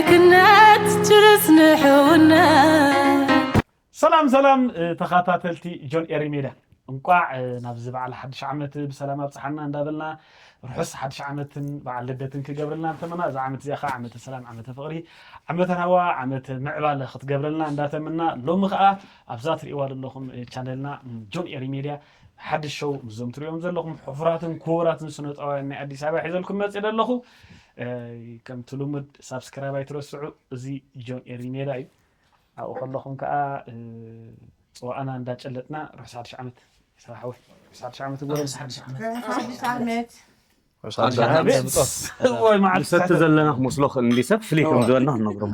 ክነት ችርስ ንሕውነት ሰላም ሰላም ተኻታተልቲ ጆን ኤሪ ሜድያ፣ እንቋዕ ናብዚ በዓል ሓድሽ ዓመት ብሰላም ኣብፅሓና እንዳበልና፣ ርሑስ ሓድሽ ዓመትን በዓል ልደትን ክገብረልና እንተመና፣ እዛ ዓመት እዚኣ ከዓ ዓመተ ሰላም፣ ዓመተ ፍቕሪ፣ ዓመተ ራህዋ፣ ዓመተ ምዕባለ ክትገብረልና እንዳተመና፣ ሎሚ ከዓ ኣብዛ ትሪእዋ ዘለኹም ቻነልና ጆን ኤሪ ሜድያ ሓድሽ ሾው ምስዞም ትሪኦም ዘለኹም ሕፉራትን ክቡራትን ስነጥበባውያን ናይ ኣዲስ ኣበባ ሒዘልኩም መፅእ ኣለኹ። ከምቲ ልሙድ ሳብስክራይብ ኣይትረስዑ። እዚ ጆን ኤሪ ሜድያ እዩ። ኣብኡ ከለኹም ከዓ ፅዋእና እንዳጨለጥና ርሑስ ሓድሽ ዓመት። ይስራሕ ወይ ርሑስ ሓድሽ ዓመት ይግበረልና። ሓድሽ ዓመት። ወይ መዓልቲ ንሰቲ ዘለና ክመስሎ ክእል እንዲ ሰብ ፍልይ ከም ዝበልና ክንነግሮም።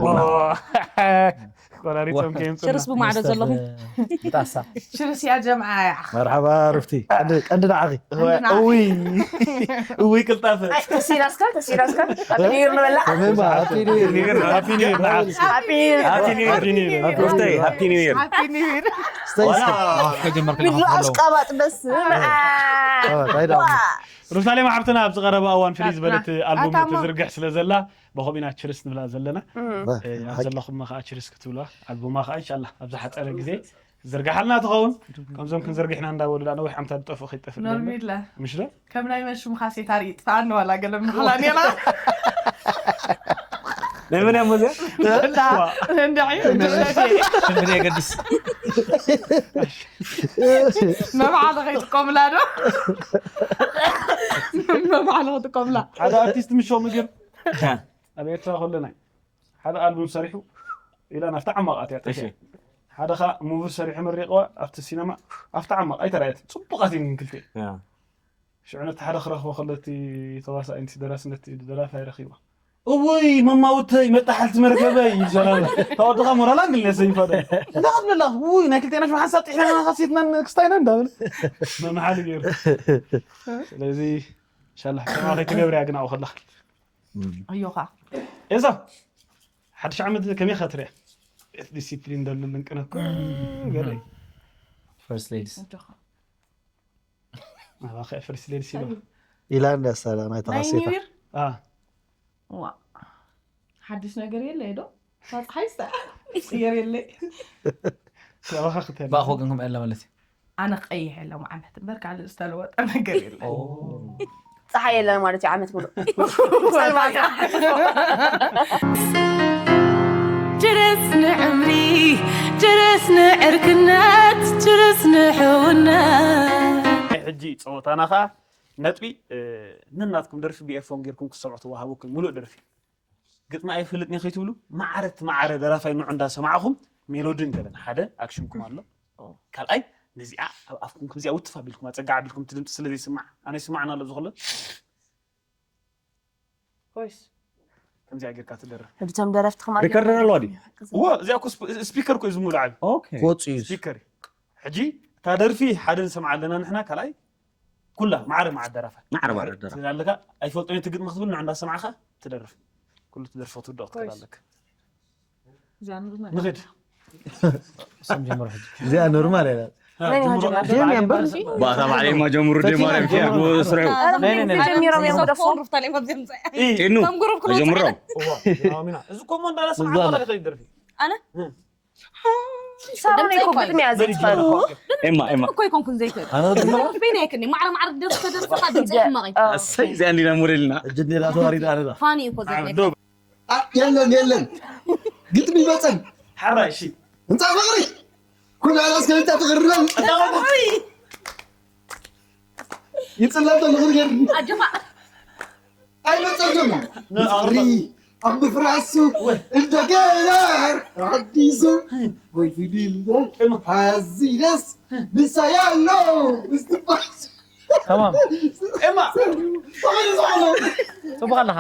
ቆራሪፆም ከየምፅና ችርስ ብማዕዶ ዘለኹም ብጣሳ ሽርስ ያ ጀምዓ ያ መርሓባ ሩፍቲ ቀንዲ ንዓኺ እውይ እውይ ቅልጣፈ ተሲራስካ ተሲራስካ ኣቢኒር ንበላ ከመይ ሃፒ ኒው ይር ሃፒ ኒው ይር ንዓኺ። ኣቢኒር ሃፒ ኒው ይር ሃፒ ኒው ይር ሩፍተይ ሃፒ ኒው ይር ኣቢኒር ስተይ ከጀመርክና ምድሮ ኣሽቃባጥ በስ ሩፍታሌማ ሓብትና ኣብዚ ቀረባ እዋን ፍልይ ዝበለት ኣልቡም ኣታሞ። ትዝርግሕ ስለ ዘላ ብኸምኡ ኢና ችርስ ንብላ ዘለና። ኣብ ዘለኹም ከዓ ችርስ ክትብልዋ ኣልቡማ ከዓ እንሻላ ኣብ ዝሓፀረ ግዜ ዝርግሓልና ትኸውን። ከምዞም ክንዝርግሕና እንዳበሉ ዳ ነዊሕ ዓመታት ዝጠፍኡ ከይጠፍእ ኖርሚላ ምሽ ዶ ከም ናይ መን ሽምኻ ሴት ኣርኢ ጥፍኣኒ ዋላ ገለ ምሓላ ኔራ ናይ መን እያ ሞዚያ እንዳ እንድዒ ሽምሪ የገድስ መብዓለ ከይጥቀምላ ዶ መብዓለ ክጥቀምላ ሓደ ኣርቲስት ምሾ ምግብ ኣብ ኤርትራ ከለና ሓደ ኣልቡም ሰሪሑ ኢላ ናብቲ ዓማቕ ኣትያ ጠፊኣ። ሓደ ኸዓ ሙቪ ሰሪሑ መሪቕዋ ኣብቲ ሲነማ ኣብቲ ዓማቕ ኣይተራእየትን። ጽቡቓት እየን ክልቲኤን። ሽዑ ነቲ ሓደ ክረኽቦ ከሎ እቲ ተዋሳኣይ ነቲ ደራሲ ነቲ ደራፋይ ረኺብዋ። እውይ መማውተይ መጣሓልቲ መርከበይ ይብል ሰላም። ተወድኻ ሞራላ እንግሊዝ ሰይፋ ዶ። እንዳቐብለላ ውይ ናይ ክልቴና ሽማ ሓንሳብ ጥሒና ኢና ካሴትና ክስታይና እንዳበለ መምሓሊ ገይሩ። ስለዚ ኢንሻላህ ከማ ከይትገብርያ ግን ኣብኡ ከለኻ ኣዮኻ ኤዛ ሓድሽ ዓመት ከመይ ኢኻ ትሪኣ? ቤት ዲሲፕሊን ደሉ ልንቅነኩ ገለ ፈርስት ሌዲስ ኣጆኻ ኣባኸ ፈርስት ሌዲስ ኢሉ ኢላ እንዳሳላ ናይ ናይ ተኻሴታ ኒው ይር አ ዋ ሓድሽ ነገር የለ ዶ ሳፅሓይ ስታ ቅየር የለ ኣባኸ ክትህል ብኣኹ ግን ከምኡ የለ ማለት እዩ ኣነ ቀይሕ የለ ዓመት እምበር ካልእ ዝተለወጠ ነገር የለ ፀሓይ የለን ማለት እዩ ዓመት ሙሉእ ችርስ ንዕምሪ ችርስ ንዕርክነት ችርስ ንሕውነት ናይ ሕጂ ፀወታና ከዓ ነጥቢ ነናትኩም ደርፊ ብኤርፎን ጌርኩም ክሰምዑ ተዋሃበኩም ሙሉእ ደርፊ ግጥሚ ኣይፈልጥን ከይትብሉ ማዕረ እቲ ማዕረ ደራፋይ ንዑ እንዳሰማዕኹም ሜሎድን ገለን ሓደ ኣክሽንኩም ኣሎ ካልኣይ ነዚኣ ኣብ ኣፍኩም ከምዚኣ ውትፍ ኣቢልኩም ኣፀጋዕ ኣቢልኩም እቲ ድምፂ ስለ ዘይስማዕ ኣነ ይስማዕና ኣሎ ዝኽሎ ኮይስ ከምዚኣ ጌርካ ትደርፍ ሕጂ ቶም ደረፍቲ ከማ ሪከርደር ኣለዋ ድዩ እዎ እዚኣ እኮ ስፒከር እኮ እዩ ዝሙሉ ዓቢ ኦኬ ክወፁ እዩ ስፒከር እዩ ሕጂ እታ ደርፊ ሓደ ንሰምዓ ኣለና ንሕና ካልኣይ ኩላ ማዕረ ማዕረ ደራፋይ ማዕረ ማዕረ ደራፋይ ስለ ኣለካ ኣይፈልጦ እቲ ግጥሚ ክትብል ንዑ እንዳሰማዕካ ትደርፍ ኩሉ ትደርፎ ትውድኦ ክትክእል ኣለካ ንኽድ እዚኣ ኖርማል እያ መን እዩ ጀመረ? ባታ ባዕለይማ ጀምሩ ደ ማርያም ፊያ ስርሑ ጀሚሮም እዮም ክደፍኦም ሩፍታሌ መብዚኦም ኑ ጀምሮም እዚ ኮሞ እንዳላ ሰማዕካ ይኽእል ደርፊ ሳሮን እኮ ግጥሚ እያ ዘይትፈልጥ ኤማ ኤማ እኮ ይኮንኩን ዘይክእል ኣነ ድማ ቤና ይክኒ ማዕረ ማዕረ ደርስ ተደርሰካ ድምፂ ሕማቕ እዩ ኣሰይ እዚኣ እንዲና ሞዴልና ሕጂ እንዴላ ተዋሪዳ ኣለና ፋኒ እኮ ዘይክእል አ- የለን የለን ግጥሚ ይመፀን ሓራይ እሺ ህንፃ ፍቅሪ ኩሉ ኣላስ ከልታ ትቅርበን ይፅለቶ ንኽር ገር ኣጆኻ ኣይመፀኩም ፍቅሪ ኣብ ምፍራሱ እንደገና ተሓዲሱ ወይ ፊልም ሓዚነስ ንሳ ያለው ምስትባስ ተማም ኤማ ጽቡቕ ኣለኻ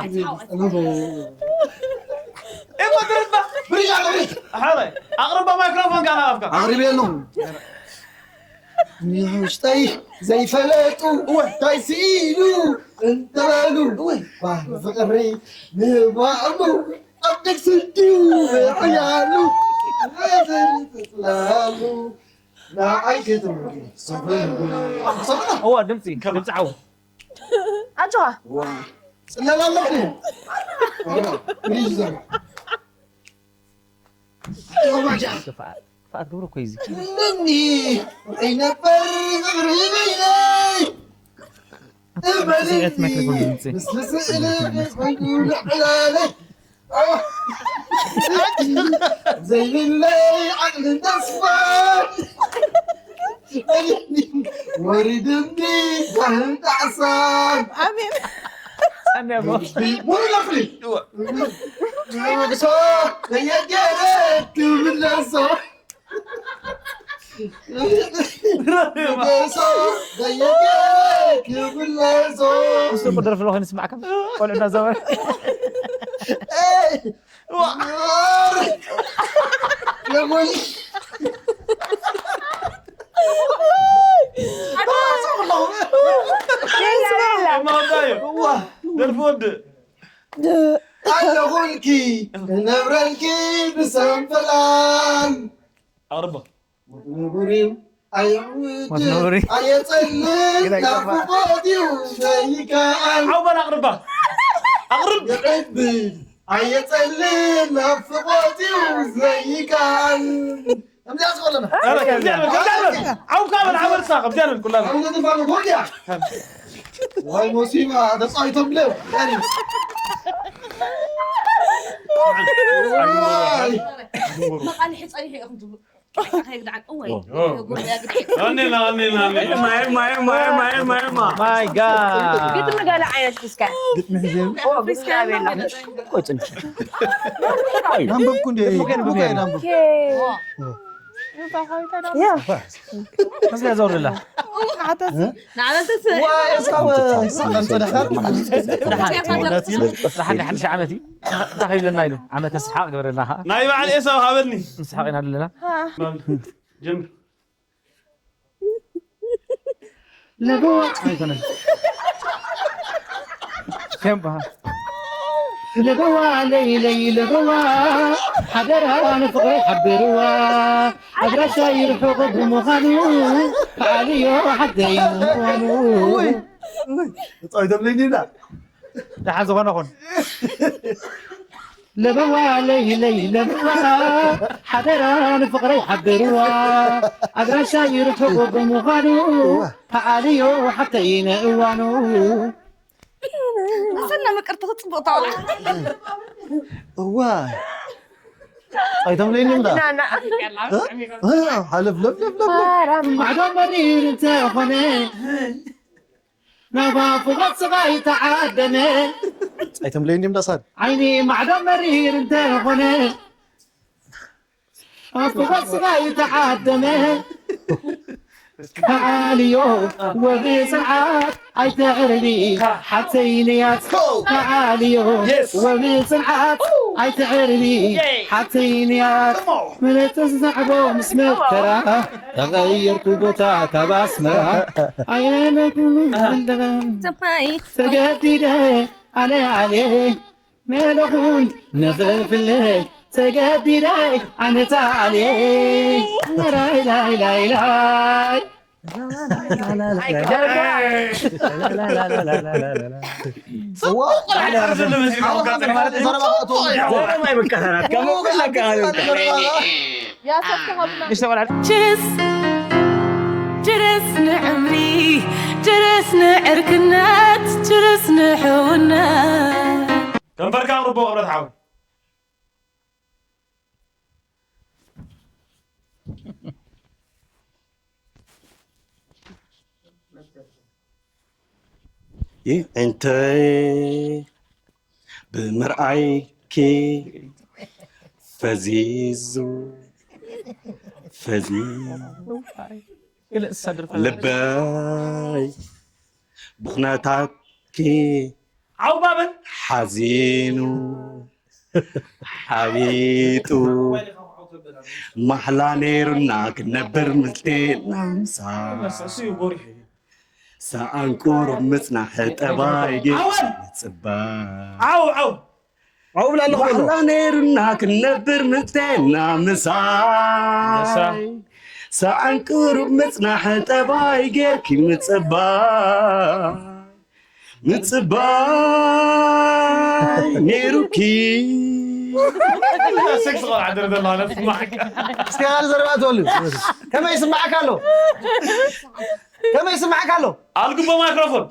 ኤማ ደረባ ሓራይ ኣቕርባ ማይክሮፎን ካላ ኣፍካ ኣቕሪበ ኣለኹ ንውሽጠይ ዘይፈለጡ እንታይ ስኢሉ እንተበሉ ባህሪ ፍቅሪ ንባእሙ ኣብ ደግ ስድዩ ያሉ ተፅላሉ ንዓይ ክትምሪ ሰብሉ እዋ ድምፂ ድምፂ ዓው ኣጆኻ ፅለል ኣለኹ ክፍኣት ክፍኣት ግብሩ እኮ እዩ እዚ። እነኒ ኣይነበር ዝኽሪ በይነይ እመኒ ስዕት ማይክሮፎን ድምፂ። ምስ ስእሊ ኮይኑ ልዕላለይ ዘይብለይ ዓቕልን ተስፋን ወሪድኒ ባህል ጣዕሳን ኣሜን። ጸኒሖም። ሙሉ ለፍሊ ንመግሶ ከየገረ ክብለሶ ንመግሶ ከየገረ ክብለሶ ምስሉ ክደርፍ ኣለኹ ንስማዕካ ቆልዑ እናዛወረ ለሞይ ደርፊ ወድእ ኣለኹልኪ ነብረልኪ ብሰንፈላል ኣቕርባ ንጉሪም ኣየውድ ወትነብሪ። ኣየጸልም ናፍቆት እዩ ዘይከኣል ዓው በል ኣቕርባ ኣቕርብ ይዕብል ኣየጸልም ናፍቆት እዩ ዘይከኣል ከምዚኣ ዝኸለና ኧረ፣ ከምዚኣ ንበል፣ ከምዚኣ ንበል። ዓው ካብ በል ዓበርሳ ከምዚኣ ንበል ኩላ ኣነ ድማ ንጎድያ ዋይ ሞሲማ ተጻዊቶም ብለው መቃልሒ ጸኒሑ ኢኹም ትብሉ። ከይግድዓን እወይ ጉያ ግድዒ ኣኔና ኣኔና ኣኔና My God. ግጥሚ ገለ ዓይነት እስከ ቆይ ጽንሽ ናንበብኩ እንደ ናንበብ መስለ ዘውርላ ንዓበተስ ዋይ እሳወ ሳቐን ተደኸር ሓድሽ ዓመት እዩ እንታይ ከይብለና ኢሉ ዓመተ ስሓቕ ግበረልና ከዓ ናይ በዓል ኤሳው ሃበኒ ንስሓቕ ኢና ዘለና ጀምር ለበዋ ኣይኮነን ሸምባ ለበዋ ለይለይ ለበዋ ሓደራ ንፍቕረይ ሓብርዋ ኣድራሻ ይርሕቕ ብምዃኑ ከኣልዮ ሓደይ ምዃኑ ጻዊቶም ለይኒና ደሓን ዝኾነ ኹን ለበዋ ለይለይ ለበዋ ሓደራ ንፍቕረይ ሓብርዋ ኣድራሻ ይርሕቕ ብምዃኑ ከኣልዮ ሓተይ ንእዋኑ መሰና ምቅርቲ ክትፅቡቅ ታውላ እዋ ጻዊቶም ለይኒ እንዳ ሓለፍ ለፍለፍለፍ ማዕዶ መሪር እንተኾነ ናባ ፍቓድ ስቓይ ተዓደመ ጻዊቶም ለይኒ እንዳ ሳድ ዓይኒ ማዕዶ መሪር እንተኾነ ፍቓድ ስቓይ ተዓደመ ከዓልዮ ወብፅንዓት ኣይተዕርቢ ሓተይ ንያት ከዓልዮ ወብፅንዓት ኣይተዕርቢ ሓተይ ንያት ምልጥስ ዛዕቦ ምስ መከራ ተቐየርኩ ቦታ ካብ ኣስመራ ኣየለኩም ተገዲደ ኣለ ኣለ መለኹን ንኽፍለ ተገዲደ ኣነታ ኣለ ላይላይላይላይ ችርስ ችርስ ንዕምሪ ችርስ ንዕርክነት ችርስ ንሕውነት ከንፈርካ ኣቕርቦ ቅርበት ሓወይ ይዕንተይ ብምርኣይኪ ፈዚዙ ፈዚዙ ልበይ ብኽነታትኪ ዓው ባበል ሓዚኑ ሓቢጡ ማሕላ ነይሩና ክነብር ምስሌና ምሳ እሱ እዩ ጎሪሑ ሰኣን ቁሩብ ምጽናሕ ጠባይ ግን ኣወል! ምጽባይ ዓው ዓው ዓው ብላ ኣለኹ ማሕላ ነይሩና ክነብር ምስሌና ምሳይ ሰኣን ቁሩብ ምጽናሕ ጠባይ ጌርኪ ምጽባይ ምጽባይ ነይሩኪ ስክስ ቆልዓ ድር ዘለዋ ነፍስ ማዕካ። እስኪ ካልእ ዘረባ ትበሉ። ከመይ ይስማዓካ ኣሎ? ከመይ ይስማዓካ ኣሎ? ኣልግቦ ማይክሮፎን።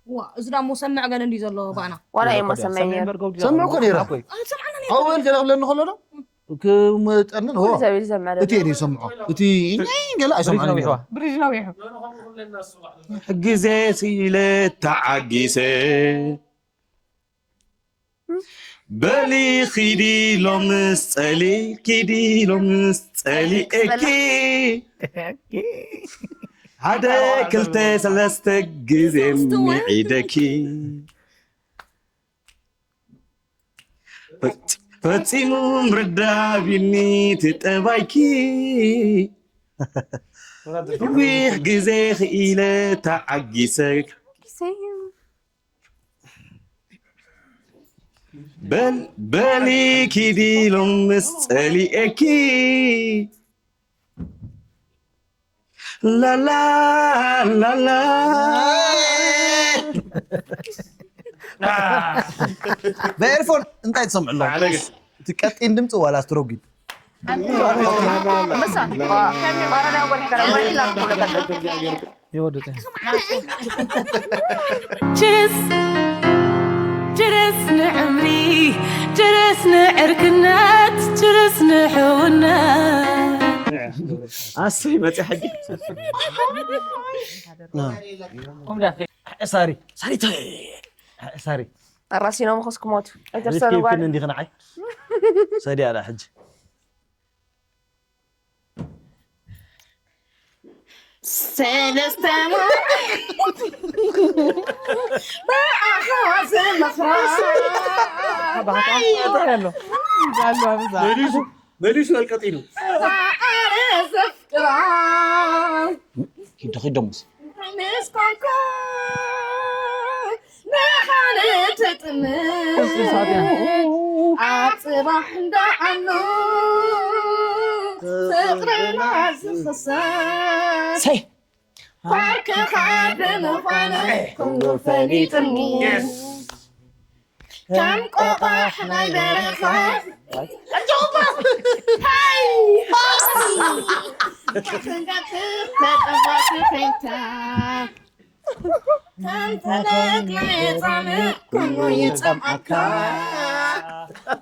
ዋ፣ እዚ ዳሞ ሰምዕ ገለ እንዲ ዘሎ ባና። ዋላ እየ ማሰማይ ነይሩ። ሰምዕ እኮ ነይሩ። ኣኮይ። ኣትሰምዓና ነይሩ። ኣወል ገለ ክብለኒ ከሎ ዶ? ክመጠንን ሆ። ኩሉ ሰብ ይሰምዕ ዘሎ። እቲ እየ ዝሰምዖ። እቲ ገለ ኣይሰምዖን ነይሩ። ብሪጅ ነዊሑ። ግዜ ስኢለ ተዓጊሰ። በሊ ኪዲ ሎምስ ጸሊ፣ ኪዲ ሎምስ ጸሊኤኪ። ሓደ ክልተ ሰለስተ ግዜ ምዒደኪ። ፈጽ-፣ ፈጺሙ ምርዳቢኒ ትጠባይኪ። ነዊሕ ግዜ ክኢለ ተዓጊሰ። በል-፣ በሊ ኪዲ ሎምስ ጸሊኤኪ። ላላ፣ ላላ። ብኤርፎን እንታይ ትሰምዑ ኣለኹም? እቲ ቀጢን ድምፂ ዋላ ስትሮጊድ? ኣንበሳ። ባረዳ ወርቅ ከረማ ይላል። ይወዱት። ችርስ፣ ችርስ ንዕምሪ፣ ችርስ ንዕርክነት፣ ችርስ ንሕውነት። ኣሰይ መፂ ሕጂ። ሳሪ፣ ሳሪ፣ ሳሪ። ኣራሲኖም ኸስ ክሞቱ። ኣይተርሰኑ ሪስክ ጓል። ይብክን እንዲኺ ንዓይ። ሰዲ ኣላ ሕጂ። ሰለስተ ብኣኻ ዝመኽራ። መሊሱ፣ መሊሱ ኣልቀጢኑ። ኣረ ዘፍቅራ። ኪዶ፣ ኪዶ ሙስ። ምስ ኮንካ ንኻልእ ትጥምት። ኣብ ጽባሕ እንዳዓሉ ፍቕርና ዝኽሰት። ሰይ። ፓርክኻ ብምዃኑ ኩሉ ፈሊጥኒ። የስ። ከም ቆቋሕ ናይ በረኻ። ሃይ! ሃይ! ተጠባቂ ኮይንካ። ከም ፈለግ ናይ ጻምእ ኩሉ ይጸምኣካ።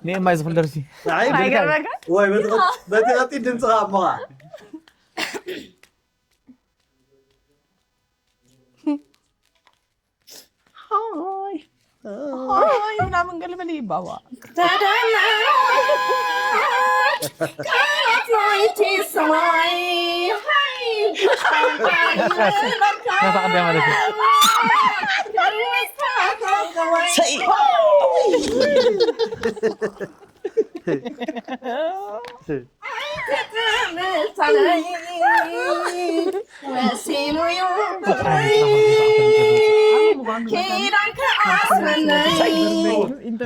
ኒማይ ዝኽል ደርፊ። ኣይ፣ ኣይገርመካ? ወይ፣ በቲ ቀጥ-፣ በቲ ቀጢን ድምፅኻ እሞ ኸዓ። ሃይ። ሃይ፣ ምናምን ገልበል ይባዋ። ተደመር ቃላት ናይቲ ሰማይ። ሃይ። ናታ ቀዳይ ማለት እዩ። ሰይ። ወሲኑ እዩ ፍቅረይ ኪዳን ክኣስረለይ፣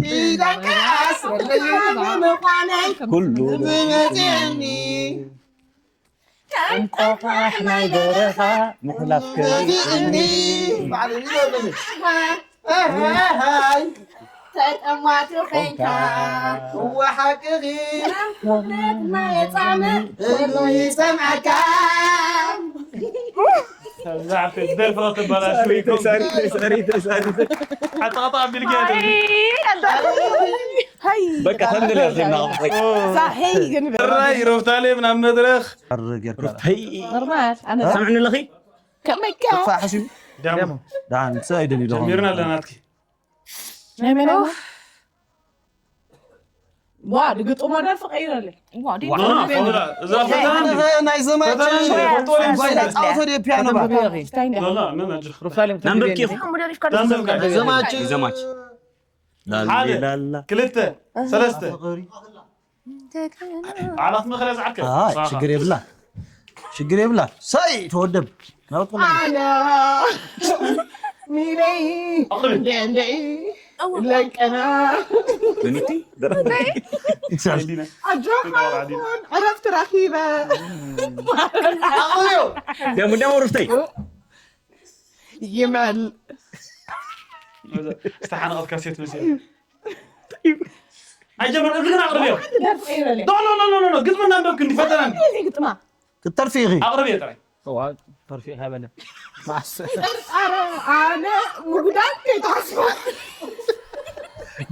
ኪዳን ክኣስረለይ ብምዃነይ ኩሉ ዝመፅየኒ። እንቋቑሕ ናይ በረኻ ምሕላፍ ከቢድኒ። ተጠማቱ ኾይንካ። እወ ሓቅኺ። ናፍቆት ናይ ጻምእ ኩሉ ይሰምዓካ። እዛ ዓርከይ ደርፊ ከተበላሽው ኢኹም። ተሳሪ፣ ተሳሪ፣ ተሳሪ። ኣጣጣ ኣቢልኪ እያ ደርፊ። ሃይ። በቃ ተምድል እያ ዜና። ሳሒ ግን ጥራይ ሮፍታሌም ናብ መድረኽ። ጌርካ። ሮፍታይ። ኖርማል፣ ኣነ ሰምዕኒ ኣለኺ? ከመይካ? ጥፋ ሓሲቡ። ዳሙ። ዳን ሰይ ደሊ ዶ። ጀሚርና ኣለና ናትኪ። ናይ መን ኣላ? ዋ፣ ድግጥሞ ደርፊ ቀይረለይ። ዋ፣ ዲ-፣ ዋ፣ ዋ፣ እዛ ፈተና እንዲ-፣ ናይ ዘማች ፈተና እንዲ-፣ ጓይላ ጻወቶ ዲ ፒያኖ ባ። ስታይ እንዲ-፣ ሎላ፣ ምን ኣጅኽ? ሩፍታሌም ናንበብኪ ተንብቤ ኢኹ። እንዲ-፣ ናንበብካ። ናይ ዘማች። ናይ ዘማች። ላሊ ሓደ፣ ላላ። ክልተ፣ ሰለስተ። ኣፍቕሪ። ዓላት መኸለ ዝዓርከ። ኣይ፣ ሳኻ። ሽግር የብላ። ሽግር የብላ። ሳይ ተወደብ። ናውት ቆሎ። ኣና ሚለይ ኣቕርቢ። እንደ እንደ ለቀና። ምኒቲ? ደረ-፣ ኢንሳን። ኣጆኻ ይኹን ዕረፍቲ ረኺበ። ኣቕርብዮ። ደሙ ደሙ ሩፍተይ። ይመል። ዝተሓነቐት ካሴት መሲሉ። ኣይጀመር እዚ ግን ኣቕርብዮ። ሓንቲ ደርፊ ይበለ። ኖ ኖ ኖ ኖ ኖ ግጥሚ እናንበብክ እንዲፈተናኒ። እዚ ግጥማ። ክትተርፊ ኢኺ። ኣቕርብዮ ጥራይ። እዋ ተርፊ ሃበለ። ማስ ኣረ ኣነ ምጉዳል ከይትሓስቦ።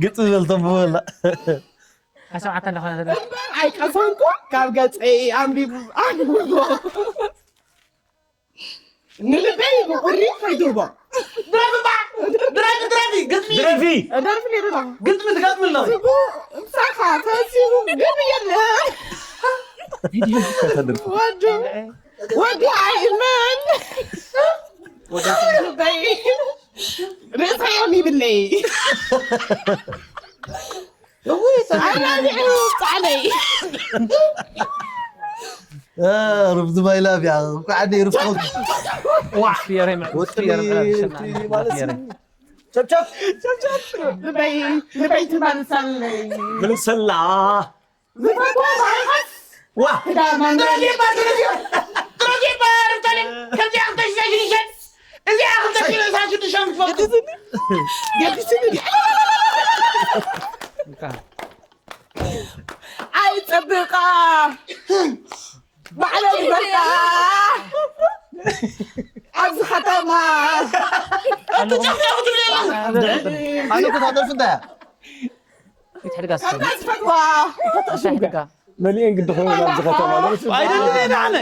ግጥሚ በል ተንብበላ። ኣሰምዓታ ኣለኹ። ኣይቀሰንኩ ካብ ገፀይ ኣንቢቡ ኣንብቦ። ንልበይ ብቁሪ ከይትህቦ። ድረፊ ባ ድረፊ ድረፊ ግጥሚ ድረፊ። ደርፊ ነይሩ ዶ? ግጥሚ ትገጥሚ ኣለኺ። ዝቡ ምሳኻ ተሲቡ ግን የለ። ወዱ ወዱ ኣይእመን። ልበይ ርእስኻ እዮም ይብለይ። ኣናዲዑ ጣዕለይ። ሩፍ ዝባይ ላብ እያ። ኳዓኒ ሩፍ ኸውት። ዋ ፊየረይ ማለት ወጥሪ ፊየረይ ማለት ወጥሪ ማለት ቸብቸብ። ልበይ ልበይ ትመልሳለይ። ምልሰላ። ዝፈትዋ ባይኸስ ዋ ክዳማን ጥረጌባ ጥረጌባ ጥረጌባ ርብታሌ ከምዚኣ ክልተ ሽዱሽተ እዚኣ ክልተ ሽዱሽተ ክትፈልጡ ገዲስኒ። ኣይጸብቓ ባዕለይ በቃ ኣብዚ ከተማ ኣነ እኮ ታደርፍ እንታይ እያ? ይትሕድጋ እስኪ። ከምታ ዝፈትዋ ይትሕድጋ። መሊኤን ግዲ ኮይኑ ኣብዚ ከተማ ኣይደለም ኣነ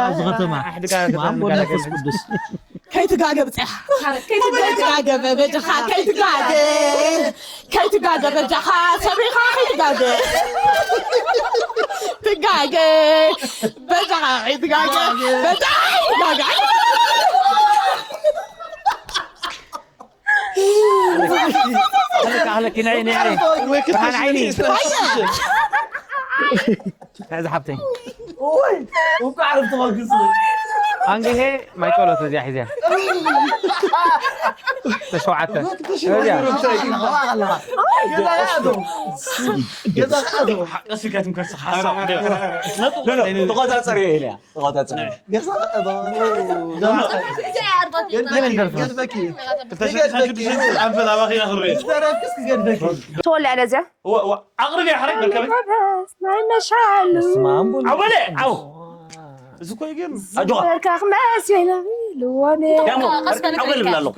ኣብዚ ከተማ ኣሕድጋ ማም ወመንፈስ ቅዱስ ከይትጋገ ብፅያ ከይትጋገ በጃኻ ከይትጋገ ከይትጋገ በጃኻ ሰብሪኻ ከይትጋገ ትጋገ በጃኻ ከይትጋገ በጃኻ ከይትጋገ أهلك أهلك نعي نعي برهان عيني هذا حبتين እንኳዕ ዓረፍቲ መግስ أنجي هي ما يقولوا تزيح زين تشوعته ገዛ ቀስ ኢልካ ትምከርስ ሓሳብ ተቆፃፀሪ ኢለ ተቆፃፀሪ ተወልዐ ለዚያ ኣቕርብ እያ ሓረግ መርከበ ናይ መሻሉ ዓው በለ ዓው እዚ እኮ ይገርም ኣጆኻ በርካ ክመስ ኢለ ኢልዎ ነይረ ደሞ ዓው በል ብላ ኣሎ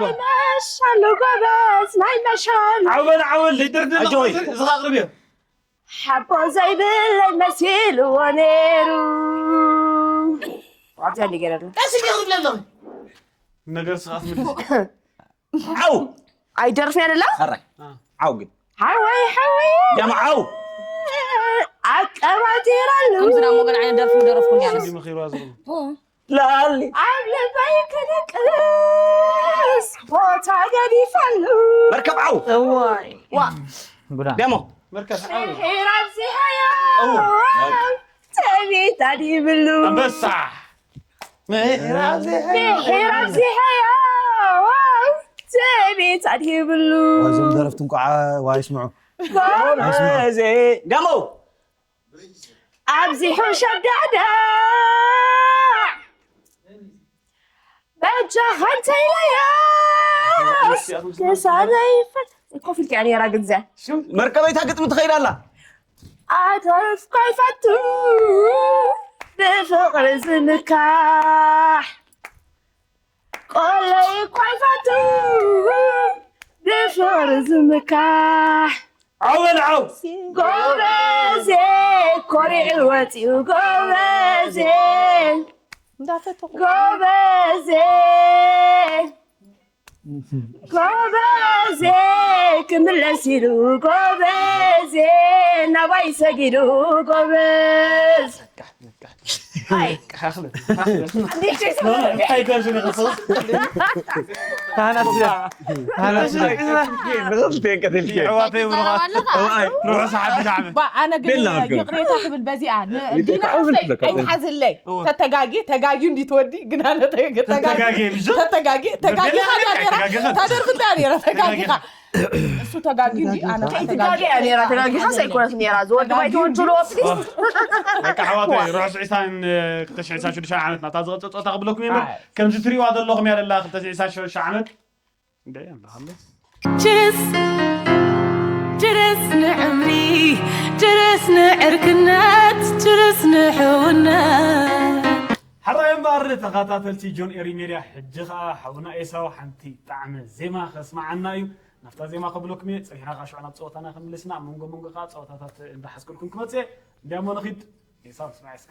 ናይ መሻሉ ጎበዝ ናይ መሻሉ ዓው በል ዓው በል ደርደር እዚ ኣቕርብ እያ ሓቦ ዘይብለይ መሲልዎ ነይሩ ኣብዚኣ እንዲገረሉ ቀስ ኢልካ ክትብለ ኣለኺ ነገር ስኻት ምልስ ዓው ኣይደርፍን ኣደላ ሕራይ ዓው ግን ሓወይ ሓወይ ደሞ ዓው ኣቀባጢራሉ ከምዚ ናብ ሞገን ዓይነት ደርፊ ምደረፍኩን ያለስ እንዲ መኺርዋ ዝብል ላሊ ኣብ ልበይ ክድቅስ ቦታ ገዲፈሉ መርከብ ዓው ዋ ጉዳ ደሞ መርከብ ዓው ሄር ኣብዚሓዮ እው። ትዕቢት ኣድሂብሉ ኣንበሳ ሄር ኣብዚሓዮ ትዕቢት ኣድሂብሉ ዋይዞም ደረፍቲ እንኳዓ ዋይ ስምዑ ጎበዜ ደሞ ኣብዚሑ ሸዳዳ በጃኻ እንተኢለያ ክሳደይ ፈት ኮፍ ኢልካ እያ ነይራ ግዜ መርከበይታ ግጥሚ ትኸይድ ኣላ ኣደርፍካ ይፈቱ ብፍቕሪ ዝምካሕ ቆለይ እኳ ይፈቱ ብፍቕሪ ዝምካሕ ዓወል ዓው ጎበዜ ኮሪዑ ወፂኡ ጎበዜ እንዳፈተኹ ጎበዜ ጎበዜ ክምለስ ኢሉ ጎበዜ ናባይ ሰጊዱ ጎበዝ ኣነ ግን ይቕሬታ ክብል በዚኣ ዲና ሓፍተይ ኣይትሓዝለይ ተተጋጊ ተጋጊ እንዲ ትወዲ ግን ኣነ ተጋጊ ተጋጊ ተጋጊ ተጋጊ ተደርፍታ ነራ ተጋጊ እሱ ተጋጊ እንዲ ኣነ ተጋጊ ነራ ተጋጊ ሳይኮነት ነራ ዝወዲ ባይተወንችሎ በቃ ኣሕዋተይ ርሑስ ዒስራን ክልተ ሽሕን ዒስራን ሽዱሽተን ዓመት ናታ ዝቐፀ ፀወታ ክብለኩም እየ ከምዚ ትሪእዋ ዘለኹም እያ ደላ ክልተ ሽሕን ዒስራን ሽዱሽተ ዓመት እንደ ኣላ ችርስ ችርስ ንዕምሪ ዕርክነት ችርስ ንሕውነት። ሓራይ እምበኣር ተኸታተልቲ ጆን ኤሪ ሜድያ፣ ሕጂ ኸኣ ሓውና ኤሳው ሓንቲ ጣዕሚ ዜማ ከስምዓና እዩ። ናብታ ዜማ ከብለኩም እየ፣ ጸኒሕና ኸኣ ሽዑ ናብ ጸወታና ክንምለስ ኢና። ኣብ መንጎ መንጎ ኸኣ ጸወታታት እንዳሓዝኩልኩም ክመጽእ እየ። እንዲያሞ ንኺድ። ኤሳው ስማዕ እስከ።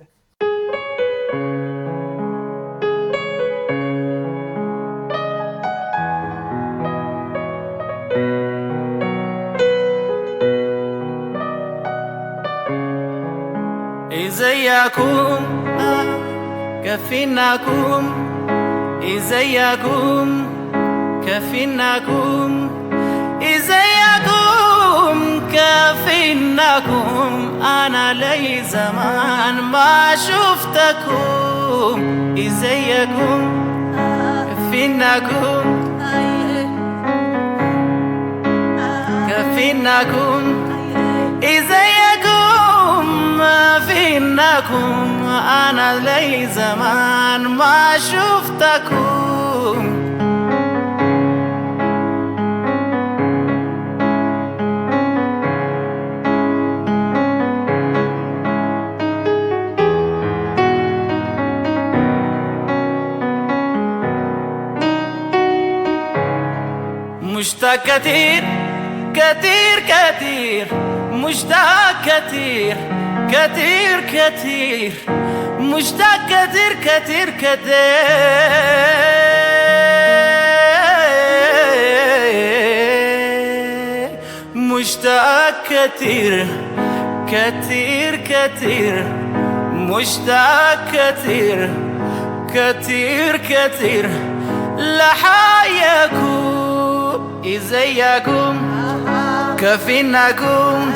إزيكم كفيناكم إزيكم كفيناكم إزيكم كفيناكم أنا لي زمان ما شفتكم إزيكم كفيناكم كفيناكم إزيكم ما فيناكم أنا لي زمان ما شفتكم مشتاق كتير كتير كتير مشتاق كتير كتير كتير مشتاق كتير كتير كتير مشتاق كتير كتير كتير مشتاق كتير كتير كتير لحياكم إزيكم كفيناكم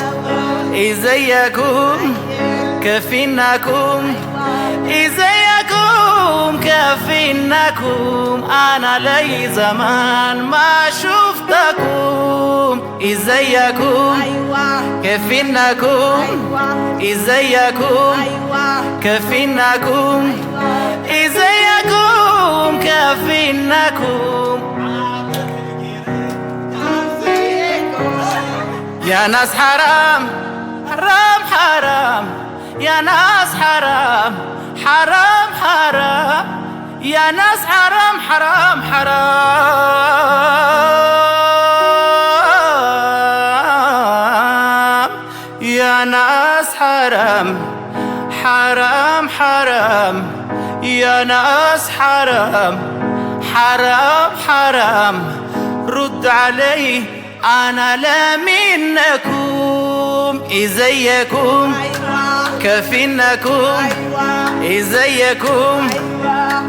إزيكم كفيناكم إزيكم كفيناكم أنا لي زمان ما شفتكم إزيكم كفيناكم إزيكم كفيناكم إزيكم كفيناكم يا ناس حرام حرام حرام يا ناس حرام حرام حرام يا ناس حرام حرام حرام يا ناس حرام حرام حرام يا ناس حرام حرام حرام رد علي أنا لا منكم إزيكم كفينكم إزيكم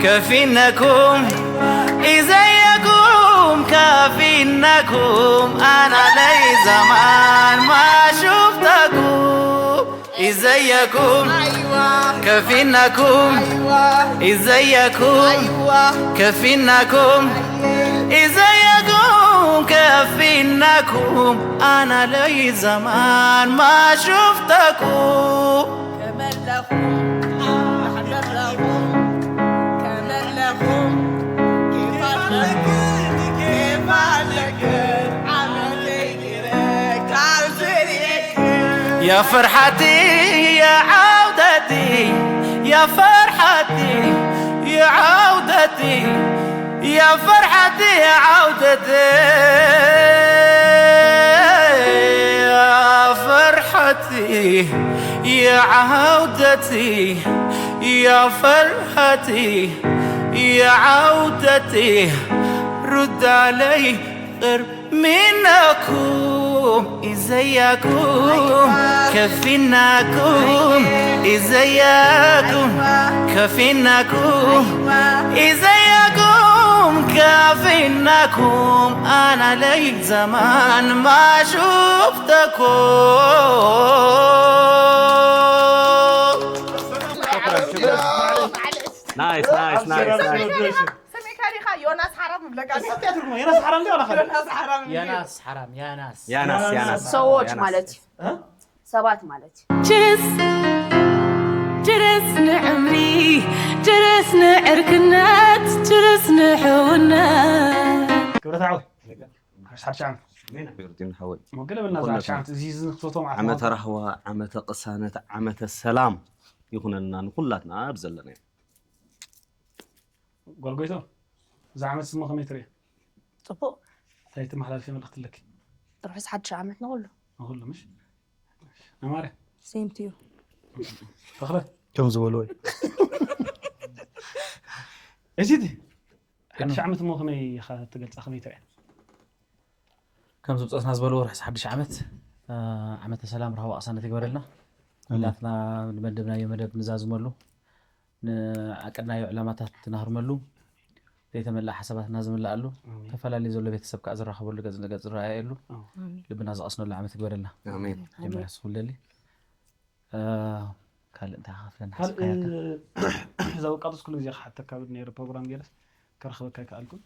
كفينكم إزيكم كفينكم أنا لي زمان ما شفتكم إزيكم كفينكم إزيكم كفينكم إزيكم كفينكم أنا لي زمان ما شفتكم كمال لكم أحباب لكم كمال لكم كيف لكم كيف لكم عملي يا فرحتي يا عودتي يا فرحتي يا عودتي يا فرحتي يا عودتي يا فرحتي يا عودتي يا فرحتي يا عودتي رد علي قرب منكم إزيكم كفيناكم إزيكم كفيناكم إزيكم كفيناكم أنا لي زمان ما شفتكم ናይስ ናይስ ናይስ ናይስ ስሚ ከሪኻ ዮናስ ሓራም ይብለካ ኣሎ። እንታይ ትርጉሙ? ዮናስ ሓራም እንዲ ኣላኻ ዮናስ ሓራም እዩ። ያናስ ሓራም ያናስ ያናስ ያናስ ሰዎች ያናስ። ማለት እዩ። እ? ሰባት ማለት እዩ። ችርስ ችርስ ንዕምሪ ችርስ ንዕርክነት ችርስ ንሕውነት ክብረት ዓወት ሓርሻ ዓመት ሜና። ቢርዲን ሓወይ። ሞገለ በና ኩላትና። ዛቻ ዓመት እዚ ዝንክቶቶም ዓመተ ራህዋ፣ ዓመተ ቅሳነት፣ ዓመተ ሰላም ይኹነልና ንኩላትና ኣብ ዘለናዮ። ጓልጎይቶ፣ እዛ ዓመት ስሞ ከመይ ትርኢ? ፅቡቅ። እንታይ ትመሓላልፊ መልእኽቲ ኣለኪ? ርሑስ ሓድሽ ዓመት ንኩሉ። ንኩሉ ምሽ? ንማርያ። ሴም ቱ ዩ። ተኽለ። ከም ዝበልዎ እዩ። እዚቲ ሓድሽ ዓመት እሞ ከመይ ኢኻ ትገልፃ፣ ከመይ ትሪኣ? ከም ዝብፀትና ዝበልዎ ርሑስ ሓድሽ ዓመት፣ እ፣ ዓመተ ሰላም ራህዋ ቅሳነት ይግበረልና። ኩላትና ንመደብናዮ መደብ ንዛዝመሉ፣ ንዓቀድናዮ ዕላማታት ትናህርመሉ፣ ዘይተመልኣ ሓሳባትና ዝምልኣሉ፣ ኣሜን። ተፈላለዩ ዘሎ ቤተሰብ ከዓ ዝራኸበሉ፣ ገፅ ንገፅ ዝረኣየሉ፣ ኣዎ። ልብና ዝቐስነሉ ዓመት ይግበረልና። ኣሜን። መጀመርያ ስኹም ደሊ ካልእ እንታይ ክኸፍለና ካልእ ሓስብካያ? እዛ ውቃጦስ ኩሉ ግዜ ክሓተካ ብድ ነይረ ፕሮግራም ገይረስ ክረኽበካ ኣይከኣልኩን።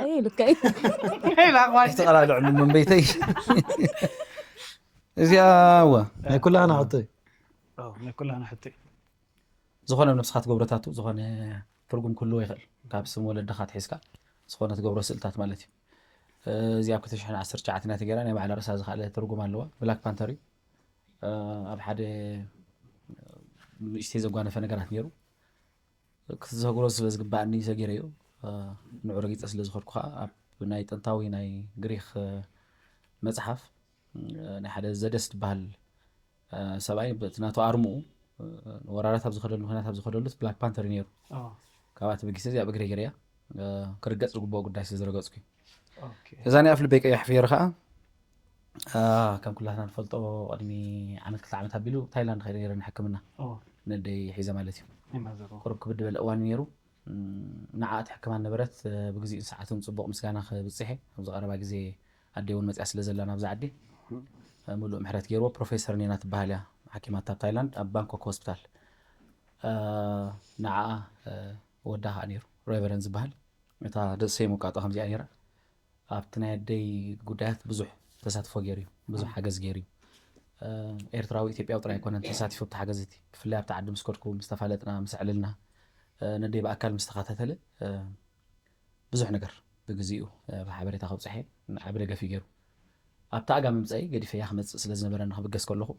ኣይ ልከይ። ኣይተቐላልዕሉ መንበይተይ እዚኣ እወ ናይ ኩላና ሕቶ እዩ። ናይ ኩላና ሕቶ እዩ። ዝኾነ ነብስኻ ትገብረታቱ ዝኾነ ትርጉም ክህልዎ ይኽእል። ካብ ስም ወለድኻ ትሒዝካ ዝኾነ ትገብሮ ስእልታት ማለት እዩ። እዚ ኣብ ክልተ ሽሕን ዓሰርተ ትሽዓተን እያ ተገይራ፣ ናይ ባዕላ ርእሳ ዝኸኣለ ትርጉም ኣለዋ። ብላክ ፓንተር እዩ። ኣብ ሓደ ንእሽተይ ዘጓነፈ ነገራት ነይሩ። ክትዘግሮ ስለ ዝግባኣኒ ሰጊረዮ። ንዑ ረጊፀ ስለ ዝኸድኩ ከዓ ኣብ ናይ ጥንታዊ ናይ ግሪክ መፅሓፍ ናይ ሓደ ዘደስ ዝበሃል ሰብኣይ በቲ ናቱ ኣርምኡ ወራራት ኣብ ዝኸደሉ፣ ምክንያት ኣብ ዝኸደሉ ብላክ ፓንተር እዩ ነይሩ። ካብኣ ተበጊሰ እዚኣ ብእግረይ ገይረያ ክርገፅ ዝግብኦ ጉዳይ ስለ ዝረገፅኩ እዩ። እዛ ናይ ኣፍ ልበይ ቀያሕ ፍየር ከዓ ከም ኩላትና ንፈልጦ ቅድሚ ዓመት ክልተ ዓመት ኣቢሉ ታይላንድ ከይደ ነይረ ንሕክምና፣ ነደይ ሒዘ ማለት እዩ። ቁሩብ ክብድ ዝበለ እዋን እዩ ነይሩ። ንዓኣ ትሕክማ ነበረት። ብግዚኡን ሰዓቱን ፅቡቕ ምስጋና ክብፅሐ ኣብዚ ቀረባ ግዜ ኣደይ እውን መፅያ ስለ ዘላ ናብዛ ዓዲ ምሉእ ምሕረት ገይርዎ። ፕሮፌሰር ኔና ትበሃል እያ፣ ሓኪም ኣታ ኣብ ታይላንድ ኣብ ባንኮክ ሆስፒታል። ንዓኣ ወዳ ከዓ ነይሩ ሬቨረንድ ዝበሃል። እታ ደስ ሰይም ውቃጦ ከምዚኣ ነይራ። ኣብቲ ናይ ኣደይ ጉዳያት ብዙሕ ተሳትፎ ገይሩ እዩ፣ ብዙሕ ሓገዝ ገይሩ እዩ። ኤርትራዊ ኢትዮጵያዊ ጥራይ ኣይኮነን ተሳቲፉ ኣብቲ ሓገዝ እቲ። ብፍላይ ኣብቲ ዓዲ ምስ ከድኩ፣ ምስ ተፋለጥና፣ ምስ ኣዕለልና፣ ነደይ ብኣካል ምስ ተኸታተለ ብዙሕ ነገር ብግዚኡ ብሓበሬታ ከብፅሐ ዓቢ ደገፍ እዩ ገይሩ። ኣብቲ ኣጋ ምምፀኢ ገዲፈያ ክመፅእ ስለ ዝነበረ ንክብገስ ከለኹ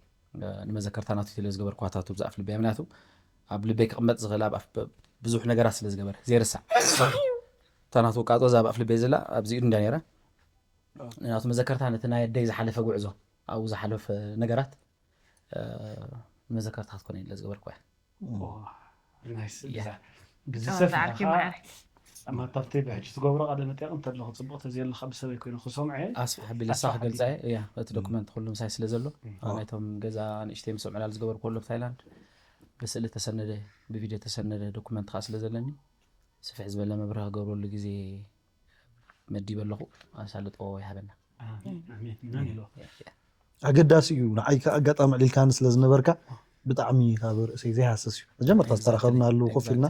ንመዘከርታ ናቱ ኢለ ዝገበርኳታቱ ብዛፍ ልበይ ምክንያቱ ኣብ ልበይ ክቕመጥ ዝኽእል ኣብ ኣፍ ብዙሕ ነገራት ስለ ዝገበረ ዘይርሳዕ እታ ናቱ ውቃጦ እዛ ኣብ ኣፍ ልበይ ዘላ ኣብዚ ኢዱ እንዳ ነይራ ናቱ መዘከርታ ነቲ ናይ ኣደይ ዝሓለፈ ጉዕዞ ኣብኡ ዝሓለፈ ነገራት መዘከርታ ክትኮነ ኢለ ዝገበርኩ እያ። ብዝሰፍሐ ማታብተይ ብሕጂ ትገብሮ ቃለ መጠየቅ እንተለኹ ፅቡቅ ተዘየለካ ብሰበይ ኮይኑ ክሰምዖ እየ። ኣስፍሕ ኣቢለ እሳ ክገልፃ እየ እያ እቲ ዶክመንት ኩሉ ምሳይ ስለ ዘሎ ናይቶም ገዛ ንእሽተይ ምስ ዕላል ዝገበርኩ ኣሎ ብታይላንድ ብስእሊ ተሰነደ ብቪድዮ ተሰነደ ዶክመንት ከዓ ስለ ዘለኒ ስፍሕ ዝበለ መብርህ ክገብረሉ ግዜ መዲበ ኣለኹ። ኣሳልጦ ይሃበና። ኣገዳሲ እዩ። ንዓይ ከዓ ኣጋጣሚ ዕሊልካኒ ስለ ዝነበርካ ብጣዕሚ ካብ ርእሰይ ዘይሃስስ እዩ። መጀመርታ ዝተረኸብናሉ ኮፍ ኢልና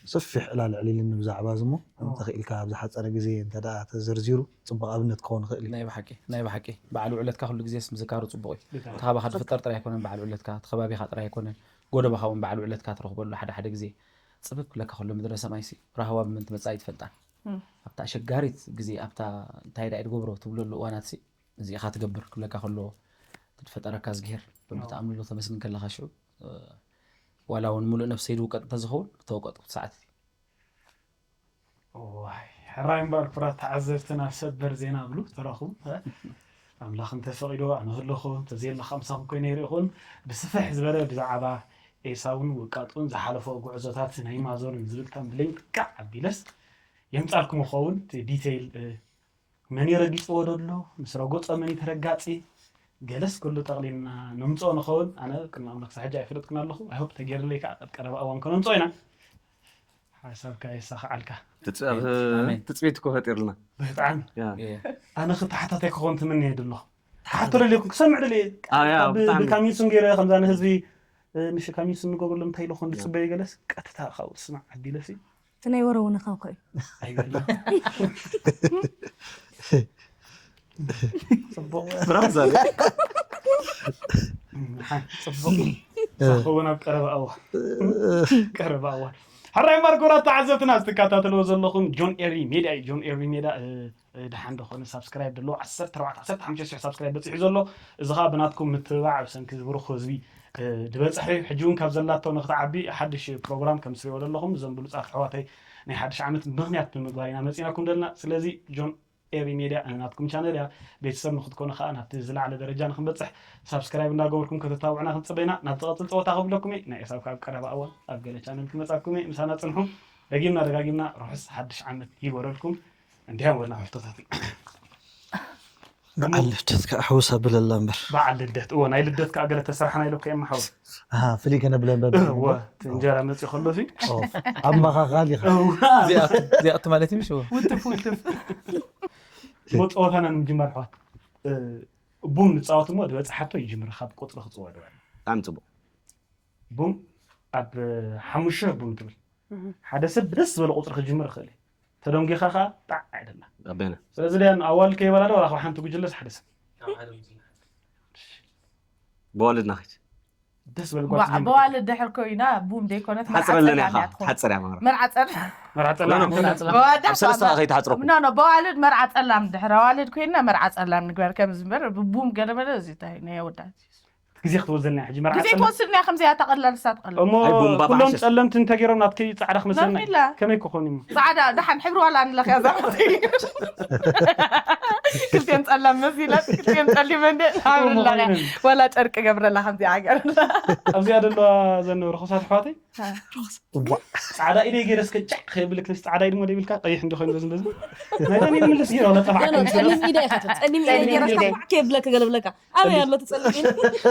ሰፊሕ ዕላል ዕሊልኒ ብዛዕባ ዝሞ እንተኽኢልካ ኣብ ዝሓፀረ ግዜ እንተ ተዘርዚሩ ፅቡቅ ኣብነት ክኸውን ይኽእል እዩ። ናይ ብሓቂ ናይ ብሓቂ በዓል ውዕለትካ ኩሉ ግዜ ምዝካሩ ፅቡቅ እዩ። እቲ ካባኻ ዝፍጠር ጥራይ ኣይኮነን በዓል ውዕለትካ እቲ ከባቢኻ ጥራይ ኣይኮነን ጎደቦኻ እውን በዓል ውዕለትካ ትረኽበሉ ሓደ ሓደ ግዜ ፅብብ ክብለካ ከሎ ምድረ ሰማይሲ ራህዋ ብመን ትመፅእ ኣይትፈልጣን። ኣብታ ኣሸጋሪት ግዜ ኣብታ እንታይ ዳኢ ትገብሮ ትብለሉ እዋናትሲ እዚኻ ትገብር ክብለካ ከሎ ትፈጠረካ ዝግሄር ብጣዕሚ ሉ ተመስግን ከለኻ ሽዑ ዋላ እውን ሙሉእ ነብሰይ ዝውቀጥ እንተዝኸውን ተወቀጥኩ ሰዓት እቲ ዋይ ሕራይ እምበር ኩራት ተዓዘብትና ሰበር ዜና ብሉ ተረኹም ኣምላኽ እንተፈቒዶ ኣነ ህለኹ እንተዘየለኻ ምሳኹም ኮይነ ይርኢኹን ብስፍሕ ዝበለ ብዛዕባ ኤሳውን ውቃጡን ዝሓለፎ ጉዕዞታት ናይ ማዞርን ዝብል ተምብሌን ቃዕ ኣቢለስ የምፃልኩም ይኸውን ዲቴይል መን ረጊፅዎ ደሎ ምስ ረጎፀ መን ተረጋፂ ገለስ ኩሉ ጠቕሊልና ነምፅኦ ንኸውን ኣነ ቅድሚ ኣምላክ ሳሕጃ ኣይፈለጥኩን ኣለኹ ኣይሆፕ ተገይርለይ ከዓ ኣብ ቀረባ እዋን ከነምፅኦ ኢና ሓሳብካ የሳኽዓልካ ትፅቢት እኮ ፈጢርልና ብጣዕሚ ኣነ ክተሓታታይ ክኸውን ትምንየ ደለኹ ተሓቶ ደልየኩም ክሰምዕ ደልየ ብካሚንሱን ገይረ ከምዛ ንህዝቢ ምሽ ካሚንሱን ንገብረሎም እንታይ ኢለኹን ዝፅበየ ገለስ ቀጥታ ካብኡ ስማዕ ኣቢለሲ እቲ ናይ ወረ እውን ኸንኮ እዩ ጽቡቕ ጽቡቕ ክኸውን ኣብ ቀረባ እዋን ቀረባ እዋን ሕራይ ማርኮራት ተዓዘብትና ዝትከታተልዎ ዘለኹም ጆን ኤሪ ሜድያ እዩ። ጆን ኤሪ ሜድያ፣ እ፣ እ፣ ደሓን ዶ ኾነ ሳብስክራይብ ደለዎ? ዓሰርተ ኣርባዕተ፣ ዓሰርተ ሓሙሽተ ሽሕ ሳብስክራይብ በፂሑ ዘሎ። እዚ ኸዓ ብናትኩም ምትብባዕ ብሰንኪ እዚ ብሩኽ ህዝቢ፣ እ፣ ዝበፅሐ እዩ። ሕጂ እውን ካብ ዘላቶ ንክትዓቢ ሓድሽ ፕሮግራም ከም ትሪእዎ ዘለኹም እዞም ብሉፃት ኣሕዋተይ ናይ ሓድሽ ዓመት ምኽንያት ብምግባር ኢና መፂናኩም ዘለና። ስለዚ ጆን ኤሪ ሜድያ ናትኩም ቻነል እያ። ቤተሰብ ንክትኮኑ ከዓ ናብቲ ዝለዓለ ደረጃ ንክንበፅሕ ሳብስክራይብ እንዳገበርኩም ከተታብዑና ክንፅበ ኢና። ናብ ዝቐፅል ፀወታ ክብለኩም እየ። ናይ ኤሳብ ካብ ቀረባ እዋን ኣብ ገለ ቻነል ክመፃኩም እየ። ምሳና ፅንሑ። ደጊምና ደጋጊምና ርሑስ ሓድሽ ዓመት ይበረልኩም። እንዲያ ወላ ሕቶታት በዓል ልደት ከዓ ሕውስ ኣብለላ እምበር። በዓል ልደት፣ እዎ፣ ናይ ልደት ከዓ ገለ ተስራሕና ኢለካ እየ፣ ማሓው። ኣሃ፣ ፍልይ ከነብለ እምበር። እዎ፣ እቲ እንጀራ መፂኡ ከሎ ሲ። ኦ፣ ኣብ መኻኻል ኢኻ። እዎ። እዚኣቱ እዚኣቱ ማለት እዩ፣ ምሽ? እዎ። ውትፍ፣ ውትፍ። እሞ ፀወታና ንምጅማር፣ ኣሕዋት፣ እ፣ ቡም ንፃወት እሞ ዝበፅሓቶ ይጅምር፣ ካብ ቁፅሪ ክፅወ ድዋ። ብጣዕሚ ፅቡቅ። ቡም ኣብ ሓሙሽተ ቡም ትብል። እህ። ሓደ ሰብ ብደስ ዝበለ ቁፅሪ ክጅምር ይኽእል እዩ። ተደንጊኻ ኸዓ ጣዕ ኣይደላ። ኣበና። ስለዚ ደያን ኣዋልድ ከይበላ ዶ ዋላ ካብ ሓንቲ ጉጅለስ ሓደ ሰብ። ብዋልድና ኸይድ። ደስ ዝበለ ጓል ባ- ትጅምር። በዋልድ ድሕር ኮይና ቡም ዘይኮነት መርዓ ሓፅረለን ጸላም ኢኻ። እያ ትኾን። ሓፅር እያ ማራ። መርዓ ጸላም። መርዓ ጸላም። ኖ፣ ኖ፣ መርዓ ጸላም። በዋዳ ኣብ ሰለስተ ጸላም። ከይትሓፅረኩም። ኖ፣ ኖ፣ በዋልድ መርዓ ጸላም ድሕር ኣዋልድ ኮይና መርዓ ጸላም ንግበር ከም ዝምበር ብቡም ገለ መለ እዚ እንታይ ናይ ኣወዳት። ግዜ ክትወስደልና ሕጂ መርዓ ግዜ ጸላም። ትወስድና ከምዚ እያ ተቐላል እሳ ትቐላል። እሞ ኣይ፣ ቡም ባባ ኩሎም ሓሸት። ጸለምቲ እንተገይሮም ናትከይ ጻዕዳ ክመስለና እዩ። ነርሚላ። ከመይ ክኾን እዩ? ጻዕዳ ደሓን ሕብሪ ዋላ ኣለኽ እያ ዛዕባ። ክልቴን ጸላም መሲለን ክልቴን ጸሊመን እንደ እሞ ሃብርላ እያ። ኮይነን። ወላ ጨርቂ ገብረላ ከምዚ ሃገር። ኣብዚኣ ዘለዋ ዘን ርኹሳት ኣሕዋተይ? ጻዕዳ ኢደይ ገይረ እስከ ጫዕ ከየብልክ ነስ ጻዕዳ ኢድ ሞ ደይብልካ ቀይሕ እንዲ ኮይኑ በዚ በዚ። ናይ ደን ይምልስ ገይረ ወላ ጠፋዕ ኖ፣ ኖ፣ ከይምስል። ጸሊም ኢደ ኢኻ ትብል። ጸሊም ኢደ ገይረ ጸሊም ኢደ። ጠፋዕ ከየብለክ ገልብለካ። ኣበይ ኣሎ እቲ ጸሊም ኢደ?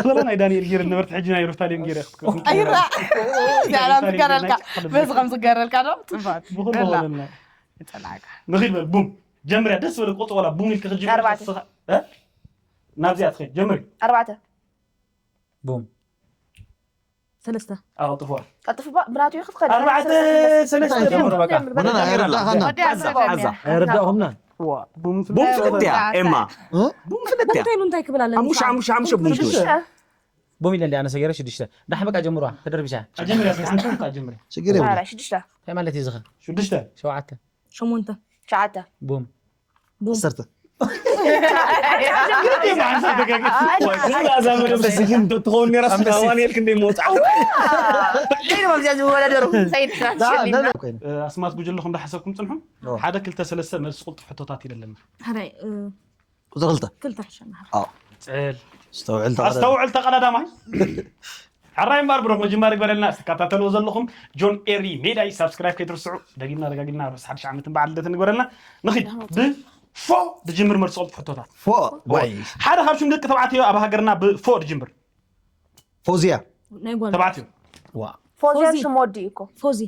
ወላ ናይ ዳንኤል ገይረ ነበርት ሕጂ ናይ ሩፍታሌም ገይረ ክትከውን። ኣይራ። እዚኣ ላም ዝገረልካ። በዚ ከም ዝገረልካ ዶ? ጽፋት። ብኹሉ በላ። ኾነልና። ይጸላዕካ። ንኺድ በል ቡም። ጀምርያ ደስ በለ ቁጽ ወላ ቡም ኢልክ ክጅምር ኣርባዕተ። ተስኻ። እ? ናብዚኣ ትኸይድ ጀምሪ። ኣርባዕተ። ቡም። ሰለስተ። ኣቕልጥፍዋ። ቀልጥፍዋ፣ ብራቱ እዩ ክትኸድ። ኣርባዕተ፣ ሰለስተ፣ ሰለስተ፣ ቡም። ሰለስተ፣ ቡም። ቡም። ወደና፣ ኣይረዳእኻና። ወዲያ ሓዛ፣ ሰለስተ። ሓዛ። ኣይረዳእኹምና። ዋ፣ ቡም ቡም ፍልጥ እያ፣ ፍልጥ እያ። ኤማ። እ? ቡም ፍልጥ እያ። እንታይ ኢሉ እንታይ ክብል ኣለኒ? ሓሙሽተ፣ ሓሙሽተ፣ ሓሙሽተ ቡም ትብል። ሽዱሽተ። ቡም ኢለ እንዲ ኣነ ሰገረ ሽዱሽተ። ዳሕ በቃ ጀምሯ፣ ተደርቢሻ። ኣጀምርያ፣ ሓንቲ በቃ ጀምርያ። ሽግር የብሉን። ኧረ፣ ሽዱሽተ። እንታይ ማለት እዩ ዝኸ? ሽዱሽተ። ሸውዓተ። ሸሞንተ። ትሽዓተ። ቡም። ቡም። ዓሰርተ። ትኸውን ነራ ኣንበሲ። ስጋዋን የልክ እንደ መውፃዕ። ሰይድ ዳ- ሸሊና። ዳ- ዳ- እ፣ ኣስማት ጉጅለኹም እንዳሓሰብኩም ፅንሑ። ኦ። ሓደ ክልተ ሰለስተ መልሲ ቁልጡፍ ሕቶታት ይደለና። ሕራይ፣ እ፣ ቁፅሪ ክልተ። ክልተ ሕሸና። ኣዎ። ፅል። ኣስተውዕል ተቐዳዳማይ። ኣስተውዕል ተቐዳዳማይ። ሕራይ እምበኣር ብሩኽ ምጅማር ይግበረልና። ትከታተልዎ ዘለኹም ጆን ኤሪ ሜድያ እዩ። ሳብስክራይብ ከይትርስዑ። ደጊምና ደጋጊምና ርሑስ ሓድሽ ዓመትን በዓል ልደትን ይግበረልና። ንኺድ። ብፎ ድጅምር መልሲ ቁልጡፍ ሕቶታት። ፎ፣ ዋይ። ሓደ ካብ ሽም ደቂ ተባዕትዮ ኣብ ሃገርና ብፎ ድጅምር። ፎዝያ። ናይ ጓል። ተባዕትዮ። ዋ። ፎዝያን ፎዚ። ሽም ወዲ እዩ እኮ። ፎዚ።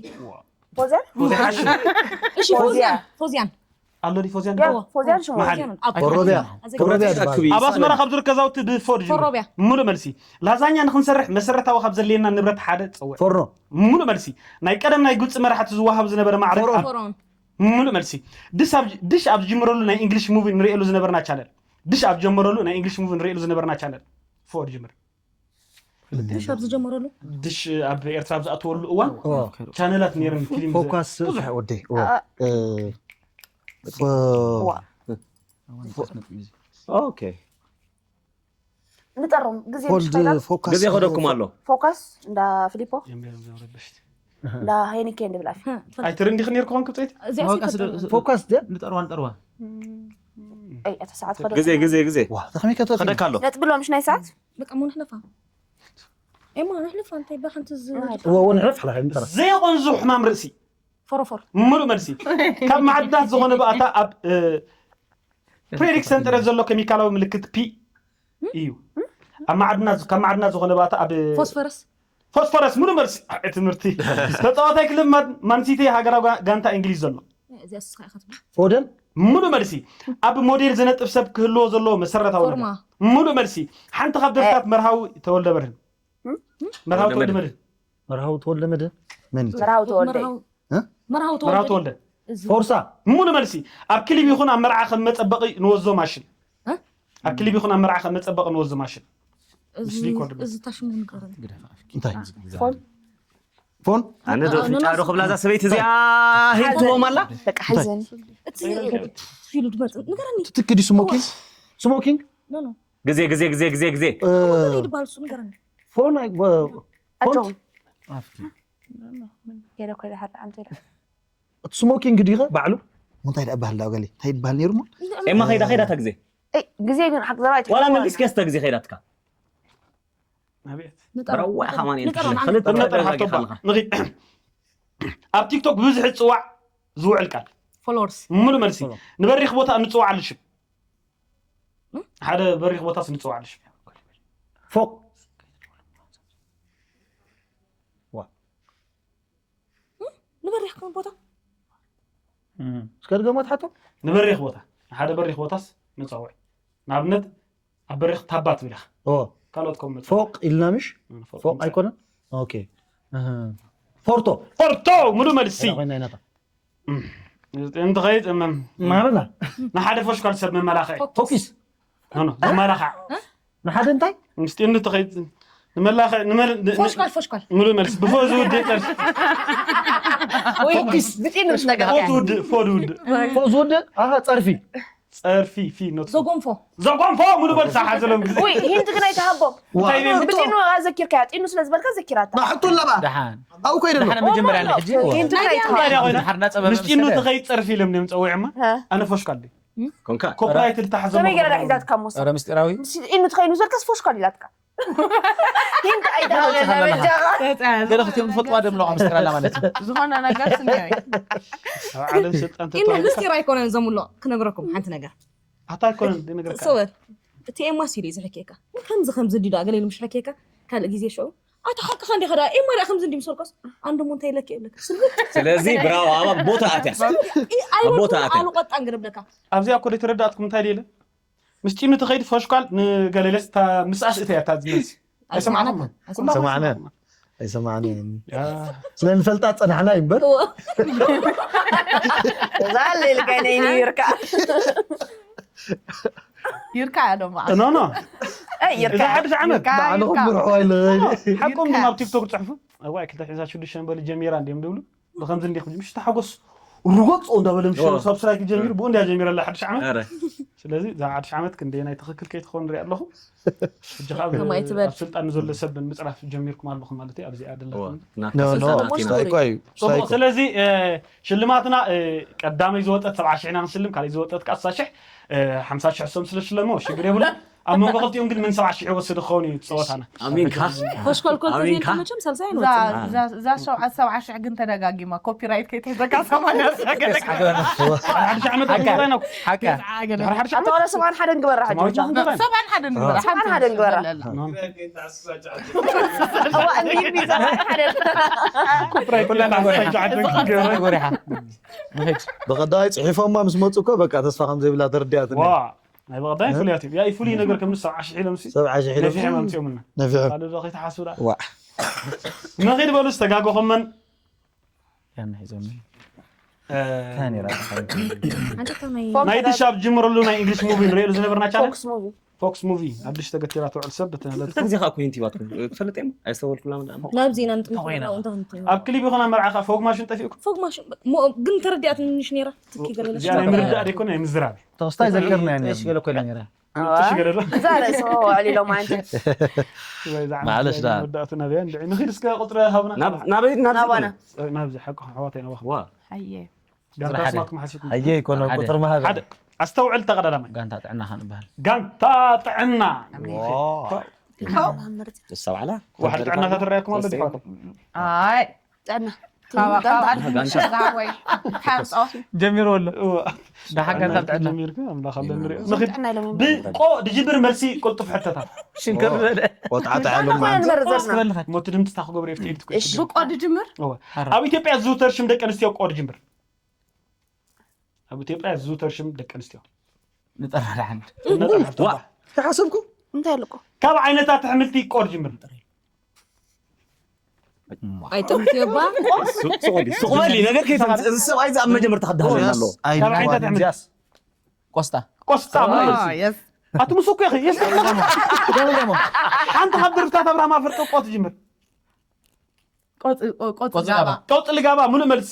ፎዝያን? ፎዚ ሓሽ። እሺ፣ ፎዝያ። ፎዝያን። ፎዝያን። ኣሎ ድዩ ፎዝያን? ያ፣ ፎዝያን ሽሙ። መሓሪ። ፎዝያን። ኣብ ፎሮብያ። ኣዘጋጅ-፣ ፎሮብያ ኣዘጋጅ-፣ ትበሃል። ኣብ ኣስመራ ካብ ዝርከቡ ገዛውቲ ብፎር ድጅምር። ፎሮብያ። ሙሉእ መልሲ። ላዛኛ ንክንሰርሕ መሰረታዊ ካብ ዘድልየና ንብረት ሓደ ጸውዕ። ፎርኖ። ሙሉእ መልሲ። ናይ ቀደም ናይ ግብፂ መራሕቲ ዝወሃብ ዝነበረ ማዕረግ ፎሮን። ኣብ-፣ ፎሮን። ሙሉእ መልሲ። ድሽ ኣብ፣ ድሽ ኣብ ዝጅምረሉ ናይ እንግሊሽ ሙቪ ንርእየሉ ዝነበርና ቻነል። ድሽ ኣብ ጀመረሉ ናይ እንግሊሽ ሙቪ ንርእየሉ ዝነበርና ቻነል። ፎር ድጅምር። ድሽ ኣብ ዝጀመረሉ? ድሽ ኣብ ኤርትራ ኣብ ዝኣተወሉ እዋን ዋ። ቻነላት ነይረን ፊልም ዘ-፣ ፎካስ ብዙሕ። ወደይ፣ ዋ። እ፣ ፎ-፣ ዋ። ኦኬ። ንጠሮም ግዜ ፎልድ ምሽ ከይዳ ፎካስ። ግዜ ከደኩም ኣሎ። ፎካስ እንዳ ፊሊፖ፣ ጀምር፣ ጀምር፣ ረበሽቲ። እንዳ ሄኒኬ እንድብል ኣፊ። ኣይትርንዲ ክኒር ክኾን ክብፀይት? እዚኣ ፎካስ ሴት ዶ-፣ ፎካስ ድያ? ንጠርዋ፣ ንጠርዋ። ኣይ፣ እታ ሰዓት ከደ ግዜ፣ ግዜ፣ ግዜ። ዋ፣ ተኸሚ ከቶ ከደካ ኣሎ። ነጥቢ ኣሎ ምሽ ናይ ሰዓት? በቃ፣ ሞ ንሕለፋ። ኤማ፣ ንሕለፋ፣ እንታይ በኸንት ዝ-፣ እዋ፣ እዋ፣ ንሕለፍ፣ ሓላ፣ ንጠራ። ዘይቆንዙ ሕማም ርእሲ። ፎሮፎር። ሙሉእ መልሲ። ካብ ማዕድናት ዝኾነ ባእታ ኣብ፣ እ፣ ፕሬሪክ ሰንጠረዥ ዘሎ ኬሚካላዊ ምልክት ፒ እዩ። ኣብ ማዕድናት፣ ካብ ማዕድናት ዝኾነ ባእታ ኣብ ፎስፈረስ። ፎስፈረስ፣ ሙሉእ መልሲ። ኣይ፣ ትምህርቲ። ተጻዋታይ ክለብ ማን-፣ ማንሲቲ ሃገራዊ ጋ-፣ ጋንታ እንግሊዝ ዘሎ። እዚኣ ስኻ ኢኻ ትብል። ፎደን። ሙሉእ መልሲ። ኣብ ሞዴል ዝነጥፍ ሰብ ክህልዎ ዘለዎ መሰረታዊ ፎርማ። ነገር። ሙሉእ መልሲ። ሓንቲ ካብ ደርፍታት መርሃዊ ተወልደ መድህን። መርሃዊ ተወልደ ተወልደ መድህን። መድህን። መርሃዊ ተወልደ መን እዩ? መርሃዊ ተወልደ። መርሃዊ እ? መርሃዊ መርሃዊ ተወልደ። ተወልደ። እዚ ፎርሳ። ሙሉእ መልሲ። ኣብ ክሊፕ ይኹን ኣብ መርዓ ከም መጸበቒ ንወዞ ማሽን። እ? ኣብ ክሊፕ ይኹን ኣብ መርዓ ከም መጸበቒ ንወዞ ማሽን። እዚ፣ ምስ ዲኮር ድማ። እዚ ታሽሙ ንገረኒ። እንታይ? ፎን። ፎን ኣነ ዶ ፍንጫ ዶ ክብላ እዛ ሰበይቲ እዚኣ ሂብዎም ኣላ። በቃ ሓይዘኒ። እቲ ፊሉ ድመጽ ንገረኒ። ትትክ ድዩ ስሞኪንግ? ስሞኪንግ? ኖ ኖ። ግዜ ግዜ ግዜ ግዜ ግዜ። እ፣ እንታይ ይባል እሱ ንገረኒ። ፎን ኣይ- ወ- ፎን ኣጆም ገለ ኮይዳ ሓደ ዓንተ ኢላ እቲ ስሞኪንግ ድዩ ባዕሉ? እንታይ ደኣ ባህል ዳው ገሊ እንታይ ይባል ነይሩ ሞ? ኤማ ከይዳ ከይዳታ ግዜ እይ፣ ግዜ ግን ሓቅ ዘራይ ዋላ መሊስኪ ኣስተ ግዜ ከይዳትካ ኣቤት ብረዋ ኢኻ ማን ንጠራና። ክልተ እምነት መደብ ሓቶባ ጌርካ ኣለኻ። ንኺድ ኣብ ቲክቶክ ብብዝሒ ዝፅዋዕ ዝውዕል ቃል ፎሎወርስ ሙሉ መልሲ ንበሪኽ ቦታ እንፅዋዓሉ ሽም ሓደ በሪኽ ቦታስ እንፅዋዓሉ ሽም ፎቅ ንበሪኽ ከም ቦታ እስከ ድገሞ ትሓቶ ንበሪኽ ቦታ ሓደ በሪኽ ቦታስ መፀውዒ ንኣብነት ኣብ በሪኽ ታባ ትብል ኢኻ ኦ ካልኦት ከም መፀውዒ ፎቅ ኢልና ምሽ ፎቅ ፎቅ ኣይኮነን ኦኬ እህ። ፎርቶ ፎርቶ ሙሉ መልሲ ኮይና ኢናታ እንትኸይድ እመም ማረና ንሓደ ፈሽኳል ሰብ መመላኽዒ ፎኪስ ኖ ኖ ዝመላኻዕ ንሓደ እንታይ ምስጢር እንትኸይድ ንመላኸ ንመል ን- ን- ፎሽኳል ፎሽኳል ሙሉ መልስ ብፎ ዝውድእ ጸርፊ ወይ ብጢኑ ምስ ነገር ፎ ዝውድእ ፎ ዝውድእ ፎ ዝውድእ ኣሃ ጸርፊ ጸርፊ ፊ ኖት ዘጎንፎ ዘጓንፎ ሙሉ መልስ ሓዘሎም ግዜ ወይ ሂንት ግን ኣይተሃቦም እንታይ ቤት ብጢኑ ኣዘኪርካያ ጢኑ ስለ ዝበልካ ዘኪራታ ማሕቱላ ባ ደሓን ኣው ኮይደ ኣሎ ደሓን መጀመርያ ንሕጂ ሂንት ግን ኣይተሃቦም እንታይ ደኣ ኮይና ድሓር እናጸበበ ምስጢር መሰለ ንትኸይድ ጸርፊ ኢሎም እዮም ጸዊዖማ እ። ኣነ ፈሽኳል ድዩ እ። ኮንካ ኮፒራይት ልታሕዞም ከመይ ገይራ ሒዛትካ ሞሳ ረ ምስጢራዊ ጢኑ ትኸይኑ ዘልካስ ፎሽኳል ኢላትካ ሂንት ኣይተሃበና በጃኻ ገለ ክትዮም ዝፈልጥዋ ደምለዋ ምስጢር ኣላ ማለት እዩ ዝኾነ ነገር ስኒዮ እዩ ኣብ ዓለም ስልጣን ኢኖ ምስጢር ኣይኮነን ዘምሎ ክነግረኩም ሓንቲ ነገር ኣታ ኣይኮነን ዝነገርካ ሰወር እቲ ኤማስ ኢሉ እዩ ዝሕኬካ ከምዚ ከምዚ እንዲ ዶ ኣገለ ኢሉ ምሽ ሕኬካ ካልእ ግዜ ሽዑ ኣታ ሓቅኻ እንዲኻ ዳ ኤማ ዳ ከምዚ እንዲ ምሰልኮስ ኣንድሞ እንታይ ኢለክ ይብለካ ስልቢ ስለዚ ብራው ኣባ ቦታ ኣትያ ኣይወልኩ ቦታ ኣትያ። ኣሉ ቀጣን ግርብለካ ኣብዚኣ እኮ ዘይተረዳእትኩም እንታይ ኢለ ምስጢር ንትኸይድ ፈሽኳል ንገለለስ እታ ምስኣስ እተ እያ እታ ዝመልሲ ኣይሰማዕኩም ሰማዕና ኣይሰማዕና ስለ ንፈልጣ ጸናሕና እዩ እምበር እዛ ልልጋይ ነይሩ ይርካ ይርካ እያ ዶማ ኖ ኖ ይርካ እዛ ሓድሽ ዓመት ባዕልኹም ብርሕዋ ኢለ ሓቆም ድማ ኣብ ቲክቶክ ፅሕፉ እዋይ ክልተ ሒዛ ሽዱሽተ በሉ ጀሚራ እንዲዮም ዝብሉ ብከምዚ እንዲኹም ምሽ ተሓጎስ ርጎፅ እንዳበለ ምሽ ኦ። ሳብስክራይብ ጀሚሩ ብኡ እንዲያ ጀሚራ ኣላ ሓድሽ ዓመት ኧረ ስለዚ እዛ ሓድሽ ዓመት ክንደየናይ ትኽክል ከይትኸውን ሪኣ ኣለኹ ሕጂ ከዓ ኣብ- ከማይ ትበል። ኣብ ስልጣን ንዘሎ ሰብ ምፅራፍ ጀሚርኩም ኣለኹም ማለት እዩ ኣብዚኣ እዋ፣ ደላትኩም ናታ ኖ፣ ኖ። ሰላም ኣትዩ። ስታይ እኮ እዩ፣ ስታይ ፅቡቅ እኮ። ስለዚ እ፣ ሽልማትና እ፣ ቀዳመይ ዝወጠት ሰብዓ ሽሕ ኢና ክንስልም ካልእ ዝወጠት ከዓ ስሳ ሽሕ እ፣ ሓምሳ ሽሕ እሶም ስለ ሽለሞ ሽግር የብሉ ኣብ መንጎ ክልቲኦም ግን ምን ሰብዓ ሽሕ ይወስድ ክኸውን እዩ ፀወታና ኣሚንካ ኮሽኮልኮል ኣሚንካ? ተዘይንተ መቸም ሳልሳይ እዛ- ንወፅእ እዛ- እዛ ሸውዓት ሰብዓ ሽሕ ግን ተደጋጊማ ኮፒራይት ከይተዘጋ ሰማንያ ሰገደ ሓደ ሺህ ዓመት ኣክበራይና እኮ። ሓካ ድሕሪ ሓደ ሺህ ዓመት ኣተዋላ ሰብዓን ሓደን ግበራ ሕጂ ሰማንያ ሺህ ዓመት ሰብዓን ሓደን ግበራ ኖ። እዋ እንዲቢ ሰብዓን ሓደን ኮፒራይት ኩላና ከይተዘጋ ጎሪሓ። ሰብዓ ሽሕ ዓመት ገይረ። ጎሪሓ ንኸይድ ብቐዳማይ ጽሒፎማ ምስ መጹ እኮ በቃ ተስፋ ከም ዘይብላ ተረዲኣትኒ። ዋ ናይ በቐዳይ ፍሉያት እዮም። ያይ ፍሉይ ነገር ከም ሰብዓ ሽሕ ኢሎም ሲ ሰብዓ ሽሕ ኢሎም ነፊሖም ኣምፅኦምና ነፊሖም። ካልእ ዶ ከይተሓስቡ ደኣ ዋ ንኸይድ በሉ ዝተጋገኹመን ያና ሒዞም እ፣ ታኒራ ሓንቲ ከመይ ናይ ድሻ ኣብ ጅምረሉ ናይ እንግሊሽ ሙቪ ንሪእሉ ዝነበርና ቻነል ፎክስ ሙቪ ፎክስ ሙቪ ኣዲሽ ተገቲራ ትውዕል ሰብ ብትህለት ክልተ ግዜ ከዓ ኮይን ቲባትኩም ትፈልጥ እዮም ኣይስተወልኩላ መድኣ ናብዚ ኢና ንጥምት እንተንት ኣብ ክሊፕ ይኹን ኣብ መርዓ ከዓ ፎግ ማሽን ጠፊእኩም ፎግ ማሽን ሞ ግን ተረዲኣት ንሽ ነራ ትኪ ገለለሽ እዚኣ ናይ ምርዳእ ደይኮነ ናይ ምዝራብ ተኽስታይ ዘከርና እሺ ገለ ኮይና ነራ እሺ ገለ ዶ እዛ ርእሲ ኸ ውዕል ኢሎም ኣንቲ ወይ ዛዕባ ማዕለሽ ደኣ። መወዳእቱ ናበይ እንድዒ ንኺድ እስከ ቁፅሪ ሃብና ናብ- ናበይ ናብዚ ናባና ናብዚ ሓቂ ኣሕዋተይ ናባኹም ዋ ኣየ ጋንታ ስራሕ ኣስማትኩም ሓሲብኩም ኣየ ይኮነ ሓደ። ቁፅሪ መሃብ ሓደ ኣስተውዕል ተቐዳዳማይ ጋንታ ጥዕናኻ ንበሃል ጋንታ ጥዕና ተሳባዕላ ዋሕድ ጥዕናታት ትረኣየኩም ኣሎ ድሕዋት ኣይ ጥዕና ካባ- ካባ- ጋንታ። ሽዛ ወይ ሓንፆ ጀሚሩ ኣሎ ደሓን ጋንታ ጥዕና ጀሚርኩ ኣምላኽ ኣሎ ንሪኦ እዞም ጥዕና ኢሎም እዮም። ብቆ ድጅብር መልሲ ቅልጡፍ ሕተታት ሽንከር ዝበለ ቆጥዓጣ ያሉ ጥዕና ማለት ንመርዘርና ትበልኻ ሞቲ ድምፂ ታክጎብር ኤፍቲ ኢድትኩ እሺ። ብቆ ድጅምር ኣብ ኢትዮጵያ ዝዝውተር ሽም ደቂ ኣንስትዮ ቆ ድጅምር ኣብ ኢትዮጵያ ዝዝውተር ሽም ደቂ ኣንስትዮ ንጠራ ደሓን ነጠርሓ ዋ ተሓሰብኩ እንታይ ኣለኩ ካብ ዓይነታት ኣሕምልቲ ቆ ድጅምር ኣይጠምትዮ ባ ሱቕ በሊ ነገር ከይፈ እዚ ሰብኣይ እዚ ኣብ መጀመርታ ክዳሃለና ኣለዎ ካብ ዓይነታት ኣሕምልቲ ቆስጣ ቆስጣ ማለት እዩ። የስ ኣቲ ምስ እኮ ይኸ የስ ሓንቲ ካብ ደርፍታት ኣብርሃም ኣፈርቂ ቆ ትጅምር ቆጽሊ ጋባ። ቆጽሊ ጋባ፣ ምሉእ መልሲ።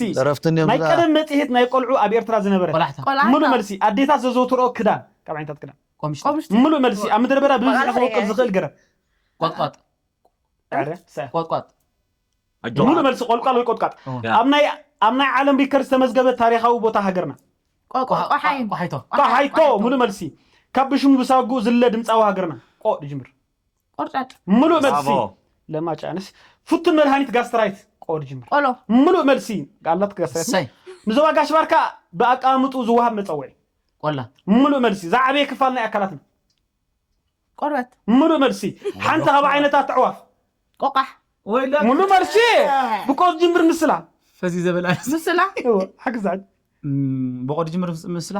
ናይ ቀደም መጽሔት ናይ ቆልዑ ኣብ ኤርትራ ዝነበረ። ቆላሕታ። ምሉእ መልሲ። ኣዴታት ዘዘውትርኦ ክዳን፣ ካብ ዓይነታት ክዳን። ቆምሽቲ። ምሉእ መልሲ። ኣብ ምድረ በዳ ብብዝሒ ክወቅል ዝኽእል ገረብ። ቆጥቋጥ። ቆጥቋጥ። ምሉእ መልሲ። ቆልቋል ወይ ቆጥቋጥ። ኣብ ናይ ኣብ ናይ ዓለም ሪከርድ ዝተመዝገበ ታሪኻዊ ቦታ ሃገርና። ቆሓይቶ። ቆሓይቶ። ምሉእ መልሲ። ካብ ብሽሙ ብሳጉኡ ዝለ ድምፃዊ ሃገርና። ቆ ድጅምር። ቆርጫጭ። ምሉእ መልሲ። ለማጭ ኣነስ። ፍቱን መድሃኒት ጋስትራይት። ቆ ድጅምር። ቆሎ። ምሉእ መልሲ። ጋላት ጋስትራይት። ንዞባ ጋሽ ባርካ ብኣቀማምጡ ዝወሃብ መጸውዒ። ቆላ። ምሉእ መልሲ። ዝዓበየ ክፋል ናይ ኣካላትና። ቆርበት። ምሉእ መልሲ። ሓንቲ ካብ ዓይነታት ኣዕዋፍ። ቆቃሕ። ምሉእ መልሲ። ብቆ ዝጅምር ምስላ። ፈዚ ዘበል ኣይስ። ምስላ። ሓግዛኝ። ብቆ ዝጅምር ምስላ።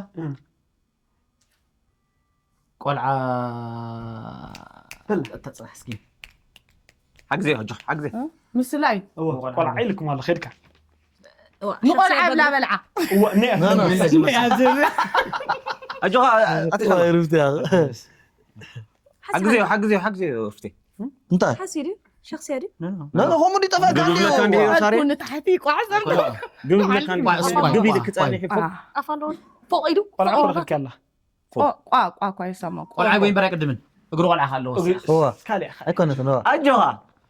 ቆልዓ ተጽናሕ እስኪ። ሓግዜ ሕጆ ሓግዜ። ምስላ እዩ። ቆልዓ ኢልኩም ኣሎ ኸድካ። ንቆልዓ ብላ በልዓ። እዋ፣ ነ-፣ ነ-፣ ነ-፣ ነ-፣ ነ-፣ ኣጆኻ፣ ኣጆኻ። ርፍቲ እያ። ሓግዜ፣ ሓግዜ፣ ሓግዜ፣ ርፍቲ። እንታይ? ሓሲ ድዩ? ሸኽሲ ድዩ? ነ-፣ ነ-፣ ነ-፣ ከምኡ ድዩ ጠፋእካ? ግብ ይብለካ እንድዩ፣ ሳሬ። ኣልኩ ንታሕቲ ይቋዕ ዘርግ። ግብ ይብለካ እንድዩ። ቋዕ፣ ቋዕ፣ ግብ ኢልክ ቋዕ። ጻኒሕ ይፎ። ኣፋ ኣለዎ። ፎቕ ኢሉ። ቆልዓ ፎቕ ኢሉ። ክረኽብኪ ኣላ። ፎ። ቆ-፣ ቋ፣ ቋ፣ ቋ ይሰማ። ቆ-፣ ቆልዓ ቆ-፣ ወይ በራ ቅድምን። እግሩ ቆልዓ ካለዎ። እግሪ-፣ እዋ። ካልእ። ኣይኮነትን፣ እዋ። ኣጆኻ።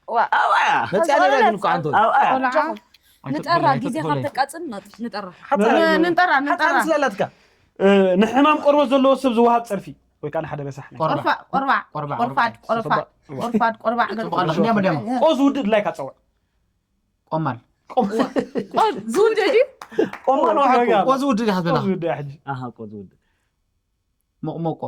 ዋ። ኣዋ። መጽያ ነይራ ግን እኮ ዓንቶ። ኣዋ። ቆልዓ። ንጠራ፣ ግዜ ካብ ተቃጽል ን-፣ ንጠራ። ሓጻር ን-፣ ንጠራ፣ ንጠራ። ሓጻር ስላላትካ። እ፣ ንሕማም ቆርበት ዘለዎ ሰብ ዝወሃብ ጸርፊ ወይ ከኣ ንሓደ ረሳሕ ነገር። ቆርባዕ። ቆርባዕ፣ ቆርባዕ። ቆርባዕ፣ ቆርፋድ፣ ቆርባዕ። ቆርፋድ፣ ቆርፋድ፣ ቆርባዕ። ጽቡቕ ኣለኻ። እንዲያ መዲያማ። ቆ ዝውድእ ድላይካ ጸውዕ። ቆማል። ቆም-፣ ቆ-፣ ዝውድእ ድዩ? ቆማል ዋሓ እኮ። ቆ ዝውድእ ድያ ክትብላ? ቆ ዝውድእ ሕጂ። ኣሃ፣ ቆ ዝውድእ። ሞቕሞቆ።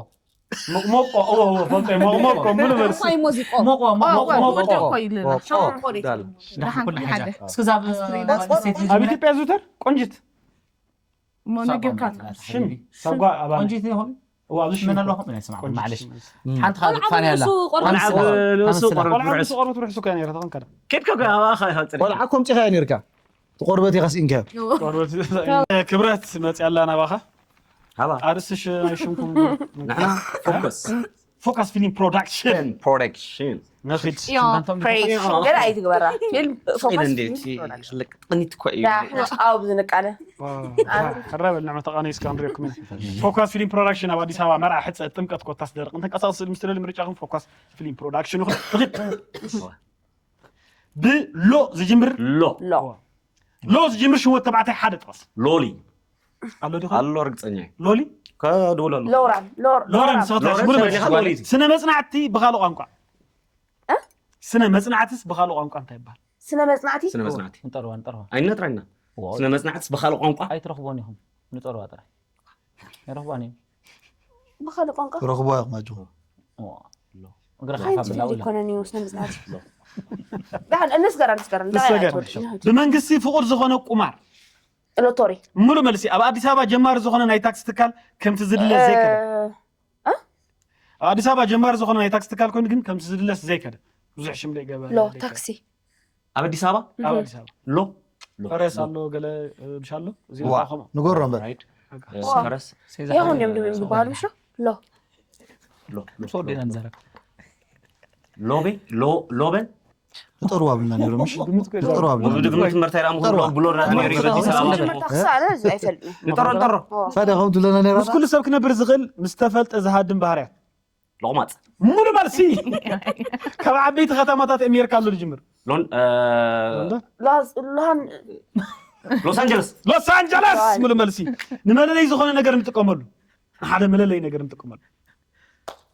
ሞቕሞቆ፣ እወ፣ እወ፣ ፈልጠ፣ ሞቕሞቆ፣ ምሉእ መልሲ። ሞቆ፣ ሞቆ፣ ሞቆ፣ ሞቆ። ሞቆ እኮ ይብልና። ሞቆ፣ ሞቆ። ዳል። ደሓን ኩሉ ሓደ። እስኪ ዛብ፣ ኣስፕሪን። ሴት ልጅ ኣብ ኢትዮጵያ ዝውተር ቆንጅት። እሞ ሳቋ ነጊርካ ማለት ሽም፣ ሽም። ሳቋ ኣባል። ቆንጅት ይኾን? እዋ፣ ኣብዚ ሽም መን እኮ። ኣለኹም? ናይ ስማዕ፣ ቆንጅት ማዕለሽ። ሽም። ሓንቲ ካልእ ቆልዓ ፋን ያላ። ንሱ ቆርበት ቆልዓ ርሑስ። ቆልዓ ንሱ ቆርበት ርሑስ እኮ ነይራ፣ ተኾንካ ዶ? ኬድካ እኮ፣ ኣብኣ ኢኻ፣ ኢኻ ጽሪኻ። ቆልዓ ኮምጺኻ እያ ነይርካ። እቲ ቆርበት ኢኻ ስኢንካዮ። ቆርበት። ክብረት መጽያ ኣላ ናባኻ። ሃባ። ኣርእስቲ ሽ-፣ ናይ ሽምኩም ንሕና ፎከስ። ፎከስ ፊልም ፕሮዳክሽን። ፕሮዳክሽን። ንኺድ። ዮ፣ ሽምካንቶም ፕሬ-፣ ዲኮ-፣ ገለ ኣይትግበራ። ፊልም ስቕ ኢለ ፎከስ እንዴ፣ ፊልም እቲ ፕሮዳክሽን። ልቅ-፣ ጥኒት እኮ እዩ። ዳ፣ ሕጻው ብዝንቃለ። ዋው። ሕራይ በል፣ ንዕመ ተቓነዩ እስካብ ንሪኦኩም ኢና። ፎከስ ፊልም ፕሮዳክሽን ኣብ ኣዲስ ኣበባ መርዓ፣ ሕጸ፣ ጥምቀት ኮታስ ደርቂ እንተንቀሳቐስ ስእሊ ምስ ደለሊ ምርጫኹም ፎከስ ፊልም ፕሮዳክሽን ይኹን። ንኺድ። ብሎ ዝጅምር ሎ። ሎ። ሎ ዝጅምር ሽም ወዲ ተባዕታይ ሓደ ጥቐስ። ሎሊ። ኣሎ ዲኹም? ኣሎ፣ ርግጸኛ እየ። ሎሊ? ከድውለሉ። ሎራን፣ ሎር-፣ ሎራን፣ ሎራን። ንስኻ ሎራን፣ ትሽምር ሎራን፣ በል። ሎራን። ስነ መጽናዕቲ ብኻልእ ቋንቋ። እ? ስነ መጽናዕትስ ብኻልእ ቋንቋ እንታይ ይበሃል? ስነ መጽናዕቲ? ስነ መጽናዕቲ። ንጠርዋ፣ ንጠርዋ። ኣይነጥራና። ዋው። ስነ መጽናዕትስ ብኻልእ ቋንቋ? ኣይትረኽቦን ኢኹም። ንጠርዋ ጥራይ። ኣይረኽባን እዮም። ብኻልእ ቋንቋ? ረኽቦ ኢኹም ኣጆኹም። ዋ። እግርኻ ሓንቲ ካብላ ልጅ ውላ። ይኮነን እዩ ስነ መጽናዕቲ። ዳሕን እንስገራ፣ እንስገራ፣ እንታይ ንስገር። ኣይትወድእን፣ ኣይትወድእን። ብመንግስቲ ፍቑድ ዝኾነ ቁማር። ሎቶሪ። ሙሉ መልሲ። ኣብ ኣዲስ ኣበባ ጀማሪ ዝኾነ ናይ ታክሲ ትካል ከምቲ ዝድለ እ፣ ዘይከደ። እ? ኣብ ኣዲስ ኣበባ ጀማሪ ዝኾነ ናይ ታክሲ ትካል ኮይኑ ግን ከምቲ ዝድለስ ዘይከደ። ብዙሕ ሽም ዘይገበረ፣ ሎ፣ ዘይከደ። ታክሲ። ኣብ ኣዲስ ኣበባ? ኣብ ኣዲስ ኣበባ። ሎ? ሎ፣ ፈረስ ሎ። ኣሎ፣ ገለ፣ እ፣ ብሻ ኣሎ? እዚ ዋ፣ ከምኡ። ንገሮ እምበር። ራይድ። እ፣ ዋ። ፈረስ። ሴዛ ይኹን ሓይለ እዮም ድም ዝበሃሉ፣ ምሽ? ሎ። ሎ፣ ሎ፣ ሶ ሎ፣ ዴና ሎ። ንዘረብ። ሎቤ? ሎ-፣ ሎበን? ንጠርዋ ብልና ነይሩ፣ ምሽ? ግምት እኮ ንጠርዋ ብልና ወብዱ ነይሩ። ግምት መርታ ኢላ ምኹን ንጠርዋ። ብሎ ራ-፣ ነይሩ እዩ፣ በዲስ ኣበባ። መጀመርታ ክሳለ እዚ ኣይፈልጥን። ንጠሮ፣ ንጠሮ። ኦ። ታዲያ ከምኡ ትብለና ነይራ? ምስ ኩሉ ሰብ ክነብር ዝኽእል፣ ምስ ተፈልጠ ዝሃድም ባህርያት። ሎቕማጽ። ሙሉ መልሲ። ካብ ዓበይቲ ከተማታት ኣሜሪካ ኣሎ ዝጅምር። ሎን-፣ እ፣ ሎንዶን? ላስ-፣ ላን-፣ ሎስ ኣንጀለስ። ሎስ ኣንጀለስ። ዋይ። ሙሉ መልሲ። ንመለለይ ዝኾነ ነገር እንጥቀመሉ። ንሓደ መለለይ ነገር እንጥቀመሉ።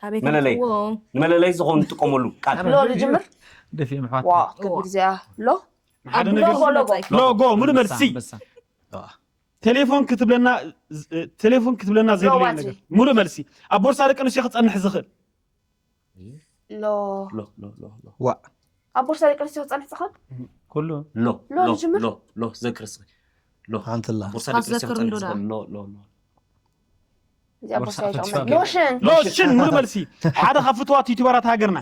ኣቤት መለለይ። ኣዎ። ንመለለይ ዝኾነ እንጥቀመሉ ቃል። ሎ ዝጅምር? ደፊ ምሕዋት። ዋ፣ ከቢድ እዚኣ። ሎ? ንሓደ ኣብ ነገር ሎጎ፣ ሎጎ። ሎጎ፣ ሙሉ መልሲ። ኣንበሳ፣ ኣንበሳ። ቴሌፎን ክትብለና፣ ቴሌፎን ክትብለና ዘድልዮ ሎባቲ። ነገር። ሙሉ መልሲ። ኣብ ቦርሳ ደቂ ኣንስትዮ ክጸንሕ ዝኽእል። ሎ። ሎ፣ ሎ፣ ሎ፣ ሎ። ዋ። ኣብ ቦርሳ ደቂ ኣንስትዮ ክጸንሕ ዝኽእል? ኩሉ። ሎ፣ ሎ ሎ፣ ዝጅምር? ሎ፣ ሎ፣ ዘክር እስኪ። ሎ። ሓንቲ ኣላ። ቦርሳ ካብ ደቂ ኣንስትዮ ዘክር ክጸንሕ እንዶ ዝኽእል። ዳ። ሎ፣ ሎ፣ ሎ። እዚኣ ቦርሳ ቦርሳ ይጠቕመኒ። ፈትሻ ሎሽን። ሎሽን፣ ሙሉ መልሲ። ሓደ ካብ ፍትዋት ዩቱበራት ሃገርና።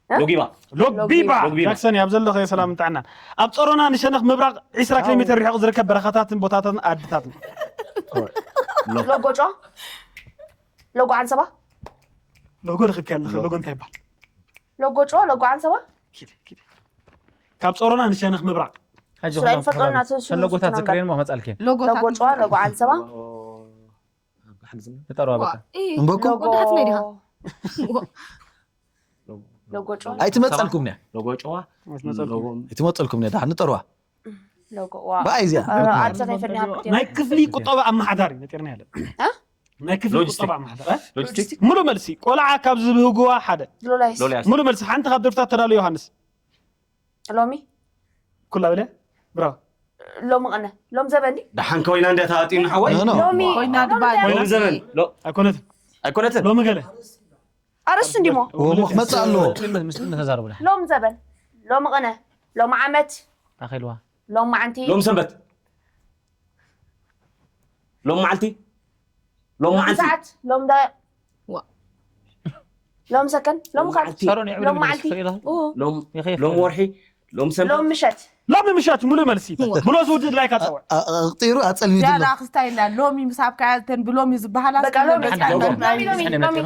እ? ሎጊባ። ሎቢባ። ሎጊባ። ጃክሰን፣ ኣብ ዘለኸ ሰላም ጥዕናን። ኣብ ጾሮና ንሸነኽ ምብራቕ ዒስራ ኪሎ ሜትር ርሒቑ ዝርከብ በረኻታትን ቦታታትን ኣድታትን። ሎ። ሎጎ ጨዋ? ሎጎ ዓንሰባ? ሎጎ ርኽብኪ ኣለኺ። ሎ። ሎጎ እንታይ ይባሃል? ሎጎ ጨዋ፣ ሎጎ ዓንሰባ? ኪዲ፣ ኪዲ። ካብ ጾሮና ንሸነኽ ምብራቕ። ሕጂ ሱራይ ፈቀድና ተወስኑ ፈለጎታት ዝክሬን ሞ መጻልኪ ሎጎታት ሎጎ ጨዋ ሎጎ ዓንሰባ ተጠርዋ በቃ እምበኮ ወዳሓት መይ ዲኻ ሎጎ ጨዋ ኣይትመፀልኩም ያ ሎጎ ጨዋ ኣይትመፀልኩም ያ ዳሓ ንጠርዋ ሎጎ ዋ ብኣይ እዚኣ ኣርፀ ናይ ፈድኒ ሃብኩት ናይ ክፍሊ ቁጠባ ኣመሓዳሪ ነጢርና ያለ ናይ ክፍሊ ሎጂስቲክ። ቁጠባ ኣመሓዳሪ ሎጂስቲክ ሙሉ መልሲ ቆልዓ ካብ ዝብህግዋ ሓደ ሎላይስ ሎልያስ ሙሉ መልሲ ሓንቲ ካብ ደርፍታት ተዳሉ ዮሃንስ ሎሚ ኩላ ብለ ብራው ሎሚ ቀነ ሎም ዘበን ደሓን ኮይና እንደ ተዋጢኑ ሓወይ ኖ፣ ኖ። ሎሚ ኮይና ድባ ሎም ዘበን ሎ- ኣይኮነትን ኣይኮነትን ሎሚ ገለ ኣረስ እንዲሞ ወሞ ክመፅእ ኣለዎ ምስል ተዛረቡ ዳ ሎም ዘበን ሎም ቀነ ሎም ዓመት ኣኺልዋ ሎም መዓንቲ ሎም ሰንበት ሎም መዓልቲ ሎም ሎም መዓልቲ ሰዓት ሎም ዳ ዋ። ሎም ሰከን ሎም ካብ መዓልቲ። ሳሮን ሎም መዓልቲ ሎም ሎም ወርሒ ሎም ሰንበት ሎም ምሸት ሎሚ ምሸት ሙሉ መልሲ ብሎ ዝውድድ ላይክ ኣፀውዕ ኣቕጢሩ ኣፀልሚ ዝያዳ ዘሎ ክስታይ ኢላ ሎሚ ምሳብ ካያልተን ብሎሚ ዝበሃላ በቃ ሎሚ ስለ ሎሚ ሎሚ ሎሚ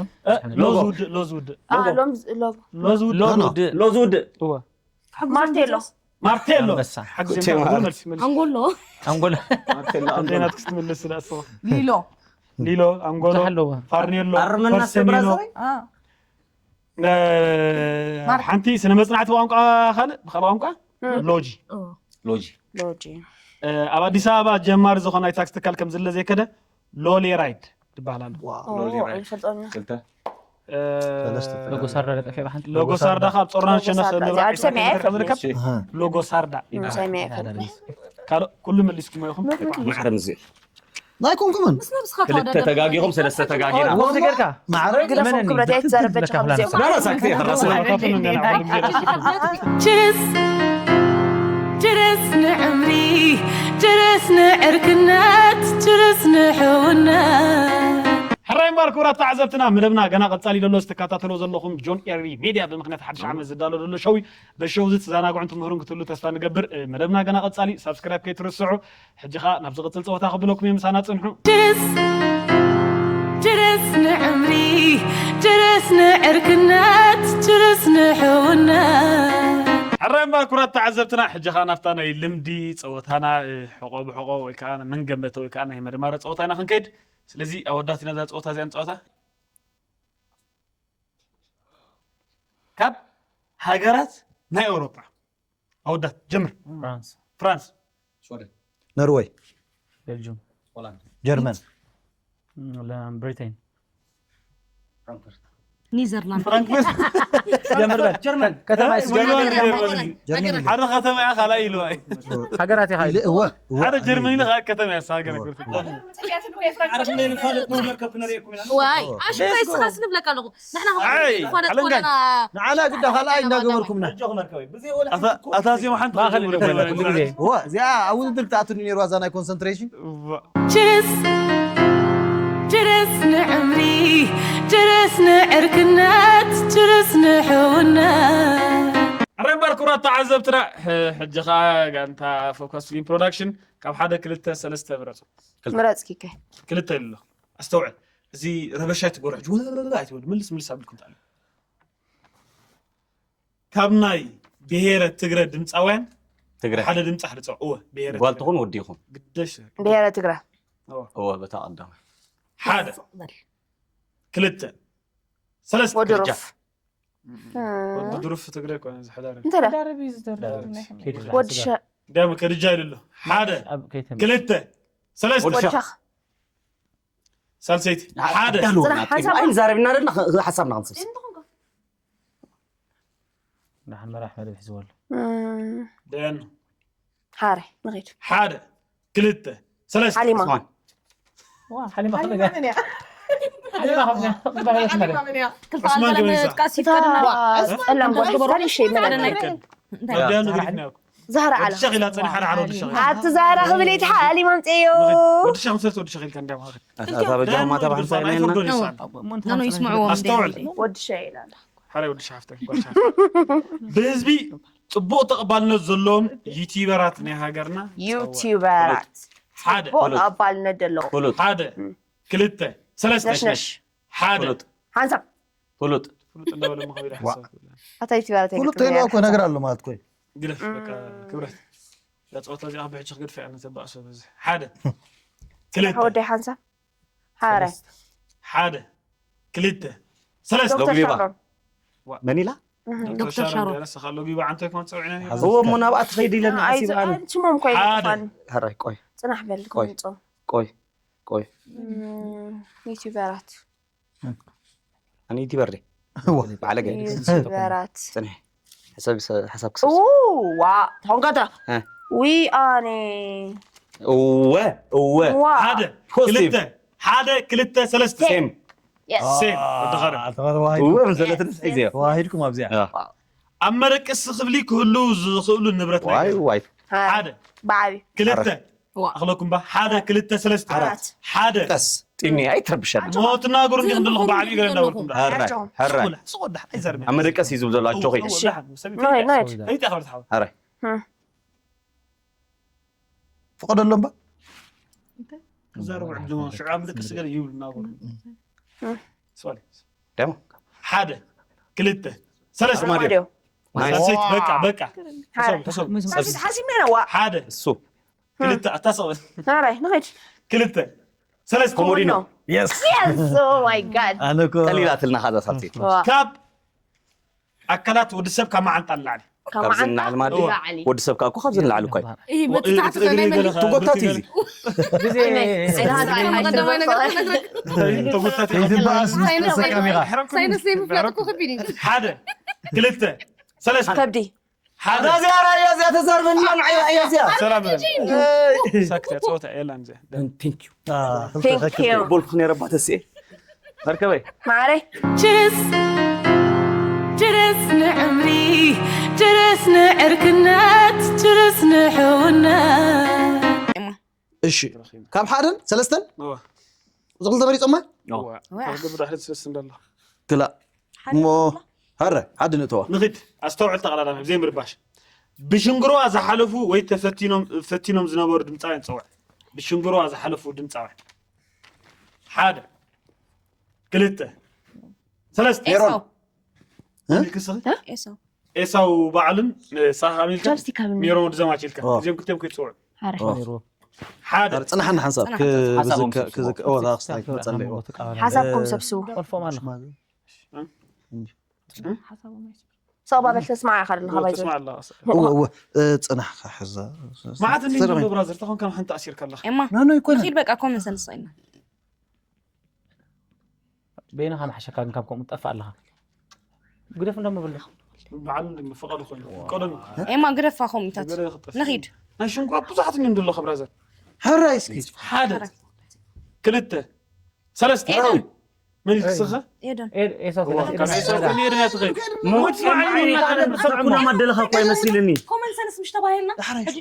ሎዝ ውድእ ሎዝ ውድእ አ፣ ሎም ሎም ሎዝ ውድእ ሎዝ ውድእ እወ ማርቴሎ ማርቴሎ ኣንበሳ። ሓግዜ ቴማ። ሙሉ መልሲ መልሲ ኣንጎሎ ኣንጎሎ ኣንቴናት ክትምልስ ስለ ኣስዋ ሊሎ ሊሎ ኣንጎሎ ብዙሕ ኣለዎ ፋርኔሎ ኣርመና ፐርሰሚኖ ብራዘር እ፣ ሓንቲ ስነ መጽናዕቲ ቋንቋ ካልእ ብካልእ ቋንቋ ሎጂ ሎጂ ሎጂ እ፣ ኣብ ኣዲስ ኣበባ ጀማሪ ዝኾነ ናይ ታክሲ ትካል ከም ዝለ ዘይከደ ሎሌ ራይድ ዝበሃል ኣሎ ሎሊ ራይድ። ይፈልጦና ክልተ እ፣ ሎጎ ሳርዳ ለጠፊ ብሓንቲ ሎጎ ሳርዳ ካብ ጾርና ሸነኽ ምብራቕ ኣብ ሰሚዐ ካብ ዝርከብ ሰሚዐ ሎጎ ሳርዳ ካልእ ኩሉ መሊስኩም ኢኹም ማዕረ ምዚ ናይ ኮንኩምን ምስ ነብስኻ ክልተ ተጋጊኹም ሰለስተ ተጋጊና ወዚ ገርካ ማዕረ ግደፎም ክብረት ኣይትዘረበ ጭኻ ብዚኦም ችርስ ችርስ ንዕምሪ ችርስ ንዕርክነት ችርስ ንሕውነት ሕራይ እምበር ክቡራት ተዓዘብትና መደብና ገና ቀጻሊ ዘሎ ዝተከታተሎ ዘለኹም ጆን ኤሪ ሚድያ ብምክንያት ሓድሽ ዓመት ዝዳሎ ዘሎ ሸው በሸው እዚ ትዘናግዑን ትምህሩን ክትህሉ ተስፋ ንገብር እ፣ መደብና ገና ቀጻሊ ሳብስክራይብ ከይትርስዑ ሕጂ ኸዓ ናብ ዝቕጽል ጸወታ ክብለኩም እየ ምሳና ጽንሑ ችርስ ችርስ ንዕምሪ ችርስ ንዕርክነት ችርስ ንሕውነት ሕራይ እምበር ክቡራት ተዓዘብትና ሕጂ ኸዓ ናብታ ናይ ልምዲ ጸወታና እ፣ ሕቆ ብሕቆ ወይ ከዓ መንገመተ ወይ ከዓ ናይ መደማረ ጸወታ ኢና ክንከይድ ስለዚ ኣወዳት ኢና እዛ ጸወታ እዚኣ ንጸወታ ካብ ሃገራት ናይ ኣውሮፓ ኣወዳት ጀምር ፍራንስ ፍራንስ ሽወደን ነርወይ ቤልጁም ሆላንድ ጀርመን ለ- ብሪቴን ፍራንክፈርት ኒዘርላንድ ፍራንክፈርት ጀምር በል ጀርመን ከተማ ወይ ወይ ወይ ወይ ጀርመን ሓደ ከተማ እያ ካልኣይ ኢሉ ኣይ ሃገራት ኢኻ ኢሉ እወ እወ ሓደ ጀርመን ኢኻ ከተማ እያ እሳ ሃገር ነግርኩ ዋይ ኣሽካይ ስኻስ ንብለካ ኣለኹ ንሕና ኣይ፣ ዝኾነ ዓለምጋይ። ዝኾነ ንዓና ግዳ ካልኣይ እንዳገበርኩምና ኣታ ዜማ ሓንቲ ማእኸል ንግበር ኩሉ ግዜ እወ እዚኣ ኣብ ውድድር ትኣትኒ ነይሩ ዋዛ ናይ ኮንሰንትሬሽን ችርስ ችርስ ንዕምሪ ችርስ ንዕርክነት ችርስ ንሕውነት ሕራይ እምበር ክቡራት ተዓዘብትና ሕ- ሕጂ ኸዓ ጋንታ ፎከስ ፊልም ፕሮዳክሽን ካብ ሓደ ክልተ ሰለስተ ምረፁ ምረፅ ኪከ ክልተ ኢሉ ኣሎ ኣስተውዕል እዚ ረበሻ ኣይትጎርዕጅ ወለለለ ኣይትበሉ ምልስ ምልስ ኣብልኩም ተኣሉ ካብ ናይ ብሄረ ትግረ ድምፃውያን ትግረ ሓደ ድምፂ ሓደ ፀው እወ ብሄረ ጓል ትግረ። ትኹን ወዲ ይኹን ግደሽ ብሄረ ትግረ እወ። እወ በታ ቀዳማይ ሓደ ክልተ ሰለስተ ወዲ ሩፍ ወዲ ድሩፍ ትግረ ኮነ ዝሕዳር እንታይ ዳ ዳርብ እዩ ዝደርብ ናይ ከመይ ወዲ ሸ እንዲያም ከድጃ ኢሉ ኣሎ ሓደ ኣብ ከይተም ክልተ ሰለስተ ወዲ ሸ- ወድሻኽ ሳልሰይቲ ሓደ ስራሕ ሓንሳብ ኣይንዛረብና ደና ሓሳብና ክንስብስ ንሓመራ ኣሕመድ ሒዝዎ ኣሎ ደን ሓረ ንኸይድ ሓደ ክልተ ሰለስተ ሓሊማ ስማን ዋ ሓሊማ ከመይ ገ- ሓሊማ ከመይ ገ- ዑስማን ገበሬሳ። ጸላም ጓል ስተሪሽ ይመለና ወዲያ ንግሪት ነው ዛህራ ዓላ ወዲ ሸኺላ ጸኒሓ ንሓረ ወዲ ሸኺላ ኣቲ ዛህራ ክብል እቲ ሓሊማ ኣምፅዮ ወዲ ሸኺ ሰለስተ ወዲ ሸኺል ከንዲያ ማለት ኣታ በጃ ማታ ባሕር ሳይና ኣይፈርዶን ይሳል ኣስተውዕል ወዲ ሸ ኢላላ ሓደ ወዲ ሸሓፍተ ጓል ሸሓፍተ ብህዝቢ ጽቡቕ ተቐባልነት ዘለዎም ዩቲዩበራት ናይ ሃገርና ዩቲዩበራት ሓደ ጽቡቕ ተቐባልነት ዘለዎ ፍሉጥ ሓደ ክልተ ሰለስተ ነሽነሽ ሓደ ፍሉጥ ሓንሳብ ፍሉጥ ፍሉጥ እንዳበለ ምኽቢድ ሓሳብ ኣታ ዩቲዩበራት ፍሉጥ ተይልዋ እኮ ነገር ኣሎ ማለት ኮይ ግደፍ በቃ። ክብረት እዛ ፀወታ እዚኣ ብሕጂ ክገድፋ እያ ነተባእሶ በዚ ሓደ ክልተ ወደይ ሓንሳብ ሓረ ሓደ ክልተ ሰለስተ ዶክተር ሎጊባ። ሻሮን መን ኢላ? ዶክተር ሻሮን ገረሰኻ ሎጊባ ዓንተ ይኮን ፀውዒና ነይሩ እዎ እሞ ናብኣ ትኸይድ ኢለና ኣይ ሓሲብ ኣነ ሽሞም ኮይኖም ሕራይ ቆይ ፅናሕ በል ቆይ። ክምፅኦም ቆይ ቆይ ዩቲበራት ኣነ ዩቲበር ደ ባዕለገ ዩቲበራት ፅንሒ ሓሳብ ክሰ ዋ ተኾንካታ እ። ዊ ኣነ እወ እወ ዋ ሓደ ፖዚቲቭ። ክልተ ሓደ ክልተ ሰለስተ ሴም ሴም ወዲ ኸረን እወ መሰለትንስ ሒዝዮ ተዋሂድኩም ኣብዚኣ ኣብ መደቀሲ ክፍሊ ክህልው ዝኽእሉ ንብረት ናይ ዋይ ገዛ። ዋይ ሓደ ብዓቢ ክልተ ዋ። ኣኽለኩም ባ ሓደ ክልተ ሰለስተ ኣራት ሓደ ቀስ ጢኒ ኣይትረብሸና ሞ ትናገሩ እንዲኹም ዘለኹም ብዓብዩ ገለ እንዳበልኩም ዳ ሕራይ ሕራይ ስቁላ ስቆዳ ኣይዛርብ ኣብ መደቀሲ ዝብሎ ኣጆኺ ንኸይድ ንኸይድ ሰበይቲ ወይዳ ይጠኸብር ትሓው ሕራይ ፍቐደሎም ባ ክዛረቡ ዕድሞ ሽዑ ኣብ መደቀሲ ገለ ይብሉ እናበሉ ሶሪ ደሞ ሓደ ክልተ ሰለስተ ኣርማድዮ። ማድዮ ናይ ሰይቲ በቃ በቃ ሓደ ሕሰቡ ሕሰቡ ሰብሲት ሓሲብና ኢና ዋ ሓደ እሱ ክልተ ኣታሰበ ናራይ ንኸይድ ክልተ ሰለስተ ኮሞዲኖ የስ yes oh my god ኣነ እኮ ቀሊላትልና ካዛ ሳልሰይቲ ዋ ካብ ኣካላት ወዲ ሰብ ካብ መዓንጣ ንላዕሊ ካብ ካብዚ መዓንጣ ንላዕሊ ማለት ንላዕሊ ወዲ ሰብ ካብ እኮ ካብዚ ንላዕሊ እኮ ይህ መትታሕቲ እግሪ ናይ መን ገለ እዩ? ከ- ተጎታቲ እግሪ እዚ ገለ- ተጎታቲ ተጎታቲ። ተጎታቲ ይትበኣስ ምስ ተሰካሚኻ ሳይነስ ዘይምፍላጥ እኮ ከቢድ እዩ። ሓደ ክልተ ሰለስተ ከብዲ ሓደ እዚኣ ራያ እዚኣ ተዛርበኒ እያ ንዓይ ራያ እዚኣ ሰላም በል። ሳክት እያ፣ ፀወታ የላን እዚኣ። ቴንክ ዩ Thank you. ቦልኩ ነይረ ባተስኤ መርከበይ ማዕረይ ችርስ ችርስ ንዕምሪ ችርስ ንዕርክነት ችርስ ንሕውነት እሺ ካብ ሓደን ሰለስተን እዋ፣ እዚ ክልተ መሪፆማ እዋ። ካብ ግብ ድሕሪ ትስስ እንደሎ። ክላእ እሞ ሃረ ሓደን እተዋ ንኺድ ኣስተውዕል ተቐዳዳሚ ብዘይ ምርባሽ ብሽንግሮዋ ዝሓለፉ ወይ ተፈቲኖም ፈቲኖም ዝነበሩ ድምፃውያን ፀውዕ ብሽንግሮዋ ዝሓለፉ ድምፃውያን ሓደ ክልተ ሰለስተ ሜሮን ኤሳው ምልክስኺ ኤሳው ኤሳው ባዕሉን ሳኻ ሚልካ ቻፕስቲክ ካብ ሜሮን ወዲ ዘማች ኢልካ ኦ። እዚኦም ክልቲኦም ከይትፅውዑ ኦ። ሓደ ሃረ ፅናሕ ንሓንሳብ ፅናሕ። ክብዝከ ሓሳቦም ክዝከ ኦ ዛ ክስታይ ክመፀለይ ኦ ሓሳብኩም ሰብስቡ ቆልፎም ኣለኻ ሰባ በል ተስማዕ ኢኻ ዘለኻ ባይዘ ተስማዕ ኣለኻ እወ እወ እ፣ ፅናሕ ክሕዘ መዓት እንዲ ሰላም። ብራዘር ተኾንካ ሓንቲ ኣሲርካ ኣለኻ ኤማ ናኖ ይኮነ ኪድ በቃ ኮመን ሰንስ ኢና በይንኻ ምሓሸካ ግን ካብ ከምኡ ትጠፍእ ኣለኻ ግደፍ እንደምብል በዓል እንዲ ፈቐዱ ኮይኑ ቀደም ኤማ ግደፋ ከምኡታት ገለ ክጠፍእ ንኺድ ናይ ሽንኳ ብዙሓት እንዲ ኣለኹ ብራዘር ሕራይ እስኪ ሓደ ክልተ ሰለስተ ኤደን መን ይክስኸ ኤደን ኤሳው ካብ ኤሳው ከመይ ኤደን እያ ትኸይድ ሞት ሰብኩና ማደለኻ እኳ ይመስልኒ ኮመን ሰንስ ምሽ ተባሂልና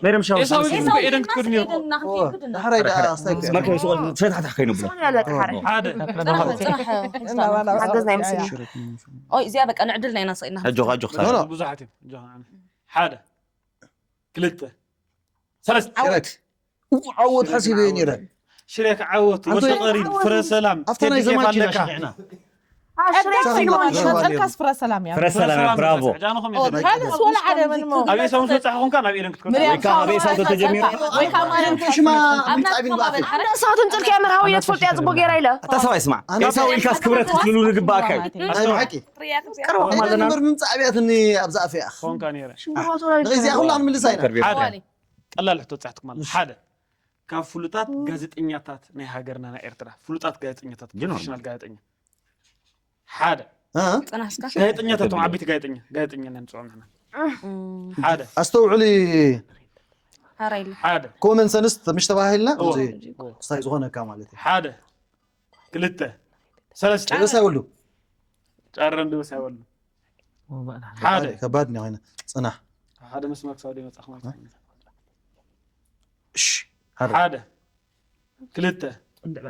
መይረም ሻው ኤሳው ኢሉ እኮ ኤደን ክትከድ ነይሩ ድሕረይ ደኣ ስታይ መርከብ ይስቆል ሰታሕታሕ ከይነብሎ ዝኾነ ያለ ተሓረ ሓደ ሓገዝ ናይ መስሊ ኦይ እዚኣ በቃ ንዕድልና ኢና ሰኢና ኣጆኻ ኣጆኻ ኖ፣ ኖ። ብዙሓት እዮም እጆኻ ንዓና። ሓደ ክልተ ሰለስተ ሽረክ ዓወት ሓሲበ እየ ነይረ ሽሬክ ዓወት ኣንተ ወዲ ቀሪብ ፍረ ሰላም ኣብታ ናይ ቴዲ ኬፍ ዘማች ኢና ኣለካ ሸቂዕና ቀልካስ ፍረ ሰላም እያ ፍረ ሰላም እያ ብራቮ ጃኖኹም ካልስ ወላ ሓደ መን እሞ ኣብ ኤሳው ምስ በጻሕኹም ከ ናብ ኤደን ክትከዱ ወይ ከዓ ኣብ ኤሳው ተተጀሚሩ ሽማ ምንጻቢን ባእፌ ንሳቶም ጽልኪ መርሃዊ እየ ትፈልጥ እያ ጽቡቅ ገይራ ኢለ ኣታ ሰብኣይ ስማዕ ኤሳው ኢልካስ ክብረት ክትብሉ ዝግባኣካ እዩ ኣይ ብሓቂ ቀርቦ ኣይ ነበር ምምጻእ ኣብያትኒ ኣብዛ ኣፈ እያ ሽንጉርባ ንዚ እዚኣ ኩላ ክንምልሳ ኢና ሓደ ቀላል ሕቶ ጻሕትኩም ኣለ ሓደ ካብ ፍሉጣት ጋዜጠኛታት ናይ ሃገርና ናይ ኤርትራ ፍሉጣት ጋዜጠኛታት ፕሮፌሽናል ጋዜጠኛ ሓደ እ? ጽናሕስካ ጋዜጠኛታት ቶም ዓበይቲ ጋዜጠኛ ጋዜጠኛ ነምጽኦም ንሕና ሓደ ኣስተውዕሊ ሃራይለ ሓደ ኮመን ሰንስ ምሽ ተባሂልና እዚ ክስታይ ዝኾነካ ማለት እዩ ሓደ ክልተ ሰለስተ ጨረሳ ይብሉ ጨረ እንድበስ ኣይበሉ ሓደ ከባድ ኒ ኮይነ ጽናሕ ሓደ መስመር ክሳብ ይመጻ ማለት እዩ። እሺ ሓደ ሓደ ክልተ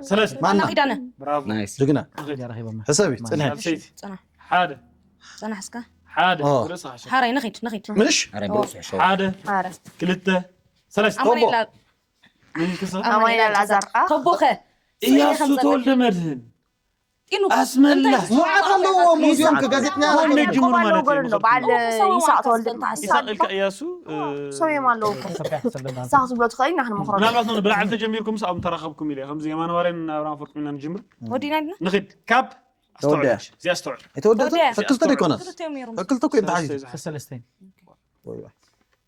ሰለስተ ማና ኪዳነ ብራቮ ናይስ ጅግና እንጀራ ሂቦም ሕሰቢ ጽንሒ ሳልሰይቲ ጽናሕ ሓደ ጽናሕስካ ሓደ ኦ። ርእስኻ ሓሸ ሃራይ ንኺድ ንኺድ ምሽ ኣረ ብሩክ ሕሾ ሓደ ክልተ ሰለስተ ኮምቦ ኣማኑኤል ምን ክሰ ኣማኑኤል ኣልኣዛር ከቦኸ እያሱ ተወልደ መድህን ኢኑ ኣስመላሽ። እንታይ? ሞዓት ኣለዎ ሙዚየም ከጋዜጠኛ ኮም ነጅምሩ ማለት እዩ። በዓል ይስቅ ተወልደ ይስቅ ኢልካ እያሱ ሰብዮም ኣለዉ እኮ። ንስኻ ክትብሎ ትኽእል ኢና ክንመኽሮ። ምናልባት ነው ብላዕሊ ተጀሚርኩም ምስ ኣብም ተራኸብኩም ኢለ ከምዚ የማነ ባርያን ኣብርሃም ኣፈወርቅን ኢና ንጅምር። ወዲና ድና? ንኺድ ካብ ኣስተውዕል ተወደ። እዚ ኣስተውዕል። እዚኣ ኣስተውዕል። ክልቲኦም ይሮም። ክልተ እኮ እዮም ተሓሒዞም። ሰለስተን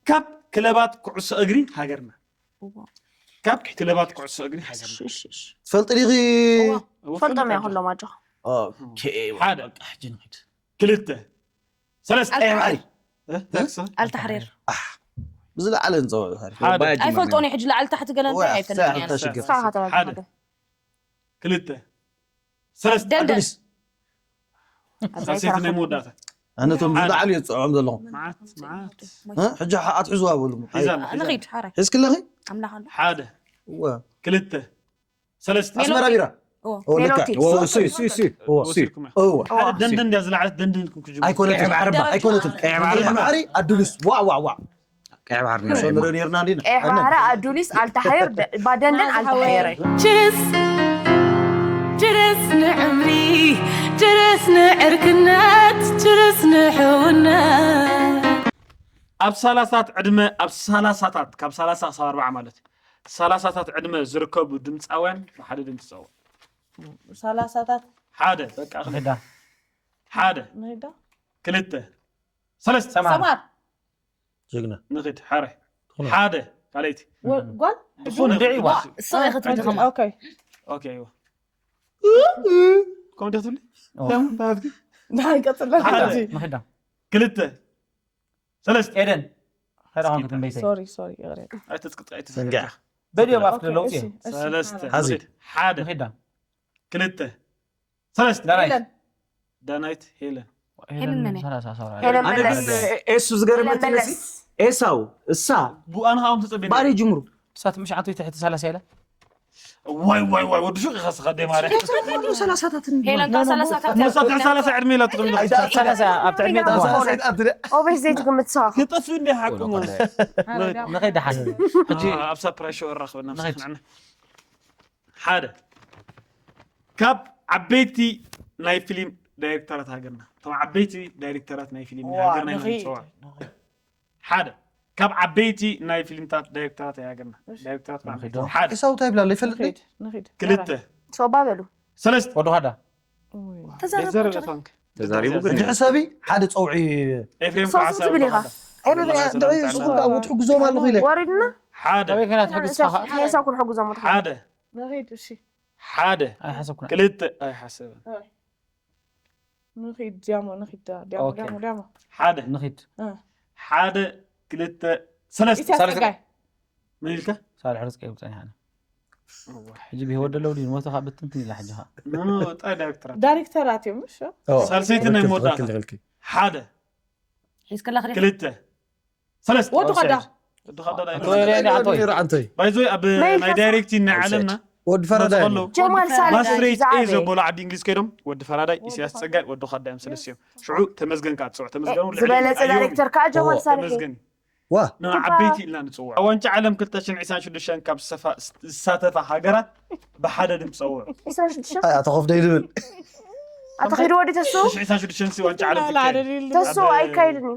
ካብ ክለባት ኩዕሶ እግሪ ሃገርና ካብ ክለባት ኩዕሶ እግሪ ሃገርና ትፈልጢ ዲኺ? ፈልጦም እያ ኩሎም ኣጆኻ። ኦኬ ሓደ በቃ ሕጂ ንኺድ። ክልተ ሰለስተ ቀይ ባሕሪ እ? ታክሲ? ኣልታሕሪር ብዝለዓለ ንፀውዕ ታሪክ ሓደ። ባያ ጅማዕ ኣይፈልጦን ነይሩ። እዩ ሕጂ ላዕሊ ታሕቲ ገለ እንታይ ወይ ኣይፈልጥን እየ። ኣፍታ ሽግር። ንስኻ ኢኻ ተባሂልካ ሓደ። ሓደ። ክልተ ሰለስተ ደንደን። ኣዱሊስ ኣብዚ ሳሴት ኣይተረኸብኩን። ናይ መወዳእታ ኣነቶም ሓደ። ዝለዓሉ የፅዕዖም ዘለኹም መዓት መዓት እ? ሕጂ ሓ- ኣትሕዝዋ በሉ ሒዛና ሒዛና። ንኺድ ሓራይ ሒዝክለኺ? ኣምላኽ ኣሎ። ሓደ እወ ክልተ ሰለስተ ኣስመራ ቢራ ኦ፣ ለካ። ሜሎቲ። ኦ፣ እሱ፣ እሱ፣ እሱ፣ እዎ፣ እሱ። ወሲድኩም እያ። እዎ። ሓደ ደንደን ድያ ዝለዓለት ደንደን ኢልኩም ክጅምሩ ኣይኮነትን። ቀይ ባሕሪ እምበር፣ ኣይኮነትን። ቀይ ባሕሪ እምበር። ቀይ ባሕሪ፣ ኣዱሊስ፣ ዋዕ፣ ዋዕ፣ ዋዕ። ቀይ ባሕሪ ነይሩ። ሰንሮ ነይርና እንዲና። ቀይ ባሕሪ ኣዱሊስ ኣልታሓየር ባደንደን ኣልታሓየረ ችርስ ችርስ ንዕምሪ ችርስ ንዕርክነት ችርስ ንሕውነት ኣብ ሳላሳት ዕድመ ኣብ ሳላሳታት ካብ ሳላሳ ክሳብ ኣርባዓ ማለት እዩ። ሳላሳታት ዕድመ ዝርከቡ ድምፃውያን ብሓደ ድምፂ ፀውዕ። ሰላሳታት ሓደ በቃ ንኺዳ ሓደ ንኺዳ ክልተ ሰለስተ ሰማር ሰማር ጀግና። ንኺድ ሓራይ ትኹኖ። ሓደ ካልኣይቲ ወ- ጓል ዝኾነ እንድዒ ዋ። ስቕ ክትብል ከማ ኦኬ ኦኬ ይዋ ኮም ደትብሊ ኦ። ለም ባትኪ ንሓንቀፅለ ሓደ። ሕጂ ንኺዳ ክልተ ሰለስተ ኤደን ኸዳ ኮንክ ትንበይተይ ሶሪ ሶሪ ይቕሬታ ኣይተፅቅጥ ዘንግዕ። ኣይተፅቅጥ በዲዮ ባፍክ ለውፅ እሺ እየ እሺ ሰለስተ ሀዚ። ንኺድ ሓደ ንኺዳ ክልተ ሰለስተ ዳናይት ሄለን ዳናይት ሄለን ሄለን መነ? ሰላሳ ሰው ሄለን ኣነ ግን መለስ ኤሱ ዝገርመት ሄለን መሲ መለስ ኤሳው እሳ ብኣን ካብኦም ተፀቢና ባሪ ጅምሩ እሳት ምሽ ዓንቶ ትሕቲ ሰላሳ ኢለ ዋይ ዋይ ዋይ ወዲ ሹቅ ኢኻ ስኻ ደይ ማርያ ሰላሳታትን ሄለን ካብ ሰላሳታት መሳት ሰላሳ ዕድመ ኢላ ትቕሚ ሰላሳ ኣብ ትዕድሜ ሰላሳ ኦቤስ ዘይትግምት ሰው ክጠፍ እንዲ ሓቅሞ ንኸይድ ሓን ሕጂ ኣብ ሳፕራይዝ ሾው ራኽበና ምስክናዕና ሓደ ካብ ዓበይቲ ናይ ፊልም ዳይሬክተራት ሃገርና እቶም ዓበይቲ ዳይሬክተራት ናይ ፊልም ናይ ሃገርና ኢና ንፅውዖም ሓደ ካብ ዓበይቲ ናይ ፊልምታት ዳይሬክተራት ናይ ሃገርና ዳይሬክተራት ማለት እዩ። ሓደ ኤሳው እንታይ ይብላ ይፈልጥ ንኺድ ንኺድ ክልተ ሶባ በሉ ሰለስተ ወደ ኻዳ ዘይዘረበ ታንክ ተዛሪቡ ግን ሕጂ ሰብይ ሓደ ፀውዒ ሶስት ትብል ኢኻ ወትሕግዞም ኣለኹ ኢለ ወሪድና ሓደ ኣበይ ከና ትሕግዝ ኻ ሜሳ ኩን ሕጉዞም ወትሓ ሓደ ንኺድ እሺ ሓደ ኣይሓሰብኩና ክልተ ኣይሓሰብን ንኺድ ዲያሞ ንኺድ ዲያሞ ኦኬ። ዲያሞ ዲያሞ ሓደ ንኺድ ሓደ ክልተ ሰለስተ ኢሳያስ ጸጋይ ምን ኢልካ ሳልሕ ርዝቂ እዩ ብፀኒሓና ሕጂ ብህይወት ደለው ድዩ ሞተ ካብ ብትንትን ኢላ ሕጂ ኻ ኖኖ ጣይ ዳይሬክተራት ዳይሬክተራት እዮም እሺ ሳልሰይቲ ናይ መወዳእታ ሓደ ሒዝከላ ክደ ክልተ ሰለስተ ወዲ ኸዳ ወዲ ኸዳ ዳይ ኣቶይ ሬኒ ኣቶይ ነይሩ ዓንቶይ ባይዞይ ኣብ መን ናይ ኢልካ ዳይሬክቲን ናይ ዓለምና ጀማል ሳልሕ ማስትሬት ኤ ዝዓበየ ዘበሎ ዓዲ እንግሊዝ ከይዶም ወዲ ፈራዳይ ኢሳያስ ጸጋይ ወዲ ኸዳ እዮም ሰለስተ እዮም ሽዑ ተመስገን ከዓ ትፅውዕ ተመስገን ሁሉ ዝበለፀ ዕድል ዳይሬክተር ከዓ ጀማል ሳልሕ እዩ ተመስገን ዋ ና ዓበይቲ ኢልና ንፅውዕ ዋንጫ ዓለም ክልተ ሽሕን ዕስራን ሽዱሽተን ካብ ዝሰፋ- ዝሳተፋ ሃገራት ብሓደ ድምፂ ፀውዑ ዕስራን ሽዱሽተ ኣይ ኣተኸፍ ደይ ዝብል ኣተኺድ ወዲ ተሱ ሽሕን ዕስራን ሽዱሽተን ሲ ዋንጫ ዓለም ትካየድ ተሱ ኣይካይድን እዩ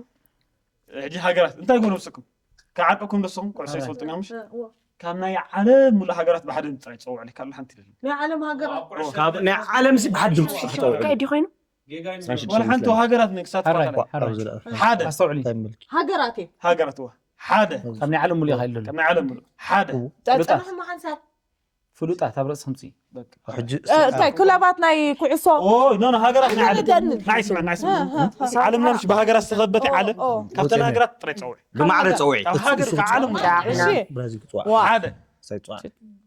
ሕጂ ሃገራት እንታይ ጎነ ውስኩም ክዓቀኩም ደስኹም ኩዕሶ ይፈልጡና ምሽ ካብ ናይ ዓለም ሙሉ ሃገራት ብሓደ ድምፂ ፀውዕ ካሉ ሓንቲ ደል ናይ ዓለም ሃገራት ካብ ናይ ዓለም ሲ ብሓድ ድምፂ ክተውዕሉ ካይዲ ኮይኑ ወላ ሓንቲ ሃገራት ንክሳት ሓራይ ፋታላ ሓራይ ሓደ እንታይ ምልኪ ሃገራት ዋ ሓደ ካብ ናይ ዓለም ሙሉ ኢኻ ኢሉ ካብ ናይ ዓለም ሙሉ ሓደ ጠጠንሑ መሓንሳብ ፍሉጣት ኣብ ርእሲ ከምፂ ሕጂ እንታይ ክለባት ናይ ኩዕሶ ኦ ኖ ኖ ሃገራት ናይ ዓለም ደን ናይ ስማ ናይ ስማ ዓለምና ምሽ ብሃገራት ዝተኸበተ ዓለም ካብተን ሃገራት ጥራይ ፀውዕ ብማዕረ ፀውዒ ካብ ሃገር ካብ ዓለም እሺ ብራዚል ክፅዋዕ ዋ ሓደ ሳይ ፅዋዕ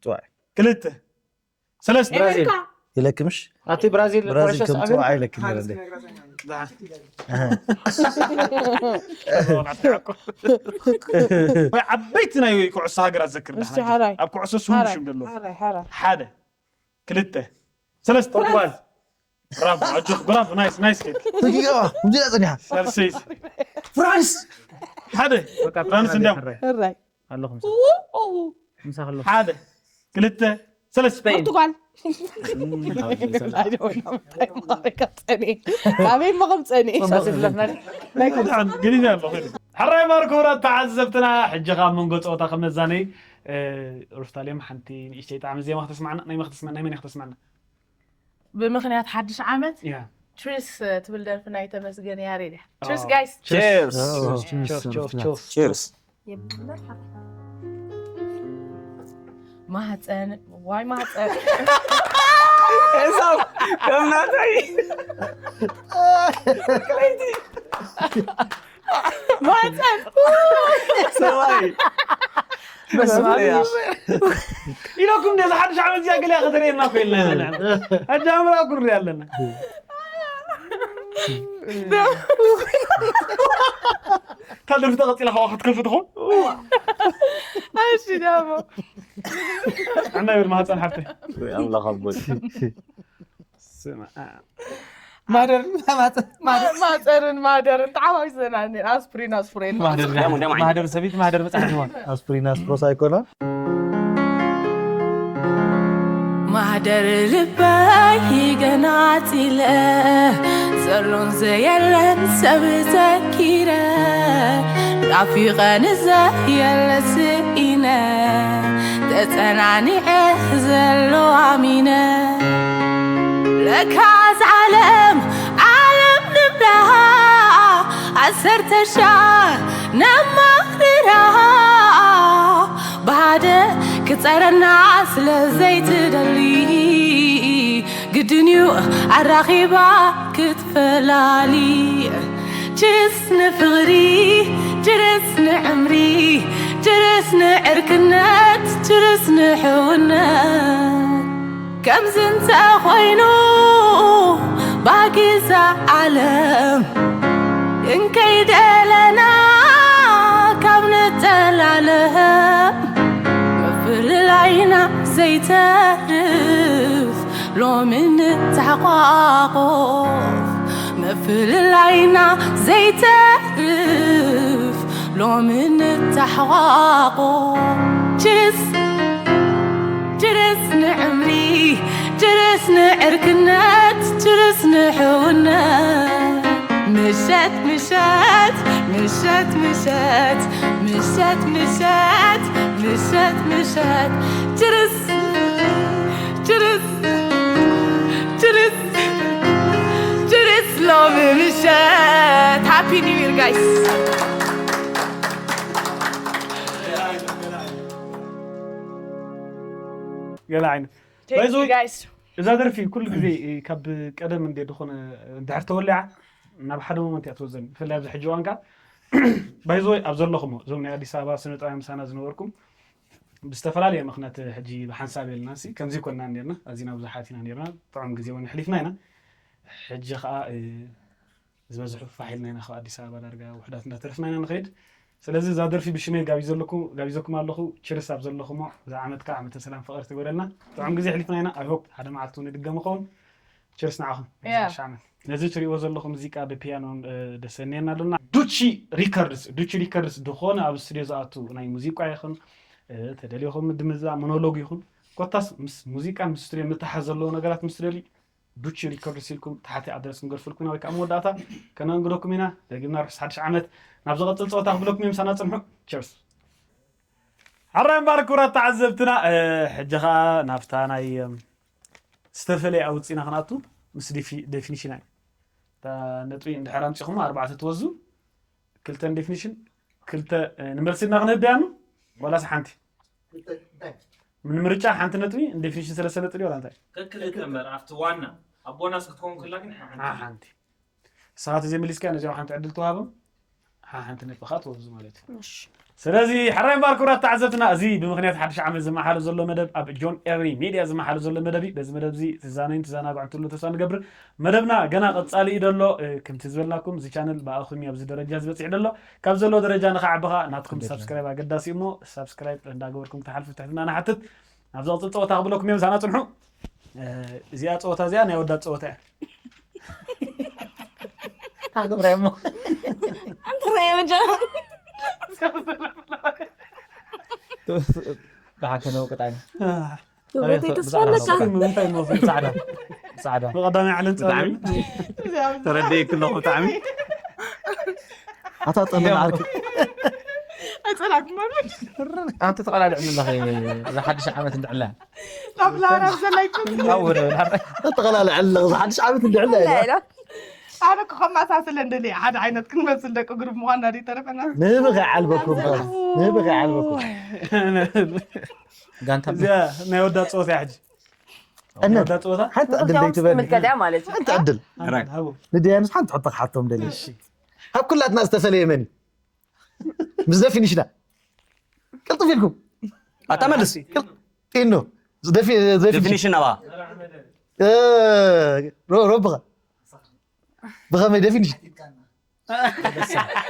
ፅዋዕ ክልተ ሰለስተ ብራዚል ይለክምሽ ኣቲ ብራዚል ብራዚል ኩዕሾ ከም ሰዓቤ ፅዋዕ ይለክም ይረደ ወይ ዓበይቲ ናይ ኩዕሶ ሃገራት ዘክር እስቲ ሓራይ ኣብ ኩዕሶ ስሙ ሓራይ ሽም ዘለዎ ሓራይ ሓራይ ሓደ ክልተ ሰለስተ ፖርቱጋል ብራቮ ኣጆክ ብራቮ ናይስ ናይስ ኬክ ተጊገባ ምዚላ ፀኒሓ ሳልሰይቲ ፍራንስ ሓደ ፍራንስ እንዲያም ሕራይ ኣለኹም ምሳ ከለኹ ሓደ ክልተ ሰለስተ። ስፔን። ፖርቱጋል። ኣበይ መኸም ፀኒ ኣበይ መኸም ፀኒ ግዲና ኣሎ። ሕራይ ማር ክቡራት ተዓዘብትና፣ ሕጂ ከዓ መንጎ ፀወታ ከም መዛነይ ሩፍታሌም ሓንቲ ንእሽተይ ጣዕሚ ዜማ ክተስማዕና። ናይ መክተስማ ናይ መን ክትስማዕና? ብምክንያት ሓድሽ ዓመት ያ ትሪስ ትብል ደርፊ ናይ ተመስገን ያሬድ እያ። ትሪስ Oh. ጋይስ Cheers. Cheers, cheers, cheers. Cheers. ማህፀን ዋይ ማህፀን ኤሳው ከም ናተይ ማህፀን ሰብኣይ መስማያ ኢለኩም ነዚ ሓድሽ ዓመት እዚኣ ገሊኣ ከተርእየና ኮይልና ኣጃምራ ኩሪ ኣለና። እታ ደርፊ ተቐፂላ ካብኣ ክትከልፍ ትኾን? እሺ ዳሞ ኣና ይብል ማህፀን ሓፍተይ። ኣምላኽ ኣቦይ ስማ ማደር ማህፀን ማደር ማፀርን ማደርን ተሓዋዊሰና እኒና ኣስፕሪን ኣስፕሪን ማህደር ደሞ፣ ደሞ። ማህደር ሰበይቲ ማህደር መፅሓፍ ይሆን ኣስፕሪን ኣስፕሮስ ኣይኮና ማህደር ልበይ ገናፂለ ዘሎን ዘየለን ሰብ ዘኪረ ናፊቐን ዘየለ ስኢነ ተፀናኒዐ ዘሎ ኣሚነ ለካስ ዓለም ዓለም ንብላ ዓሰርተ ሻ ነማኽርራ ብሃደ ክፀረና ስለ ዘይትደሊ ግድን እዩ ኣራኺባ ክትፈላሊ ችርስ ንፍቕሪ ችርስ ንዕምሪ ችርስ ንዕርክነት ችርስ ንሕውነት ከምዚ እንተ ኾይኑ ባጊዛ ዓለም እንከይደለና ካብ ንጠላለም ምፍልላይና ዘይተርፍ ሎሚ ንተሓቋቆፍ ምፍልላይና ዘይተርፍ ሎሚ ንተሓቋቆፍ ችርስ ችርስ ንዕምሪ ችርስ ንዕርክነት ችርስ ንሕውነት ምሸት ምሸት ምሸት ምሸት ምሸት ምሸት ምሸት ምሸት ችርስ ችርስ ችርስ ችርስ ሎሚ ምሸት ሃፒ ኒው ይር ጋይስ ገለ ዓይነት Thank you, ባይዞ- guys. እዛ ደርፊ ኩሉ ግዜ ካብ ቀደም እንደ ዝኾነ እንድሕር ተወሊዓ ናብ ሓደ ሞመንት እያ ትወዘኒ። ብፍላይ ኣብዚ ሕጂ እዋን ከዓ ባይዞ ኣብ ዘለኹሞ እዞም ናይ ኣዲስ ኣበባ ስነ ጥበብ ምሳና ዝነበርኩም ብዝተፈላለየ ምክንያት ሕጂ ብሓንሳብ የልና ሲ ከምዚ ኮንና ነርና ኣዚና ብዙሓት ኢና ነርና ጥዑም ግዜ እውን ኣሕሊፍና ኢና። ሕጂ ከዓ እ፣ ዝበዝሑ ፋሕ ኢልና ኢና ካብ ኣዲስ ኣበባ ዳርጋ ውሕዳት እንዳተረፍና ኢና ንኸይድ። ስለዚ እዛ ደርፊ ብሽመይ ጋቢዘኩም ኣለኹ። ችርስ ኣብ ዘለኹሞ እዛ ዓመት ከዓ ዓመተ ሰላም ፍቕሪ ትግበረልና። ጥዑም ግዜ ኣሕሊፍና ኢና። I hope ሓደ መዓልቲ እውን ይድገም ይኸውን። ችርስ ንዓኹም። Yeah. ሻመት ነዚ ትሪእዎ ዘለኹም ሙዚቃ ብፒያኖ እ፣ ደሰንየና ኣሎና። ዱቺ ሪከርድስ ዱቺ ሪከርድስ ዝኾነ ኣብ ስቱዲዮ ዝኣቱ ናይ ሙዚቃ ይኹን እ፣ ተደሊኹም ድምዛ ሞኖሎግ ይኹን ኮታስ ምስ ሙዚቃ ምስ ስቱዲዮ ምትሓዝ ዘለዎ ነገራት ምስ ትደልዩ ዱቺ ሪከርድስ ኢልኩም ታሕቲ ኣድረስ ክንገድፈልኩም ኢና ወይ ከዓ መወዳእታ ከነንግደኩም ኢና። ደጊምና ርሑስ ሓድሽ ዓመት። ናብ ዝቐፅል ፀወታ ክብለኩም እዮም ሳና ፅንሑ። ቸርስ። ሕራይ እምበር ክቡራት ተዓዘብትና እ፣ ሕጂ ከዓ ናብታ ናይ እም፣ ዝተፈለየ ኣውፂና ክንኣቱ ምስ ዲፊ- ዴፊኒሽን ኣይ እታ ነጥቢ እንድሕር ኣምፂኹም ኣርባዕተ ትወዙ ክልተን ዴፊኒሽን ክልተ እ፣ ንመልሲ እና ክንህብ ዳያኑ ዋላስ ሓንቲ ንምርጫ ሓንቲ ነጥቢ ንዴፊኒሽን ሰለስተ ነጥቢ ዋላ እንታይ ክልተ እምበር ኣብቲ ዋና ኣቦና ክትከውን ከላ ግን ሓንቲ ሓ- ሓንቲ ንስኻ ተዘይመሊስካ ነዚኦም ሓንቲ ዕድል ተዋህቦም ሓ- ሓንቲ ነጥቢ ከዓ ትወስዱ ማለት እዩ። ስለዚ ሕራይ እምበር ክቡራት ተዓዘብትና እዚ ብምክንያት ሓድሽ ዓመት ዝመሓሉ ዘሎ መደብ ኣብ ጆን ኤሪ ሚድያ ዝመሓሉ ዘሎ መደብ እዩ። በዚ መደብ እዚ ትዛነዩን ትዘናግዑን ትህሉ ተስፋ ንገብር። መደብና ገና ቀፃሊ እዩ ደሎ እ፣ ከምቲ ዝበልናኩም እዚ ቻነል ብኣኹም እዩ ኣብዚ ደረጃ ዝበፅሕ ደሎ። ካብ ዘሎ ደረጃ ንኸዓቢ ከዓ ናትኩም ሳብስክራይብ ኣገዳሲ እዩ እሞ ሳብስክራይብ እንዳገበርኩም ክትሓልፉ ትሕትና ንሓትት። ናብ ዝቕፅል ፀወታ ክብለኩም እዮም ሳና ፅንሑ። እ፣ እዚኣ ፀወታ እዚኣ ናይ ወዳት ፀወታ እያ። ታገብረ እሞ ኣንተ ራእየ መጀመር ብሓከነ ወቅጣኒ ክብረተይ ተስፋ ኣለካ። ምንታይ ሞ ጻዕዳ ጻዕዳ ብቐዳማይ ዓለም ብጣዕሚ ጸበል ተረዲእክ ኣለኹ ብጣዕሚ ኣታ ጠመን ዓርኪ ኣይጸላኩም ማለት ኣንቲ ተቐላልዕ ኣለኺ። ዝሓድሽ ዓመት እንድዕላ ናብ ላራብ ዘላይኩም ኣውር ተቐላልዕ ኣለኽ ሓድሽ ዓመት እንድዕላ ኢለ ኣነ ክኸማሳስለ እንደለ ሓደ ዓይነት ክንመስል ደቂ ግሩብ ምዃንና ዶ ተረፈና ንህብኺ ዓልበኩም ንህብኺ ዓልበኩም ጋንታ እዚኣ ናይ ወዳት ፀወታ እያ ሕጂ ናይ እነ ወዳት ፀወታ ሓንቲ ዕድል ደይትበኒ ትምልከት እያ ማለት እዩ ሓንቲ ዕድል ሓንቲ ሃቡ ንድያንስ ሓንቲ ሕቶ ክሓቶም ደሊ እሺ ካብ ኩላትና ዝተፈለየ መን እዩ ምስ ደፊኒሽና ቅልጥፍ ኢልኩም ኣታ መልስ ኢኖ ደፊኒሽን ዴፊኒሽን ናባ ረብኻ ብኸመይ ደፊኒሽን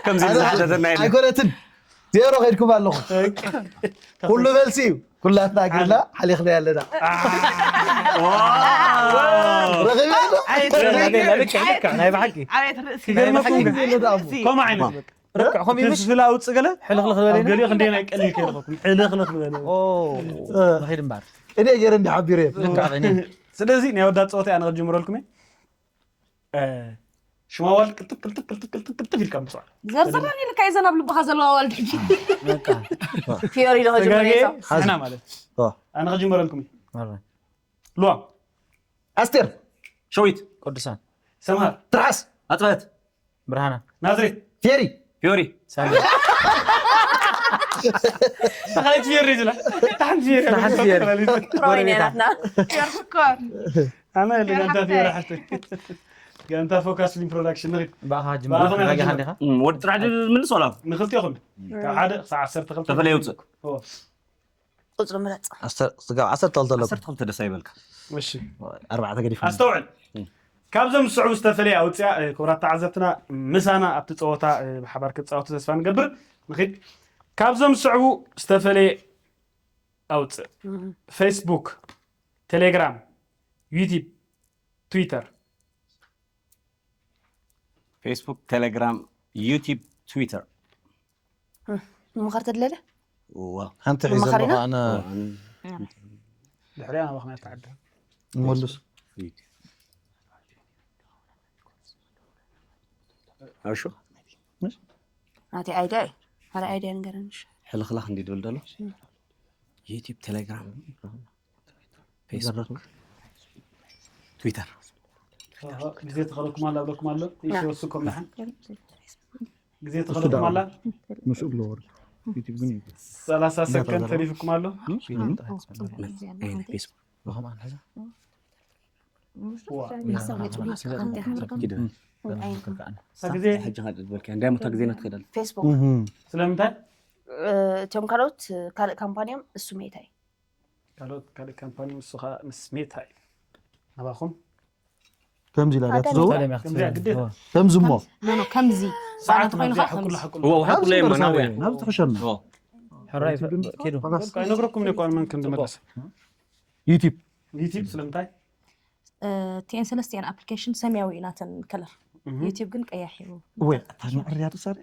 ከምዚ ዝሓተተና የለን ኣይኮነትን ዜሮ ከድኩም ኣለኹ ኩሉ መልሲ እዩ ኩላትና ግርና ሓሊኽና ኣለና ረኺበ ልክዕ ናይ ብሓቂ ዓቤት ርእሲ ክገርመኩም ጊዜ ኣለና ከምኡ ዓይነት በቃ ርክዕ ከምኡ ይምሽ ፍልፍል ኣውፅእ ገለ ሕልኽልኽ ዝበለ ኢና። ገሊኦ ክንደይ ናይ ቀሊል ከይረኸብኩም ሕልኽልኽ ዝበለ ኦ ንኸይድ እምበር እኔ ገይረ እንዲ ሓቢረ ልክዕ እኔ ስለዚ ናይ ወዳት ፀወታ ኣነ ክጅምረልኩም እየ ሽማዋል ቅልጥፍ ቅልጥፍ ቅልጥፍ ቅልጥፍ ቅልጥፍ ኢልካ ምፅዋል ዘርዘራ ነርካ እየ ዘናብ ልብኻ ዘለዋ ዋልድ ሕጂ በቃ ፊዮሪ ዶ ተጋጌ ከጀመረየሰው ስሕና ማለት ኣነ ክጅምረልኩም እዩ መርበ ሉዋ ኣስቴር ሸዊት ቅዱሳን ሰምሃር ትርሓስ ኣፅበት ብርሃና ናዝሬት ፌሪ ፊዮሪ ሳሚ ተኻይት ፊዮሪ ዝላ ታሓንቲ ፊዮሪ ታሓንቲ ፊዮሪ። ሮይነ ናትና ኣነ ለጋንታ ፊዮሪ ሓፍተይ ጋንታ ፎካስ ፊልም ፕሮዳክሽን ንኺድ ብኣኻ ብኣኻ ጅምር ናይ ዲኻ ጅምር። እንዲኻ ወዲ ጥራሕ ድዩ ዝምልስ ዋላ ንኽልቲኹም ካብ ሓደ ክሳብ ዓሰርተ ክልተ ተፈለየ ውፅእ ቁፅሪ ምረፅ ዓሰርተ ክሳብ ዓሰርተ ክልተ ኣለኩም ዓሰርተ ክልተ ደስ ኣይበልካ እሺ ኣርባዕተ ገዲፍ ኣስተውዕል ካብዞም ዝስዕቡ ዝተፈለየ ኣውፅያ እ፣ ክቡራት ተዓዘብትና ምሳና ኣብቲ ፀወታ እ፣ ብሓባር ክትፃወቱ ተስፋ ንገብር ንኺድ ካብዞም ዝስዕቡ ዝተፈለየ ኣውፅእ ፌስቡክ ቴሌግራም ዩቲብ ትዊተር ፌስቡክ ቴሌግራም ዩቲብ ትዊተር ምምኻር ተድለለ ሓንቲ ሒዘ መኻሪና? ኣለኹ ኣነ ድሕሪያ ናባኹም እያ ትዓዲ መልሱ ኣሹ ናተይ ኣይድያ እዩ ሓደ ኣይድያ ንገረንሽ ሕልኽላኽ እንዲ ድብል ደሎ ዩቲብ ቴሌግራም ፌስቡክ ትዊተር ግዜ ተኸለኩም ኣላ ብለኩም ኣሎ ይወስኩም ንሓን ግዜ ተኸለኩም ኣላ ምስኡ ኣለዎ ዩቲብ ግን እዩ ሰላሳ ሰከንድ ተሪፍኩም ኣሎ ፌስቡክ እታ ግዜ ሕጂ ካ ድበልካ እንዳይ ሞታ ግዜና ትኸዳል ፌስቡክ ስለምንታይ እቶም ካልኦት ካልእ ካምፓኒዮም እሱ ሜታ እዩ ካልኦት ካልእ ካምፓኒ ንሱ ከዓ ምስ ሜታ እዩ ናባኹም ከምዚ ኢላ ድያ ትዘውር ሰላም እያ ከምዚኣ ግዴታ ከምዚ እሞ ኖ ኖ ከምዚ ባና ሰዓት ተኮይኑ ናብዚኣ ከዓ ከምዚ ሕቁላ ሕቁል ወ ውሓቁለ ሰዓት መናውያ ናብዚ ትሕሸና ሕራይ ኪዱ ኣይነግረኩምን እኮ ኣነ መን ከም ዝመለሰ ዩቲብ ዩቲብ ስለምንታይ ቲኤን ሰለስቲኤን ኣፕሊኬሽን ሰማያዊ እዩ ናተን ከለር ዩቲብ ግን ቀያሕ እዩ ወይ ኣታ ንዕርያቱ ሳሪ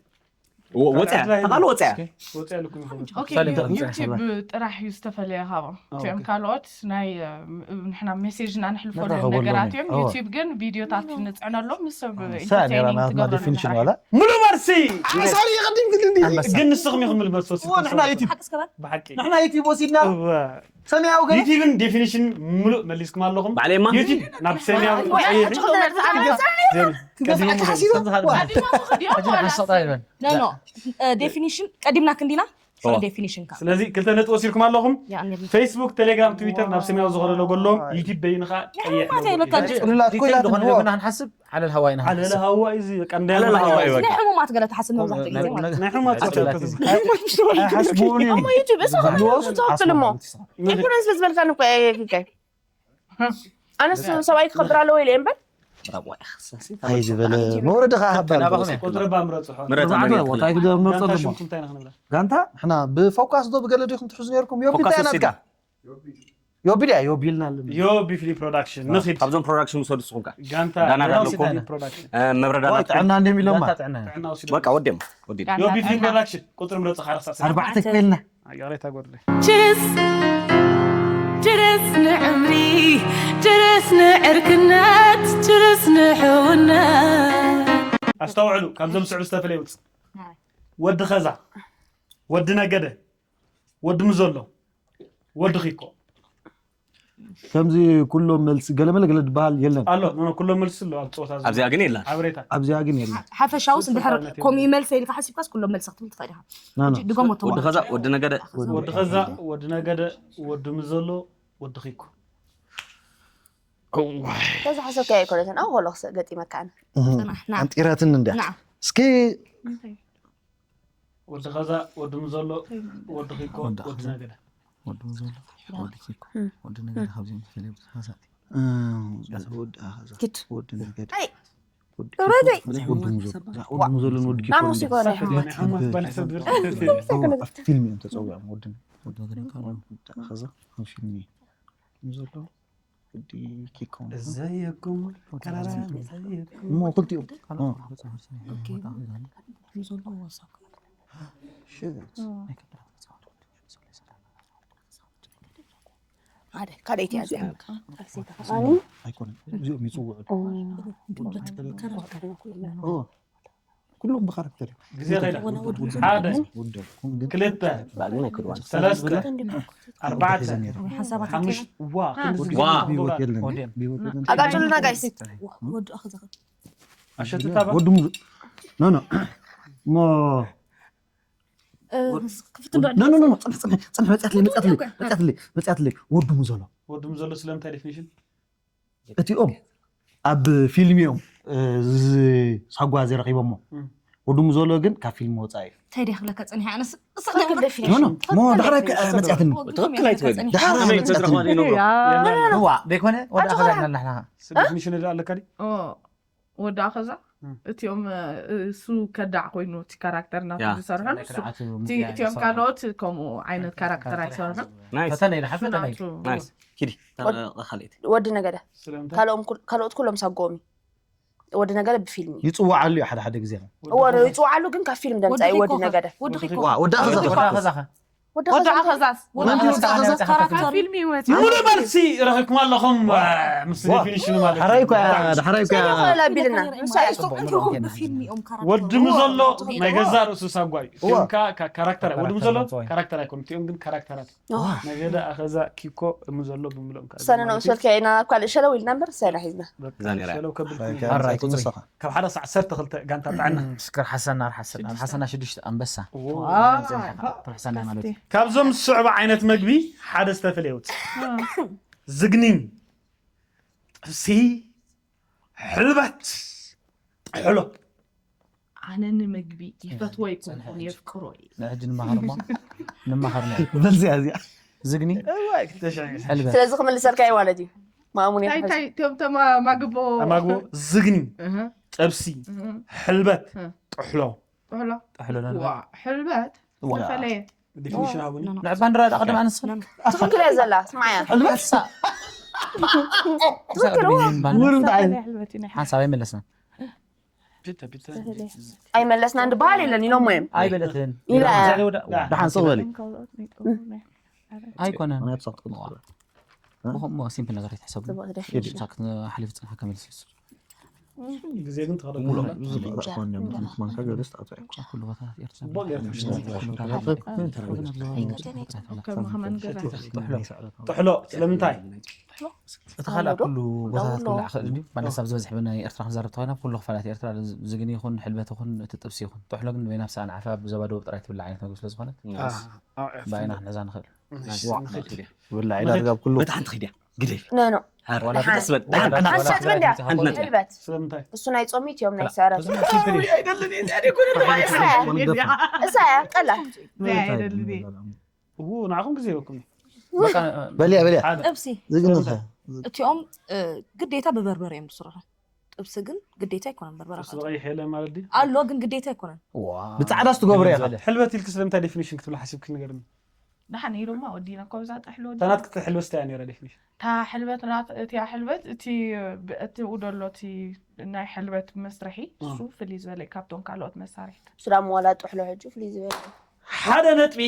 ወፅያ ተቃል ወፅያ ወፅያ ኣለኩም ይኸውን ኦኬ፣ ሳይለንት ዩ- ኣድርጉ። ዩቲብ ጥራሕ እዩ ዝተፈለየ ካብኦም እቲኦም ኦኬ። ካልኦት ናይ እ፣ ንሕና ሜሴጅ እና ንሕልፈሉ ነራኸበሉ ነገራት ናይ- እዮም እወ። ዩቲብ ግን ቪዲዮታት ንፅዕነሎም ምስ ሰብ ሳያ ነራ ኢንተርቴይኒንግ ናትና ትገብረሉ ዴፊኒሽን ጥራሕ ዋላ ሙሉ መርሲ ሳሪ ይቐድም ግን እንዲ ኣንበሳ ግን ንስኹም ኢኹም ልመልሶ እወ ንሕና ዩቲብ ሓቂ እስከ በል ብሓቂ ንሕና ዩቲብ ወሲድና እወ። ሰማያዊ ገለ ዩቲብን ዴፊኒሽን ምሉእ መሊስኩም ኣለኹም ባዕለይማ ዩቲብ ናብ ሰማያዊ ወይ፣ ቀይሕ ሕጂ ክመልስ ኣነ። ክገፍዐካ ሓሲቡ ከምዚ ሓሳብ ኣይበል ኖ ኖ ዴፊኒሽን ቀዲምና ክንዲና ኦ። ዴፊኒሽን ካ ስለዚ ክልተ ነጥቢ ወሲድኩም ኣለኹም ያ፣ እኔ- ፌስቡክ ቴሌግራም ትዊተር ናብ ሰማያዊ ዝኸደሎ ጎሎም ዩቲብ በይንኻ ቀይሕ ማታ ይበልካ ሕጂ ጽሉላት ኮይና ዲቴል ዝኾነ ክንዎ ግን ንሓስብ ዓለል ሃዋይ ኢና ዓለለ ሃዋይ እዚ በቃ እንዳይ ዓለለ ሃዋይ በቃ ናይ ሕሙማት ገለ ትሓስብ መብዛሕትኡ ግዜ ማለት ናይ ሕሙማት ኣይሓስብዎን እዮም ኣይሓስብዎን እዩ። እሞ ዩቲብ እሱ ዝብልዎ ዝብልዎ ትወክል እሞ ምንድን- ኢኮኖሚ ስለ ዝበልካ ንኮ ኣነስ ሰብኣይ ክኸብር ኣለዎ ኢለ እምበር ኣይ ዝበለ መውረዲ ከዓ ሃባ ናባኹም እያ። ቁፅሪ ባ ምረፁ ሖ ምረፃ ኣርባዕተ መሬት ቦታ ክላ። ኣይትደምር ጋንታ ጸልሞ ሽምኩም እንታይ ኢና ክንብላ ጋንታ ንሕና ብፎካስ ዶ ብገለ ዲኹም ትሕዙ ነርኩም ዮቢ ፎካስ እንታይ ናትካ ወሲድና። ዮቢ ድያ ዮቢ ኢልና ኣለና ዮቢ ፍሊ ፕሮዳክሽን ንኺድ ካብዞም ፕሮዳክሽን ውሰዱ ንስኹም ከ ጋንታ ዳና ዳና ዳለኩም። ዮቢ ፕሮዳክሽን እ፣ መብረድ ዋይ ኣላትኩም ጥዕና እንዲም ኢሎማ ጋንታ ጥዕና እያ። ጥዕና ወሲዱ በቃ ወዲም ወዲድ ጋንታ ዮቢ ፍሊ ጥዕና። ፕሮዳክሽን ቁፅሪ ምረፁ ሓረሳ ኣርባዕተ ክፈልና ይቕሬታ ጎድለ ችስ ድረስ ንዕምሪ፣ ድረስ ንዕርክነት፣ ድረስ ንሕውነት። ኣስተውዕሉ፣ ካብዞም ዝስዕቡ ዝተፈለየ ውፅ። ወዲ ኸዛ፣ ወዲ ነገደ፣ ወዲ ምዘሎ፣ ወዲ ኺኮ። ከምዚ ኩሎም መልሲ ገለመለ ገለ ዝበሃል የለን። ኣሎ ኖ ኩሎም መልሲ ኣሎ ኣብ ጾታ ኣብዚ ኣብዚኣ ግን የላን። ሓበሬታ ኣብዚኣ ግን የለን። ሓፈሻውስ እንድሕር ከምኡ ይመልሰ ኢልካ ሓሲብካስ ኩሎም መልሲ ክትብል ትኽእል ኢኻ። ኖ፣ ኖ። ሕጂ ድገሞ ወዲ ተዋል። ኸዛ ወዲ ነገደ ወዲ ኸዛ ወዲ ነገደ ወዲ ምዘሎ ወዲ ኺኮ። ተዝሓሰብካዮ ኣይኮነትን ኣብ ሆሎክስ ገጢመካን። ጽናሕ፣ ና። ኣንጢራትን እንድያ። ና። እስኪ ወዲ ኸዛ ወዲ ምዘሎ ወዲ ኺኮ ወዲ ነገደ። ወዲ ምዘሎ ወዲ ኺኮ ወዲ ነገደ ካብዚኦም ተፈለዩ ተሳሳቲ። እም፣ ወዲ ኣኸዛ ኪድ። ወዲ ነገደ። ኣይ፣ ወዲ ሮደይ። ወዲ ምዘሎ ወዲ ምዘሎን ወዲ ኪኮ ናሙስ ይኮነ። ሓሙስ ባለ ሰብ ድርሰት ኣብ ፊልም እዮም ተፀዊዖም። ወዲ ወዲ ኣኸዛ ኣብ ፊልም እዩ ዘሎ። ወዲ ኪኮ እዘየኩም ከራራ እዘየኩም እሞ ክልቲኦም እ፣ ሽት። ሓደ ካልኣይቲ እያ እዚኣ። ኣይኮነን እዚኦም ይፅውዑ። እ፣ ኩሎም ብካራክተር እዮም። ግዜ ከይዳ ሓደ ወደኩም ግን ክልተ ባዕሉ ናይ ክድዋን ሰለስተ ኣርባዕተ ሓሙሽተ ዋ ክንድዚ ግዜ ዋ። ንኽገብራ። ብህይወት የለን። ብህይወት የለን። ኣቃጭሉና ጋይስ። ኣሸትታ ባ ወዲ ሙሉ ኖ ኖ ሞ ክፍትን ዶ ኖ ኖ ኖ ጽንሕ ጽንሕ ጽንሕ መጽያትለይ መጽያትለይ መጽያትለይ መጽያትለይ ወዲ ሙዘሎ ወዲ ምዘሎ ስለምንታይ ዴፊኒሽን እቲኦም ኣብ ፊልም እዮም እ፣ ዝ- ሳጓ ዘረኺቦሞ እም። ወዲ ሙዘሎ ግን ካብ ፊልም ወፃኢ እዩ እንታይ ድያ ክብለካ ፀኒሐ ኣነስ ኖ ኖ ሞ ዳሕራይ ከ- መጽያትኒ ትኽክል ኣይትበልን። ዳሕራይ ከመይ መጽያትኒ ተረኽባ ዘይነብሮ ዋ ዘይኮነ ወደ ኣኸዛ ኣለና ንሕና ዴፊኒሽን ዶ ኣለካ ድዩ ወዲ ኣኸዛ እም። እቲኦም እ፣ እሱ ከዳዕ ኮይኑ እቲ ካራክተር ናቱ ያ። ዝሰርሖ ንሱ እቲ- እቲኦም ካልኦት ከምኡ ዓይነት ካራክተር ኣይሰርሖም ናይስ ፈተነ ኢለ ሓፈተነ ናቱ ናይስ ኪዲ ካልኣይቲ ወዲ ነገደ ስለምንታይ ካልኦም ኩል- ካልኦት ኩሎም ሳጎሚ ወዲ ነገደ ብፊልም እዩ ይፅዋዓሉ እዩ ሓደ ሓደ ግዜ እዎ ይፅዋዓሉ ግን ካብ ፊልም ደምፃኢ ወዲ ነገደ ወዲ ኺኮ ዋ ወዲ ኣኸዛ ወዲ ተፋ ኣኸዛኸ ወዲ ኣኸዛ ወዲ ኣኸዛ ካብ ፊልም ይወፅ ሙሉ መልሲ ረኺብኩም ኣለኹም ምስ ዴፊኒሽኑ ማለት እዩ። ሓራይ እኮ እያ ሓራይ እኮ እያ ሰሪኮ ለቢልና ብፊልም እዮም ካራክተር ወዲ ምዘሎ ናይ ገዛ ርእሱ ሳጓ እዩ። እቲኦም ከዓ ካ- ካራክተር ወዲ ምዘሎ ካራክተር ኣይኮኑ እቲኦም ግን ካራክተራት ነገደ ኣኸዛ ኪኮ ምዘሎ ብምሎም ሰነ ንእሱ ልከ ኢና እኳ ሸለው ኢልና እምበር ሰነ ሒዝና እዛ ነይራ። ሸለው ከብል ሓራይ ቁፅሪ ሰኻ ካብ ሓደ ሳዕ ዓሰርተ ክልተ ጋንታ ጥዕና ስክር ሓሰና ሓሰና ሓሰና ሽዱሽተ ኣንበሳ እዎ። ትርሕሰና ማለት እዩ ካብዞም ዝስዕቡ ዓይነት መግቢ ሓደ ዝተፈለየ ውፅ ዝግኒን ጥብሲ ሕልበት ጥሕሎ ኣነ ንምግቢ ይፈትዎ ይኩንኩን የፍቅሮ እዩ ንሕጂ ንመሃር እሞ ንመሃር ነ በዚያ እዚኣ ዝግኒ ሕልበት ስለዚ ክምልሰልካ እዩ ማለት እዩ ማሙን እንታይ እንታይ እቶም ተማግቦ ተማግቦ ዝግኒ ጥብሲ ሕልበት ጥሕሎ ጥሕሎ ጥሕሎ ዋ ሕልበት ዝተፈለየ ዴፊኒሽን ሃቡኒ ንዕ ባንዲራ ዳ ቅድም ኣንስ ትኽክል እያ ዘላ ስማያ ሕልበት ሳ ትኽክል እዋ ውርድ ዓይን ሕልበት እዩ ናይ ሓንሳብ ኣይመለስና ፒተ ፒተ ኣይመለስና እንድበሃል የለን ኢሎሞ እዮም ኣይበለትን ኢላ ደሓን ስቕ በሊ ኣይኮነን ምክንያቱ ሳብ ትቅንጥሎ ብከምኡ ሲምፕል ነገር ኣይትሕሰቡ ጽቡቕ ዴፊኒሽን ሳክት ሓሊፉ ፅንሓ ከመልስ ግዜ ግን ተኸለኩሎ ብዙ ዝቕረእ ኮን እዮም ምክንያቱ ማንካ ገለ ዝተኣትኦ ኩሉ ቦታታት ኤርትራ ጽቡቕ ጌርካ ኩሉ ቦታታት ከም መኸመን ገዛ ጥሕሎ ስለምንታይ እቲ ካልእ ኣብ ኩሉ ቦታታት ክብላዕ ክእል ድዩ ማለት ኣብ ዝበዝሕ ብናይ ኤርትራ ክንዛረብ ተኮይና ኩሉ ክፋላት ኤርትራ ዝግኒ ይኹን ሕልበት ይኹን እቲ ጥብሲ ይኹን ጥሕሎ ግን በይና ብሰኣን ዓፋ ብዞባ ደቡብ ጥራይ ትብላዕ ዓይነት መግቢ ስለዝኾነት ባይና ክንሕዛ ንኽእል ብላዕ ኢላ ርጋብ ኩሉ በታ ሓንቲ ኺድያ ግደፊ ኖ ኖ ሓር ዋላ ሓንቲ ስበል ሓንሳብ እንድያ ሓንቲ ነጥቢ ሕልበት ስለምንታይ እሱ ናይ ጾሚት እዮም ናይ ሰረት ኣይደልን እሳ እያ ቀላል እዎ ንዓኹም ግዜ ይበኩም በሊያ በሊያ ጥብሲ ዝግንኸ እቲኦም እ፣ ግዴታ ብበርበረ እዮም ዝስርሑ ጥብሲ ግን ግዴታ ኣይኮነን በርበረ ጥብሲ ብቐይሕ የለ ማለት ድዩ ኣሎ ግን ግዴታ ኣይኮነን ብፃዕዳ ስትገብሮ እያ ሕልበት ኢልክ ስለምንታይ ዴፊኒሽን ክትብል ሓሲብክ ንገርኒ ደሓን ኢሉማ ወዲና እኮ ብዛ ጥሕሎ እታ ናትክ ሕልበት ስታይ ነረ ዴፊኒሽን እታ ሕልበት ናት እቲያ ሕልበት እቲ ብ- እቲ ደሎ እቲ ናይ ሕልበት መስርሒ እሱ ፍልይ ዝበለ እዩ ካብቶም ካልኦት መሳርሕታት እሱ ዳሞ ዋላ ጥሕሎ ሕጂ ፍልይ ዝበለ ሓደ ነጥቢ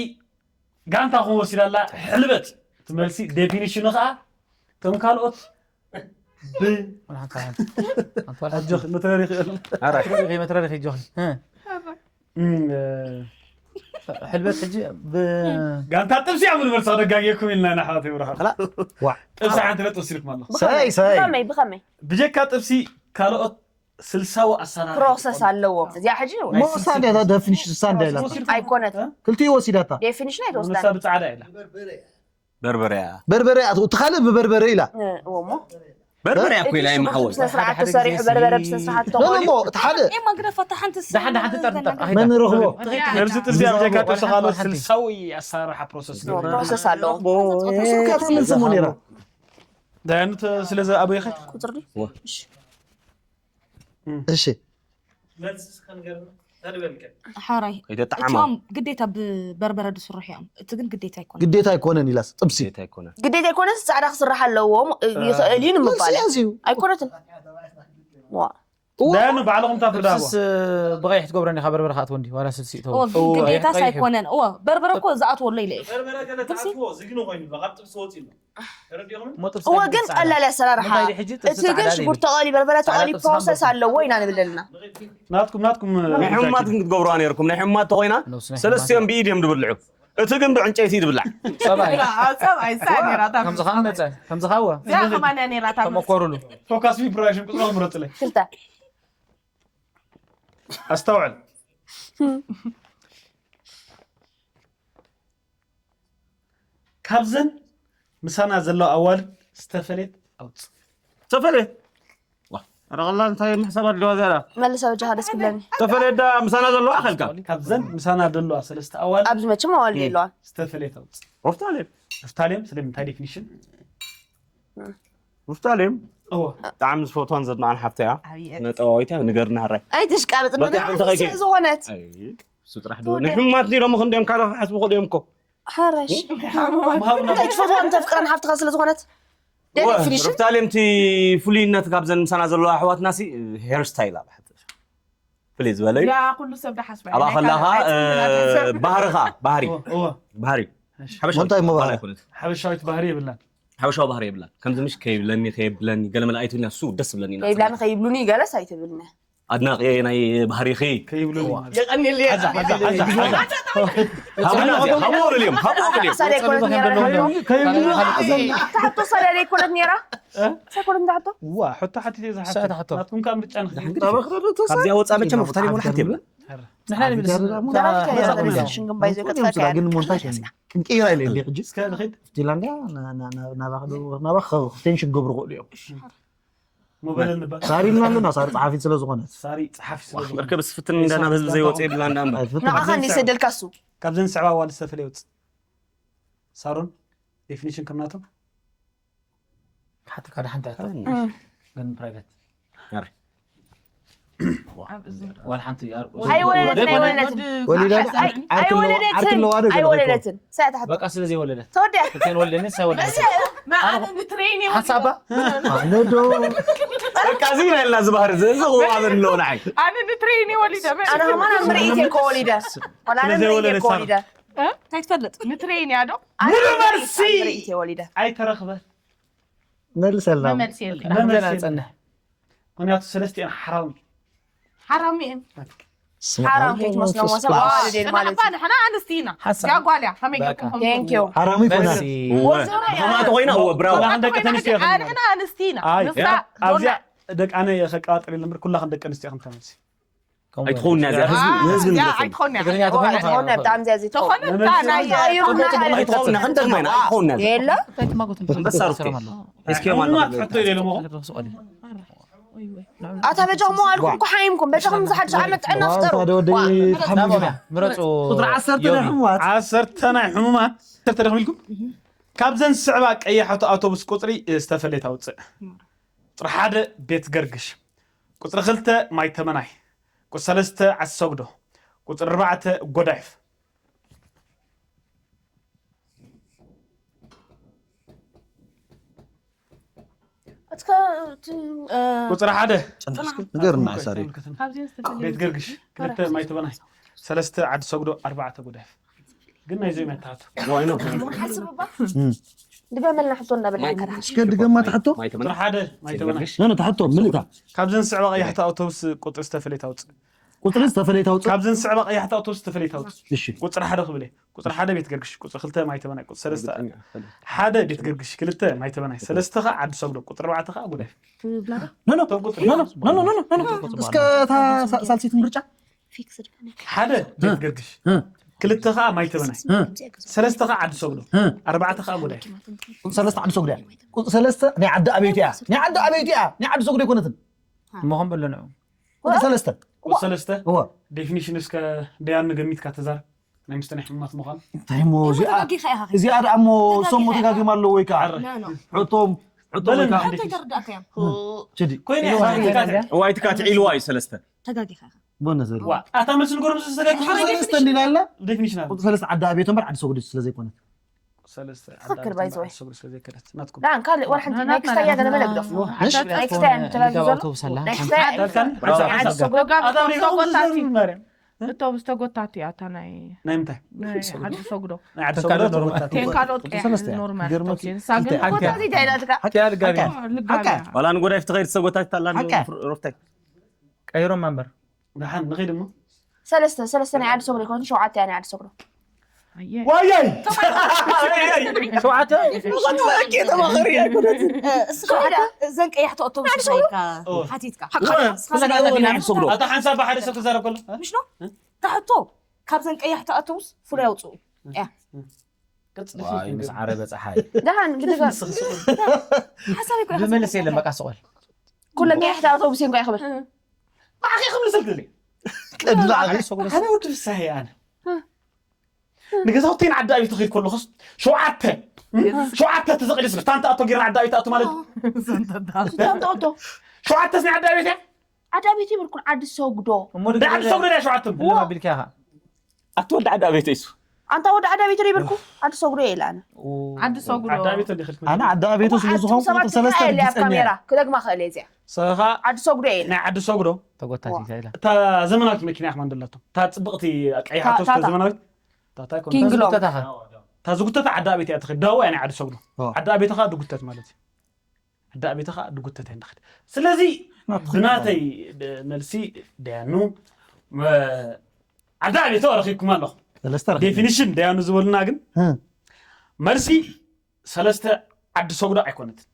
ጋንታኹም ወሲዳ ኣላ ሕልበት እቲ መልሲ ዴፊኒሽኑ ከዓ እቶም ካልኦት ብ ኣጆኺ መትረር ይኽእል። ኣራይ መትረር ይኽእል ጆኺ። ሕልበት ሕጂ ብ- ጋንታ ጥብሲ ኣብ ንበልሳ ደጋጊኩም ኢልና ኢና ኣሕዋት ይብርሃ። ጥብሲ ሓንቲ ነጥብ ወሲድኩም ኣለኹ። ሰይ ሰይ። ብኸመይ ብኸመይ? ብጀካ ጥብሲ ካልኦት ስልሳዊ ኣሰራርሓ ፕሮሰስ ኣለዎም። እዚኣ ሕጂ ሞ ሳንዳ ኢላ ደፍኒሽ ሳንዳ ኢላ ወሲድኩም? ኣይኮነትን። ክልቲኡ ወሲዳታ። ዴፊኒሽን ኣይትወስዳን። ንሳ ብጻዕዳ ኢላ። በርበረያ በርበረ ኣትኡ እቲ ካልእ ብበርበረ ኢላ እ፣ እዎ እሞ። በርበረያ እኮ ኢላ ይመሓወል ስነ ስርዓት ተሰሪሑ በርበረ ብስነ ስርዓት እሞ ተኾይኑ እቲ ሓደ እየ ማግደፋ እታ ሓንቲ እሳ መን ረኸታ ሓንቲ እሳ መን ረኽቦ ነብዚ ጥብሲ ኣብ ጀካ ተሰኻሎ ስልሳዊ ኣሰራርሓ ፕሮሰስ ነው። ፕሮሰስ ኣለዎ። ስካታ ምን ስሙ ነይራ ዳያኑ ስለዚ ኣበይኸ ቁፅሪ እሺ ሓራይ እቲኦም ግዴታ ብበርበረ ዝስርሑ እዮም። እቲ ግን ግዴታ ኣይኮነ ግዴታ ኣይኮነን ኢላስ ጥብሲ ግዴታ ኣይኮነን ፃዕዳ ክስራሕ ኣለዎም። ይኽእል እዩ ንምባል ኣይኮነትን። ዳያኑ ባዕልኹም ታፍርዳዋ ብቐይሕ ትገብረኒ ካብ በርበረ ከኣትዎ እንዲ ዋላ ስልሲ ይተው ግዴታስ ኣይኮነን። እወ በርበረ እኮ ዝኣትወሎ ኢለ እየ። እወ ግን ቀላል ኣሰራርሓ እቲ ግን ሽጉርቲ ተቐሊ በርበረ ተቐሊ ፕሮሰስ ኣለዎ ኢና ንብል ዘለና። ናትኩም ናትኩም ናይ ሕሙማት ግን ክትገብሩዋ ነይርኩም። ናይ ሕሙማት ተኾይና ሰለስቲኦም ብኢድ እዮም ዝብልዑ። እቲ ግን ብዕንጨይቲ እዩ ዝብላዕ። ከምዚ ከዓ መፀ ከምዚ ከዓ ወ እዚኣ ከማንያ ነይራታ ተመኮሩሉ። ፎካስ ፕሮዳክሽን ቁፅሮም ምረፅለይ። ክልተ ኣስተውዕል። ካብዘን ምሳና ዘለዋ ኣዋልድ ዝተፈለየት ኣውፅእ። ዝተፈለየት ረቐላ እንታይ ምሕሳብ ኣለዋ ዘላ መልሰ በጃኻ ደስ ክብለኒ። ዝተፈለየት ዳ ምሳና ዘለዋ ኣኸልካ። ካብዘን ምሳና ዘለዋ ሰለስተ ኣዋልድ ኣብዚ መቸም ኣዋልድ የለዋን። ዝተፈለየት ኣውፅእ። ሮፍታሌም ሮፍታሌም ስለምንታይ ዴፊኒሽን ሩፍታሌም እወ ብጣዕሚ ዝፈትዋን ዘድንቓን ሓፍተይ እያ። ነጠዋዊታ ንገርና ሕራይ ኣይትሽቃበጥ። በቃ ሓንቲ ከይከ- ስለ ዝኾነት እሱ ጥራሕ ዶ ንሕማት ዲሎም ክንዲኦም ካልእ ክሓስቡ ክእል እዮም እኮ። ሓራሽ እንታይ ትፈትዋን ተፍቅረን ሓፍትኻ ስለ ዝኾነት ደደፊኒሽን ሩፍታሌም እቲ ፍሉይነት ካብዘን ምሳና ዘለዋ ኣሕዋትና ሲ ሄር ስታይል ኣብ ሓትሽ ፍልይ ዝበለ እዩ። ያ ኩሉ ሰብ ደሓስ ባይ ኣባ ከላኻ ባህርኻ ባህሪ እወ እወ ባህሪ ሓበሻ እንታይ እሞ ባህሪ? ኣይኮነት። ሓበሻዊት ባህሪ የብላን። ሓበሻዊ ባህሪ የብላን። ከምዚ ምሽ ከይብለኒ ከየብለኒ ገለ መለ ኣይትብልና እሱ ደስ ብለኒ ኢና። ከይብላኒ ከይብሉኒ ገለስ ኣይትብልኒ። ኣድናቂ ናይ ባህሪኺ ከይብሉኒ ማለት የቀንየለይ ኣዛ ኣዛ ኣዛ ሃቡና እዚኣ ሃቡ ወልልዮም ሃቡ ወልልዮም ሳዳ ኣይኮነት ነይራ። ከይብሉኒ ኣዛ ኣታ ሕቶ ሳዳ ኣይኮነት ነይራ። ሳይኮነት እንዳ ሕቶ ዋ ሕቶ ሓቲተ ዝሓቶ ናትኩም ከዓ ምርጫ ንኽእል። ካብዚኣ ወፃ መቸም ፍታሪ ሞላ ሓንቲ የብለን። ንሕና ንብል ደራፊ ከይዘረበ ሽንግምባይ ዘይከትፈካ ግን ሞንታሽ ክንቅይራ ኢለ እንዲ ሕጂ እስከ ንኸይድ ፊንላንድያ ናባክቴንሽን ክገብሩ ክእሉ እዮም ሳሪ ልና ኣለና ሳሪ ፀሓፊት ስለ ዝኾነት ሳሪ ፀሓፊ ስለ ዝኾነት መርከብ ስፍትን እንዳ ናብ ህዝቢ ዘይወፀ ይብልና እንዳ እምበር ንዓኻ እንዲ ሰደልካ እሱ ካብዘን ዝስዕባ ዋል ዝተፈለየ ውፅ ሳሮን ዴፊኒሽን ከምናቶም ሓትካ ድሓን ትሕቶ ግን ፕራይቬት ዋላ ሓንቲ ኣይወለደትን ኣይወለደትን ወሊዳ ዶ? ዓርኪ ኣለዋ ዶ ገለ ኣይወለደትን ሳያት ሓቶ በቃ ስለ ዘይወለደት ተወዲያ ክትከን ወልደኒ ሳይወለደት ኣነ ንትሬኒ ሓሳባ ኣነ ዶ በቃ እዚ ናይ ልና ዝበህር እዚ እዚ ኣበን ኣለዎ ንዓይ ኣነ ንትሬኒ ወሊደ ኣነ ከማን ኣብ ምርኢት እኮ ወሊደ ዋላ ኣነ ምርኢት እኮ ወሊደ እንታይ ትፈልጥ ንትሬኒ ኣዶ ሙሉ መልሲ ወሊደ ኣይተረኽበ መልሰልና መመልሲ የለን። መመልሲ የለን። ምክንያቱ ሰለስቲአን ሓራም እዩ። ሓራም እየን። ሓራም ከይትመስሎም ወሰብ ኣዋልድ እየን ማለት እዩ። ንሕና ኣንስቲ ኢና። እዚኣ ጓል እያ። ከመይ ጌርኩም ከምኡ ትብልዋ? ሓራም ይኮና። ከማቱ ኮይና እወ ብራዋ። ንሕና ኣንስቲ ኢና። ንሳ ኣብዚኣ ደቂ ኣነ ከቃጥል የለን ኩላኽን ደቂ ኣንስትዮ ከም ተመልሲ። ኣይትኸውን እያ እዚኣ ህዝቢ ንህዝቢ ንገጸሉ ኣይትኸውን እያ ትኾነ ብጣዕሚ እዚኣ ዘይትኸውን ኣይትኸውን እያ ኣይትኸውን እያ ክንደግማ ኢና ኣይትኸውን እያ የለ ኣንበሳ ሩቴ እስኪ ማለት ሕቶ ኢለ ለሞ ኣታ በጃኹም ዋልኩም እኮ ሓይምኩም በጃኹም ዝሓድሽ ዓመት ጥዕና ፍጠሩ ምረፁ ቁፅሪ ዓሰርተ ናይ ሕሙማት ዓሰርተ ናይ ሕሙማት ዓሰርተ ደኽም ኢልኩም ካብዘን ዝስዕባ ቀያሕቲ ኣውቶቡስ ቁፅሪ ዝተፈለየት ኣውፅእ ቁፅሪ ሓደ ቤት ገርግሽ ቁፅሪ ክልተ ማይ ተመናይ ቁፅሪ ሰለስተ ዓሰግዶ ቁፅሪ ኣርባዕተ ጎዳይፍ ቁፅሪ ሓደ ንገርና ሳሪ ቤት ገርግሽ ክልተ ማይ ተበናይ ሰለስተ ዓዲ ሰግዶ ኣርባዕተ ጎዳይፍ ግን ናይዞም ያተሃቱ ድገመልና ሕቶ እንዳበልና ከዳ እስከ ድገማ ትሕቶ ቁፅሪ ሓደ ማይተበናይ ነነ ትሕቶ ምልእታ ካብዘን ዝስዕባ ቀያሕቲ ኣውቶቡስ ቁፅሪ ዝተፈለየት ኣውፅእ። ቁፅሪ ዝተፈለየት ኣውፅእ ካብዘን ዝስዕባ ቀያሕቲ ኣውቶቡስ ዝተፈለየት ኣውፅእ። እሺ ቁፅሪ ሓደ ክብል እየ። ቁፅሪ ሓደ ቤት ገርግሽ፣ ቁፅሪ ክልተ ማይተበናይ፣ ቁፅሪ ሰለስተ ሓደ ቤት ገርግሽ፣ ክልተ ማይተበናይ፣ ሰለስተ ከዓ ዓዲ ሰጉዶ፣ ቁፅሪ ኣርባዕተ ከዓ ጉዳይ። ኖ ኖ ኖ ኖ ኖ ኖ እስከ እታ ሳ- ሳልሲት ምርጫ ፊክስድ ሓደ ቤት ገርግሽ፣ እ ክልተ ከዓ ማይተበናይ፣ እ ሰለስተ ከዓ ዓዲ ሰጉዶ፣ እ ኣርባዕተ ከዓ ጉዳይ። ቁፅሪ ሰለስተ ዓዲ ሰጉዶ እያ ቁፅሪ ሰለስተ ናይ ዓዲ ኣበይቲ እያ ናይ ዓዲ ኣበይቲ እያ ናይ ዓዲ ሰጉዶ ኣይኮነትን እሞ ከም በሎ ንዑ ቁፅሪ ሰለስተ ቁፅሪ ሰለስተ እወ ዴፊኒሽን እስከ ደያኑ ገሚትካ ተዛረብ። ናይ ምስተን ሕሙማት ምዃን እንታይ እሞ እዚኣ ተጋጊኻ ኢኻ እዚኣ ደኣ እሞ እሶም ተጋጊም ኣለዎ ወይ ከዓ ዓረ ኖ ኖ ሕቶም ሕቶም ወይ ከዓ ሓንቲ ተርዳእካ እዮም ችዲ ኮይነ እዋይ ትካት ዒልዋ እዩ ሰለስተ ተጋጊኻ ኢኻ ቦነ ዘሪ ዋ ኣታ መልሲ ንገሮም ዝተዘጋጅ ቁፅሪ ሰለስተ እንዲና ኣላ ዴፊኒሽን ኣሎ። ቁፅሪ ሰለስተ ዓዲ ኣቤቶም በር ዓዲ ሰጉዶ ስለ ዘይኮነት ሰለስተ ትኽክል ባይዘወይ ሰጉዶ ስለ ዘይከደት ናትኩም ዳን ካልእ ወላ ሓንቲ ናይ ክስታይ እያ ገለ መለ ግደፍ ናይ ክስታይ ንተጋጊ ዘሎ ናይ ክስታይ ዳልካን ናይ ዓዲ ሰጉዶ ኣታ ሪኢኹም ተጎታቲ። ዝዝር ማርያም እቶም ዝተጎታቲ ኣታ ናይ ናይ ምንታይ ናይ ዓዲ ሰጉዶ ናይ ዓዲ ሰጉዶ ተጎታቲ ቴን ካልኦት ቀያሕ ሰለስተ ኖርማል ገርመኪ ቶኬን ሳግን እንታይ? ተጎታቲ እንታይ ኢላትካ ሓቂ ኣድጋሚ ልጋሚ ዋላ ንጎዳይ ፍትኸይድ ዝተጎታቲ ኣላ ሓቂ። ሮፍታይ ቀይሮም ማንበር ደሓን ንኸይድ እሞ ሰለስተ ሰለስተ ናይ ዓዲ ሰጉዶ ይኮን ሸውዓተ እያ ናይ ዓዲ ሰጉዶ ኣየ ዋያይ ሸውዓተ እዘን ቀያሕቲ ኣውቶቡስ ኢልካ ሓቲትካ ኩላና ኢና ንሰግዶ ኣታ ሓንሳብ ብሓደ ሰብ ክዛረብ ከሎ ምሽ ዶ ታሕቶ ካብዘን ቀያሕቲ ኣውቶቡስ ፍሉይ ኣውፅኡ ዋይ ምስ ዓረበ ፀሓይ ደሓን ግድጋ ሓሳብ ይኮ ብመልስ የለን በቃ ስቆል ኩለን ቀያሕቲ ኣውቶቡስ እዮም ጋር ይኽብል ንዓኺ ክምልሰልክ ዝደሊ ቀድላ ዓኺ ኣነ ወዲ ፍሳሐ ኣነ ንገዛውተይ ንዓዲ ኣቤት ክኸይድ ከለኹስ ሸውዓተ ሸውዓተ ተዘቕሊስ ብታንታ ኣቶ ጌርና ዓዲ ኣቤት ኣቶ ማለት ስታንተ ኣቶ ሸውዓተስ ናይ ዓዲ ኣቤት እያ ዓዲ ኣቤት ይብልኩን ዓዲ ሰጉዶ እሞ ናይ ዓዲ ሰጉዶ ናይ ሸውዓተ ለማቢልካ ኢኻ ኣቲ ወዲ ዓዲ ኣቤት ኢሱ ኣንታ ወዲ ዓዲ ኣቤት ይብልኩ ዓዲ ሰጉዶ እየ ኢለ ኣነ ዓዲ ሰጉዶ ዓዲ ኣቤት እንዲኽልክ ኣነ ዓዲ ኣቤቱ ስለ ዝኾንኩ ሰባት ቁፅሪ ሰለስተ ክልኣየ ኣብ ብትፀኛ ካሜራ ክደግማ ክእል እየ እዚኣ ሰኻ ዓዲ ሰጉዶ እየ ኢለ ናይ ዓዲ ሰጉዶ ተጎታቲት ኢላ እታ ዘመናዊት መኪና ኢኻ ማንደላቶ እታ ፅብቕቲ ቀያሕ እታ- ኣውቶቡስ እታ- ዘመናዊት እታ እንታይ ኮን- ኪንግሎ ተታኻ እታ ዝጉተታ ዓዲ ኣቤት እያ ትኸይድ ዳዋ እያ ናይ ዓዲ ሰጉዶ ኦ። ዓዲ ኣቤት ኸዓ ድጉተት ማለት እዩ ዓዲ ኣቤት ኸዓ ድጉተት እያ ንኸድ ስለዚ ብናተይ መልሲ ደያኑ መ- ዓዲ ኣቤት ረኺብኩም ኣለኹ ሰለስተ ረኺብና። ዴፊኒሽን ደያኑ ዝበሉና ግን እ። መልሲ ሰለስተ ዓዲ ሰጉዶ ኣይኮነትን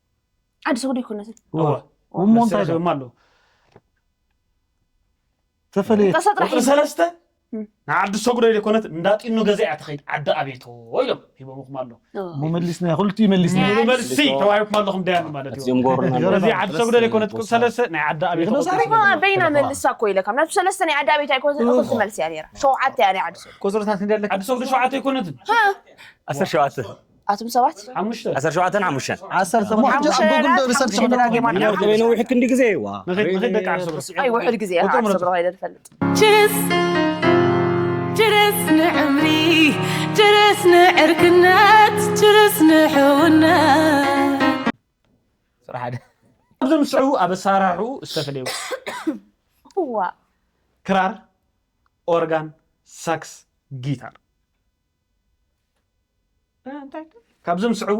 ዓዲ ሰጉዶ ኣይኮነትን እወ። እወ እሞ መልሲ እንታይ ረኺቦም ኣለዉ ተፈለየ ጠሰጥራሕ ቁፅሪ ሰለስተ እም። ንዓዲ ሰጉዶ ዘይኮነት እንዳጢኑ ገዛ እያ ትኸይድ ዓዲ ኣቤቶ ኢሎም ሂቦምኹም ኣሎ እሞ መሊስና ክልቲኡ መሊስና መልሲ ተዋሂብኩም ኣለኹም ደያኑ ማለት እዩ እዚኦም ጎሩና እዚ ዓዲ ሰጉዶ ዘይኮነት ቁፅሪ ሰለስተ ናይ ዓዲ ኣቤቶ ይኸዶ ሳሪ በይና መልሳ እኮ ኢለካ ናብቲ ሰለስተ ናይ ዓዲ ኣቤት ኣይኮነት እኽልቲ መልሲ እያ ነራ ሸውዓተ እያ ናይ ዓዲ ሰጉዶ ቁፅርታት እንዲ ኣለካ ዓዲ ሰጉዶ ሸውዓተ ኣይኮነትን ዓሰርተ ሸውዓተ ኣቱም ሰባት ሓሙሽተ ዓሰርተ ሸውዓተ ሓሙሽተ ሓሙሽተ ዓሰርተ ደጋጊማ ነዊሕ ክንዲ ግዜ ይዋ ንኸይድ ንኸይድ ደቂ ዓዲ ሰጉዶ ኣይ ውሕድ ግዜ ቁፅሪ ምረጡ። ሰጉዶ ከይደ ዝፈልጥ ችርስ ችርስ ንዕምሪ ችርስ ንዕርክነት ችርስ ንሕውነት ስራሕ ሓደ ኣብዚ ምስዕቡ ኣብ ኣሰራርሕኡ ዝተፈለዩ ዋ ክራር ኦርጋን ሳክስ ጊታር ካብዞም ዝስዕቡ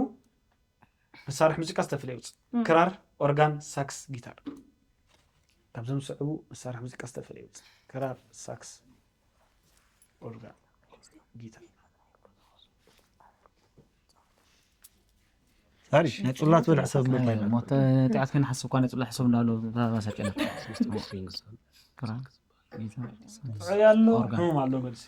መሳርሒ ሙዚቃ ዝተፈለየ ውፅእ ክራር ኦርጋን ሳክስ ጊታር ካብዞም ዝስዕቡ መሳርሒ ሙዚቃ ዝተፈለየ ውፅእ ክራር ሳክስ ኦርጋን ጊታር ሳሪ ናይ ፅላት በልዕ ሰብ ምባይ ሞተ ጢዓት ከይንሓስብ እኳ ናይ ፅላሕ ሰብ እንዳሎ ተባሳጨና ጥዑይ ኣሎ ሕሙም ኣሎ መልሲ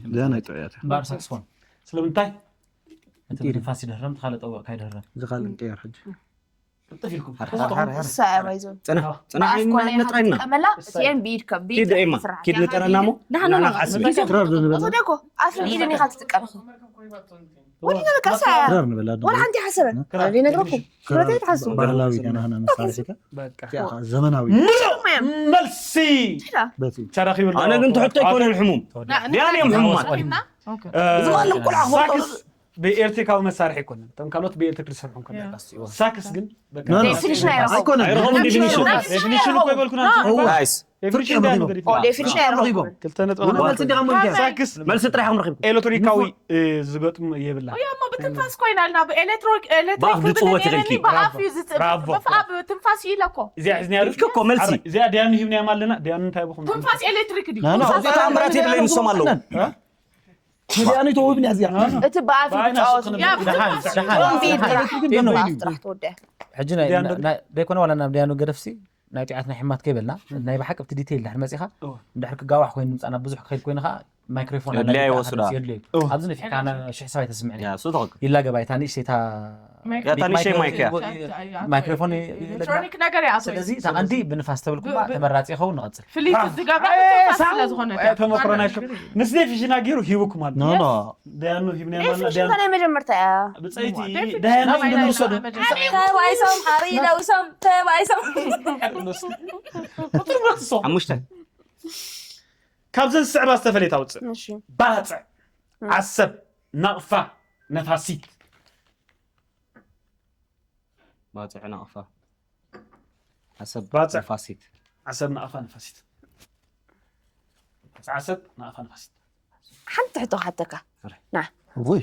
እዚኣ ናይ ጥዑያት እምበኣር ሳክስፎን ስለምንታይ እቲ ንፋስ ይደረም ተኻለ ጠወቕካ ይደረም እዚ ካልእ ንቀየር ሕጂ ቅልጥፍ ኢልኩም እሳ እያ ባይዞን ፅና ፅና ብኣፍ ኮነ ኢኻ ንጥራይና ትጥቀመላ እቲኤን ብኢድከ ኪድ ኤማ ኪድ ንጠረና ሞ ንሕና ንሕና ንሓስብ ንሓስብ እኮ ኣፍን ኢድን ኢኻ ትጥቀም ወዲና በቃ እሳ እያ ክራር ንበላ ዶ ወላ ሓንቲ ሓሰበ ይነግረኩም ስለታይ ትሓስቡ ባህላዊ ገና ህና መሳርሒታት በቃ እዚኣ ኸዓ ዘመናዊ ምሉእ መልሲ በቲ ተረኺቡ ኣሎ። ኣነ ግን ትሕቶ ኣይኮነን ሕሙም ዲያን እዮም ሕሙማት ኦኬ እዚ ማለት ቆልዓ ሳክስ ብኤሌክትሪካዊ መሳርሒ ኣይኮነን። እቶም ካልኦት ብኤሌክትሪክ ዝሰርሑ እንኮን ዳቃስ እዩ። ሳክስ ግን በቃ No, no. Definition ኣይረኸቡን። ኣይኮነን። Definition እኮ ኣይበልኩን ኣንቺ እኮ። Guys፣ Definition እንዳይነገር ኦ፣ definition ኣይረኸቡን። ክልተ ነጥቢ ወላ መልሲ እንዲኻ ምርጫ። ሳክስ መልሲ ጥራሕ ምርጫ። ኤሌክትሪካዊ ዝገጥም የብላ። እሞ ብትንፋስ ኮይና ኣልና ብኤሌክትሪክ ኤሌክትሪክ ብኣፍ ዝፅወት ይኽእልኪ። ብኣፍ እዩ ዝፅወት ብራቮ። ብኣፍ ትንፋስ እዩ ኢለ እኮ እዚኣ ሒዝና ኢልኪ እኮ መልሲ። እዚኣ ዲያኑ ሂብና ማለና ዲያኑ እንታይ ብኹም ትንፋስ ኤሌክትሪክ ድዩ No, no. እዚኣ ተኣምራት የብለይን ንሶም ኣለዉ። ዲያኑ ተወብን እያ እዚኣ። እቲ ብኣፍ ብኣይና ይፃወት ስኽነ እዩ። ደሓን፣ ደሓን፣ ቢት ደሓን። ቢት ዲያኑ ብኣፍ ዲያኑ። ጥራሕ ትወደ ሕጂ ናይ- ዲያኑ ናይ- ደይኮነ ዋላ ናብ ዲያኑ ገደፍሲ ናይ ጥዕት ናይ ሕማት ከይበልና ናይ ብሓቂ ኣብቲ ዲቴይል ድሕር መፂኻ እወ። እንድሕር ክጋዋሕ ኮይኑ ምፃና ብዙሕ ክኸይድ ኮይኑ ከዓ ማይክሮፎን የድልያ ይወስዳ። የድልዩ እወ። ኣብዚ ነፊሕካ ሽሕ ሰባይ ተስምዕኒ ያ እሱ ተኸክል ይላገባ እታ ንእሽተይ እታ ያታ ንእሽተይ ማይክ እያ። ማይክሮፎን ኤሌክትሮኒክ ነገር እያ ኣቶ ስለዚ እታ ቀንዲ ብንፋስ ተብልኩም ብ- ብ- ተመራፂ ይኸውን ንቐፅል ፍልይቲ ዝገብራ ብትንፋስ ስለ ዝኾነ ተመክሮ ናይ ሸ- ንስደይ ፊሽና ገይሩ ሂቡኩም ኣሎ No, no. ዲያኑ ሂብና ማለና Definition ዲያኑ ከ ናይ መጀመርታ እያ። ብፀይቲ Definition ዳያኑ ናይ- ናይ- ንውሰዱ ናይ- ተባይሶም ሓሪ ደውሶም ተባይሶም። ቁፅሪ ብረትሶ ሓሙሽተ ካብዘን ዝስዕባ ዝተፈለየት ኣውፅእ። እሺ ባፅዕ፣ ዓሰብ፣ ናቕፋ፣ ነፋሲት። ባፅዕ ናቕፋ ዓሰብ ባፅዕ። ነፋሲት ዓሰብ፣ ናቕፋ፣ ነፋሲት። ዓሰብ፣ ናቕፋ፣ ነፋሲት። ሓንቲ ሕቶ ክሓተካ። ውይ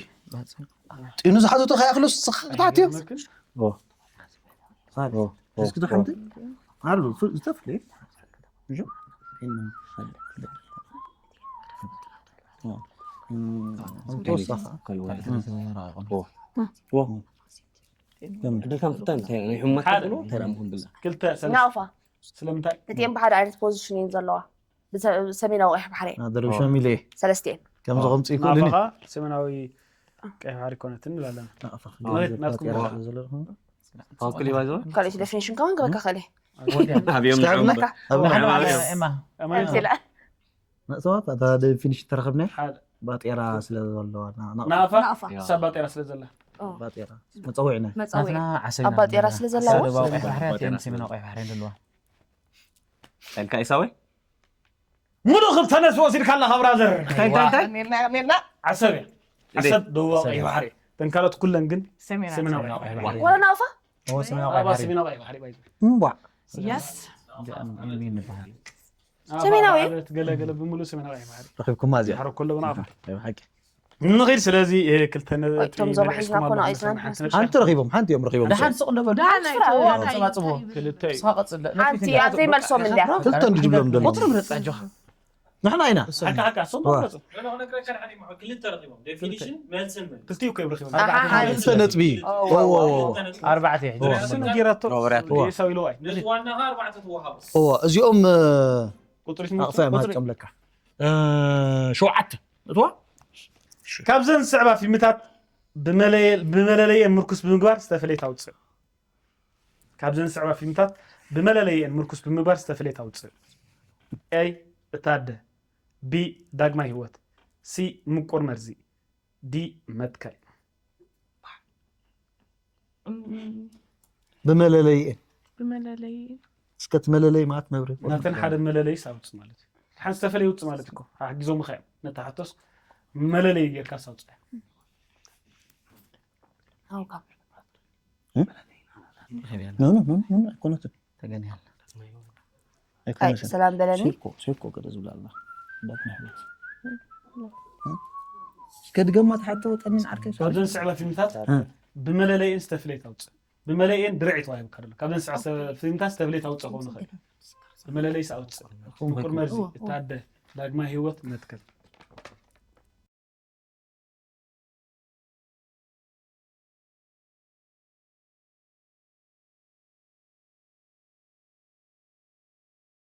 ጢኑ ዝሓተቶ ከይኣኽሎ ስኻ ክትሓትዮ እስኪ ሓንቲ ኣሉ ዝተፍለ ዕድልካ ምፍታን እንታይ ናይ ሕሙማት ሓደ። ተብሎ እንታይ ዳም ክብል ክልተ ሰለስተ። ናቕፋ ስለምንታይ? እቲኤን ብሓደ ዓይነት ፖዚሽን እየን ዘለዋ። ብሰ- ሰሜናዊ ቀይሕ ባሕሪ እየን። ናደረብ ሸሚለ ሰለስቲኤን ከምዚ ከምፅእ ይክእልኒ ናፋኻ ሰሜናዊ ቀይሕ ባሕሪ ኮነት እንላለን። መሬት ናትኩም ተወክል ይባዞ ካልኦት ዴፊኒሽን ከማን ክበካ ከለ ኣብዮም ሽታብና ንዕምር ኣብና ኣማን ኣምሲላ መእሰዋት ኣታ ዴፊኒሽን ተረኸብና ሓደ ባጤራ ስለ ዘለዋ ና- ና- ናፋ ናፋ ያ። ሳባ ጤራ ስለ ዘላ ባጤራ መፀውዒ ናይ መፀውዒ ናትና ዓሰብ ኣባ ጤራ ስለ ዘላዎ ደቡባዊ ቀይሕ ባሕሪ እያ፣ ሰሜናዊ ቀይሕ ባሕሪ ዘለዋ ተልካ ኢሳወይ ሙሉ ክልተ ነጥቢ ወሲድካ ኣለኻ ብራዘር። እንታይ እንታይ እንታይ ኔና ኔና ዓሰብ እያ። እንዴት? ዓሰብ ደቡባዊ ቀይሕ ባሕሪ። ተንካሎት ኩለን ግን ሰሜና ሰሜናዊ ቀይሕ ባሕሪ። ወላ ናፋ ኦ ሰሜናዊ ኣባ ቀይሕ ባሕሪ ሰሜናዊ ቀይሕ ባሕሪ ባይዘ። እምቧ የስ ምን ይበሃል ኣባ ሰሜናዊ? ዓበርት ገለ ገለ ብምሉ ሰሜናዊ ቀይሕ ባሕሪ። ረኺብኩማ እዚኣ ሓሮ ኮሎ ብናፋ ናይ ብሓቂ ንኺድ ስለዚ እ፣ ክልተ ነጥቢ እቶም ዞባ ሒዝና መሊስኩም ኮነ ኣለኹም። ኣይዝናን ሓንቲ ነጥቢ ሓንቲ ረኺቦም ሓንቲ እዮም ረኺቦም ደሓን ስቕ ንበል ደሓን ኣይትወ- ኣንጸባጽቦ ክልተ እዩ። ስኻ ቀጽል ሓንቲ ኣብዘይ መልሶም እንድያ ክልተ እንድጅብሎም ደሎ ወትሩ ምረጽ ኣጆኻ ንሕና ኢና ሓካ ሓካ ሶም ዋ። መረጹ። ክልተ ረኺቦም ዴፊኒሽን መልስን መልስ ክልቲኡ እኮ ይብረኪ ኣሓ፣ ሓደ። ክልተ ነጥቢ ኦ፣ ኦ፣ ኦ፣ ኦ። ኣርባዕተ እዩ ሕጂ እሱ ነጊራቶ ሮበርያት ዴሳው ኢለዋይ ነዚ ዋናኻ ኣርባዕተ ትወሃቦ ኦ እዚኦም እ፣ ቁጥሪ ኣቕፋ እዮም ሃጥቀም ለካ እ፣ ሸውዓተ እትዋ ካብዘን ዝስዕባ ፊልምታት ብመለየ- ብመለለየ ምርኩስ ብምግባር ዝተፈለየት ኣውፅእ። ካብዘን ዝስዕባ ፊልምታት ብመለለየን ምርኩስ ብምግባር ዝተፈለየት ኣውፅእ። ኤ እታደ፣ ቢ ዳግማይ ህይወት፣ ሲ ምቁር መርዚ፣ ዲ መትከል። ብመለለይኤን ብመለለይ እስከ እቲ መለለይ ማለት መብርሂ ናተን ሓደ መለለይስ ኣውፅእ ማለት እዩ። ሓንቲ ዝተፈለየ ውፅእ ማለት እኮ ሓጊዞምኻ እዮም። ነታ ሕቶስ መለለይ ጌርካስ ኣውፅእ። ኣውካ ኖ፣ ኖ፣ ኖ፣ ኖ፣ ኣይኮነትን። ተገኒሃል ኣይ ሰላም በለኒ ሴኮ ሴኮ ገለ ዝብላ ኣላ እንዳት ናይ ሕይወት ከድገማ ተሓቶ ጠኒን ዓርከይ ካብዘን ዝስዕባ ፊልምታት እ። ብመለለይን ዝተፍለየት ኣውፅእ። ብመለለይን ድርዒ ተዋሂብካ ደሎ። ካብዘን ዝስዕባ ፊልምታት ዝተፍለየት ኣውፅእ ክኸውን ይኽእል። ብመለለይስ ኣውፅእ። ምቁር መርዚ፣ እታደ፣ ዳግማይ ህይወት፣ መትከል።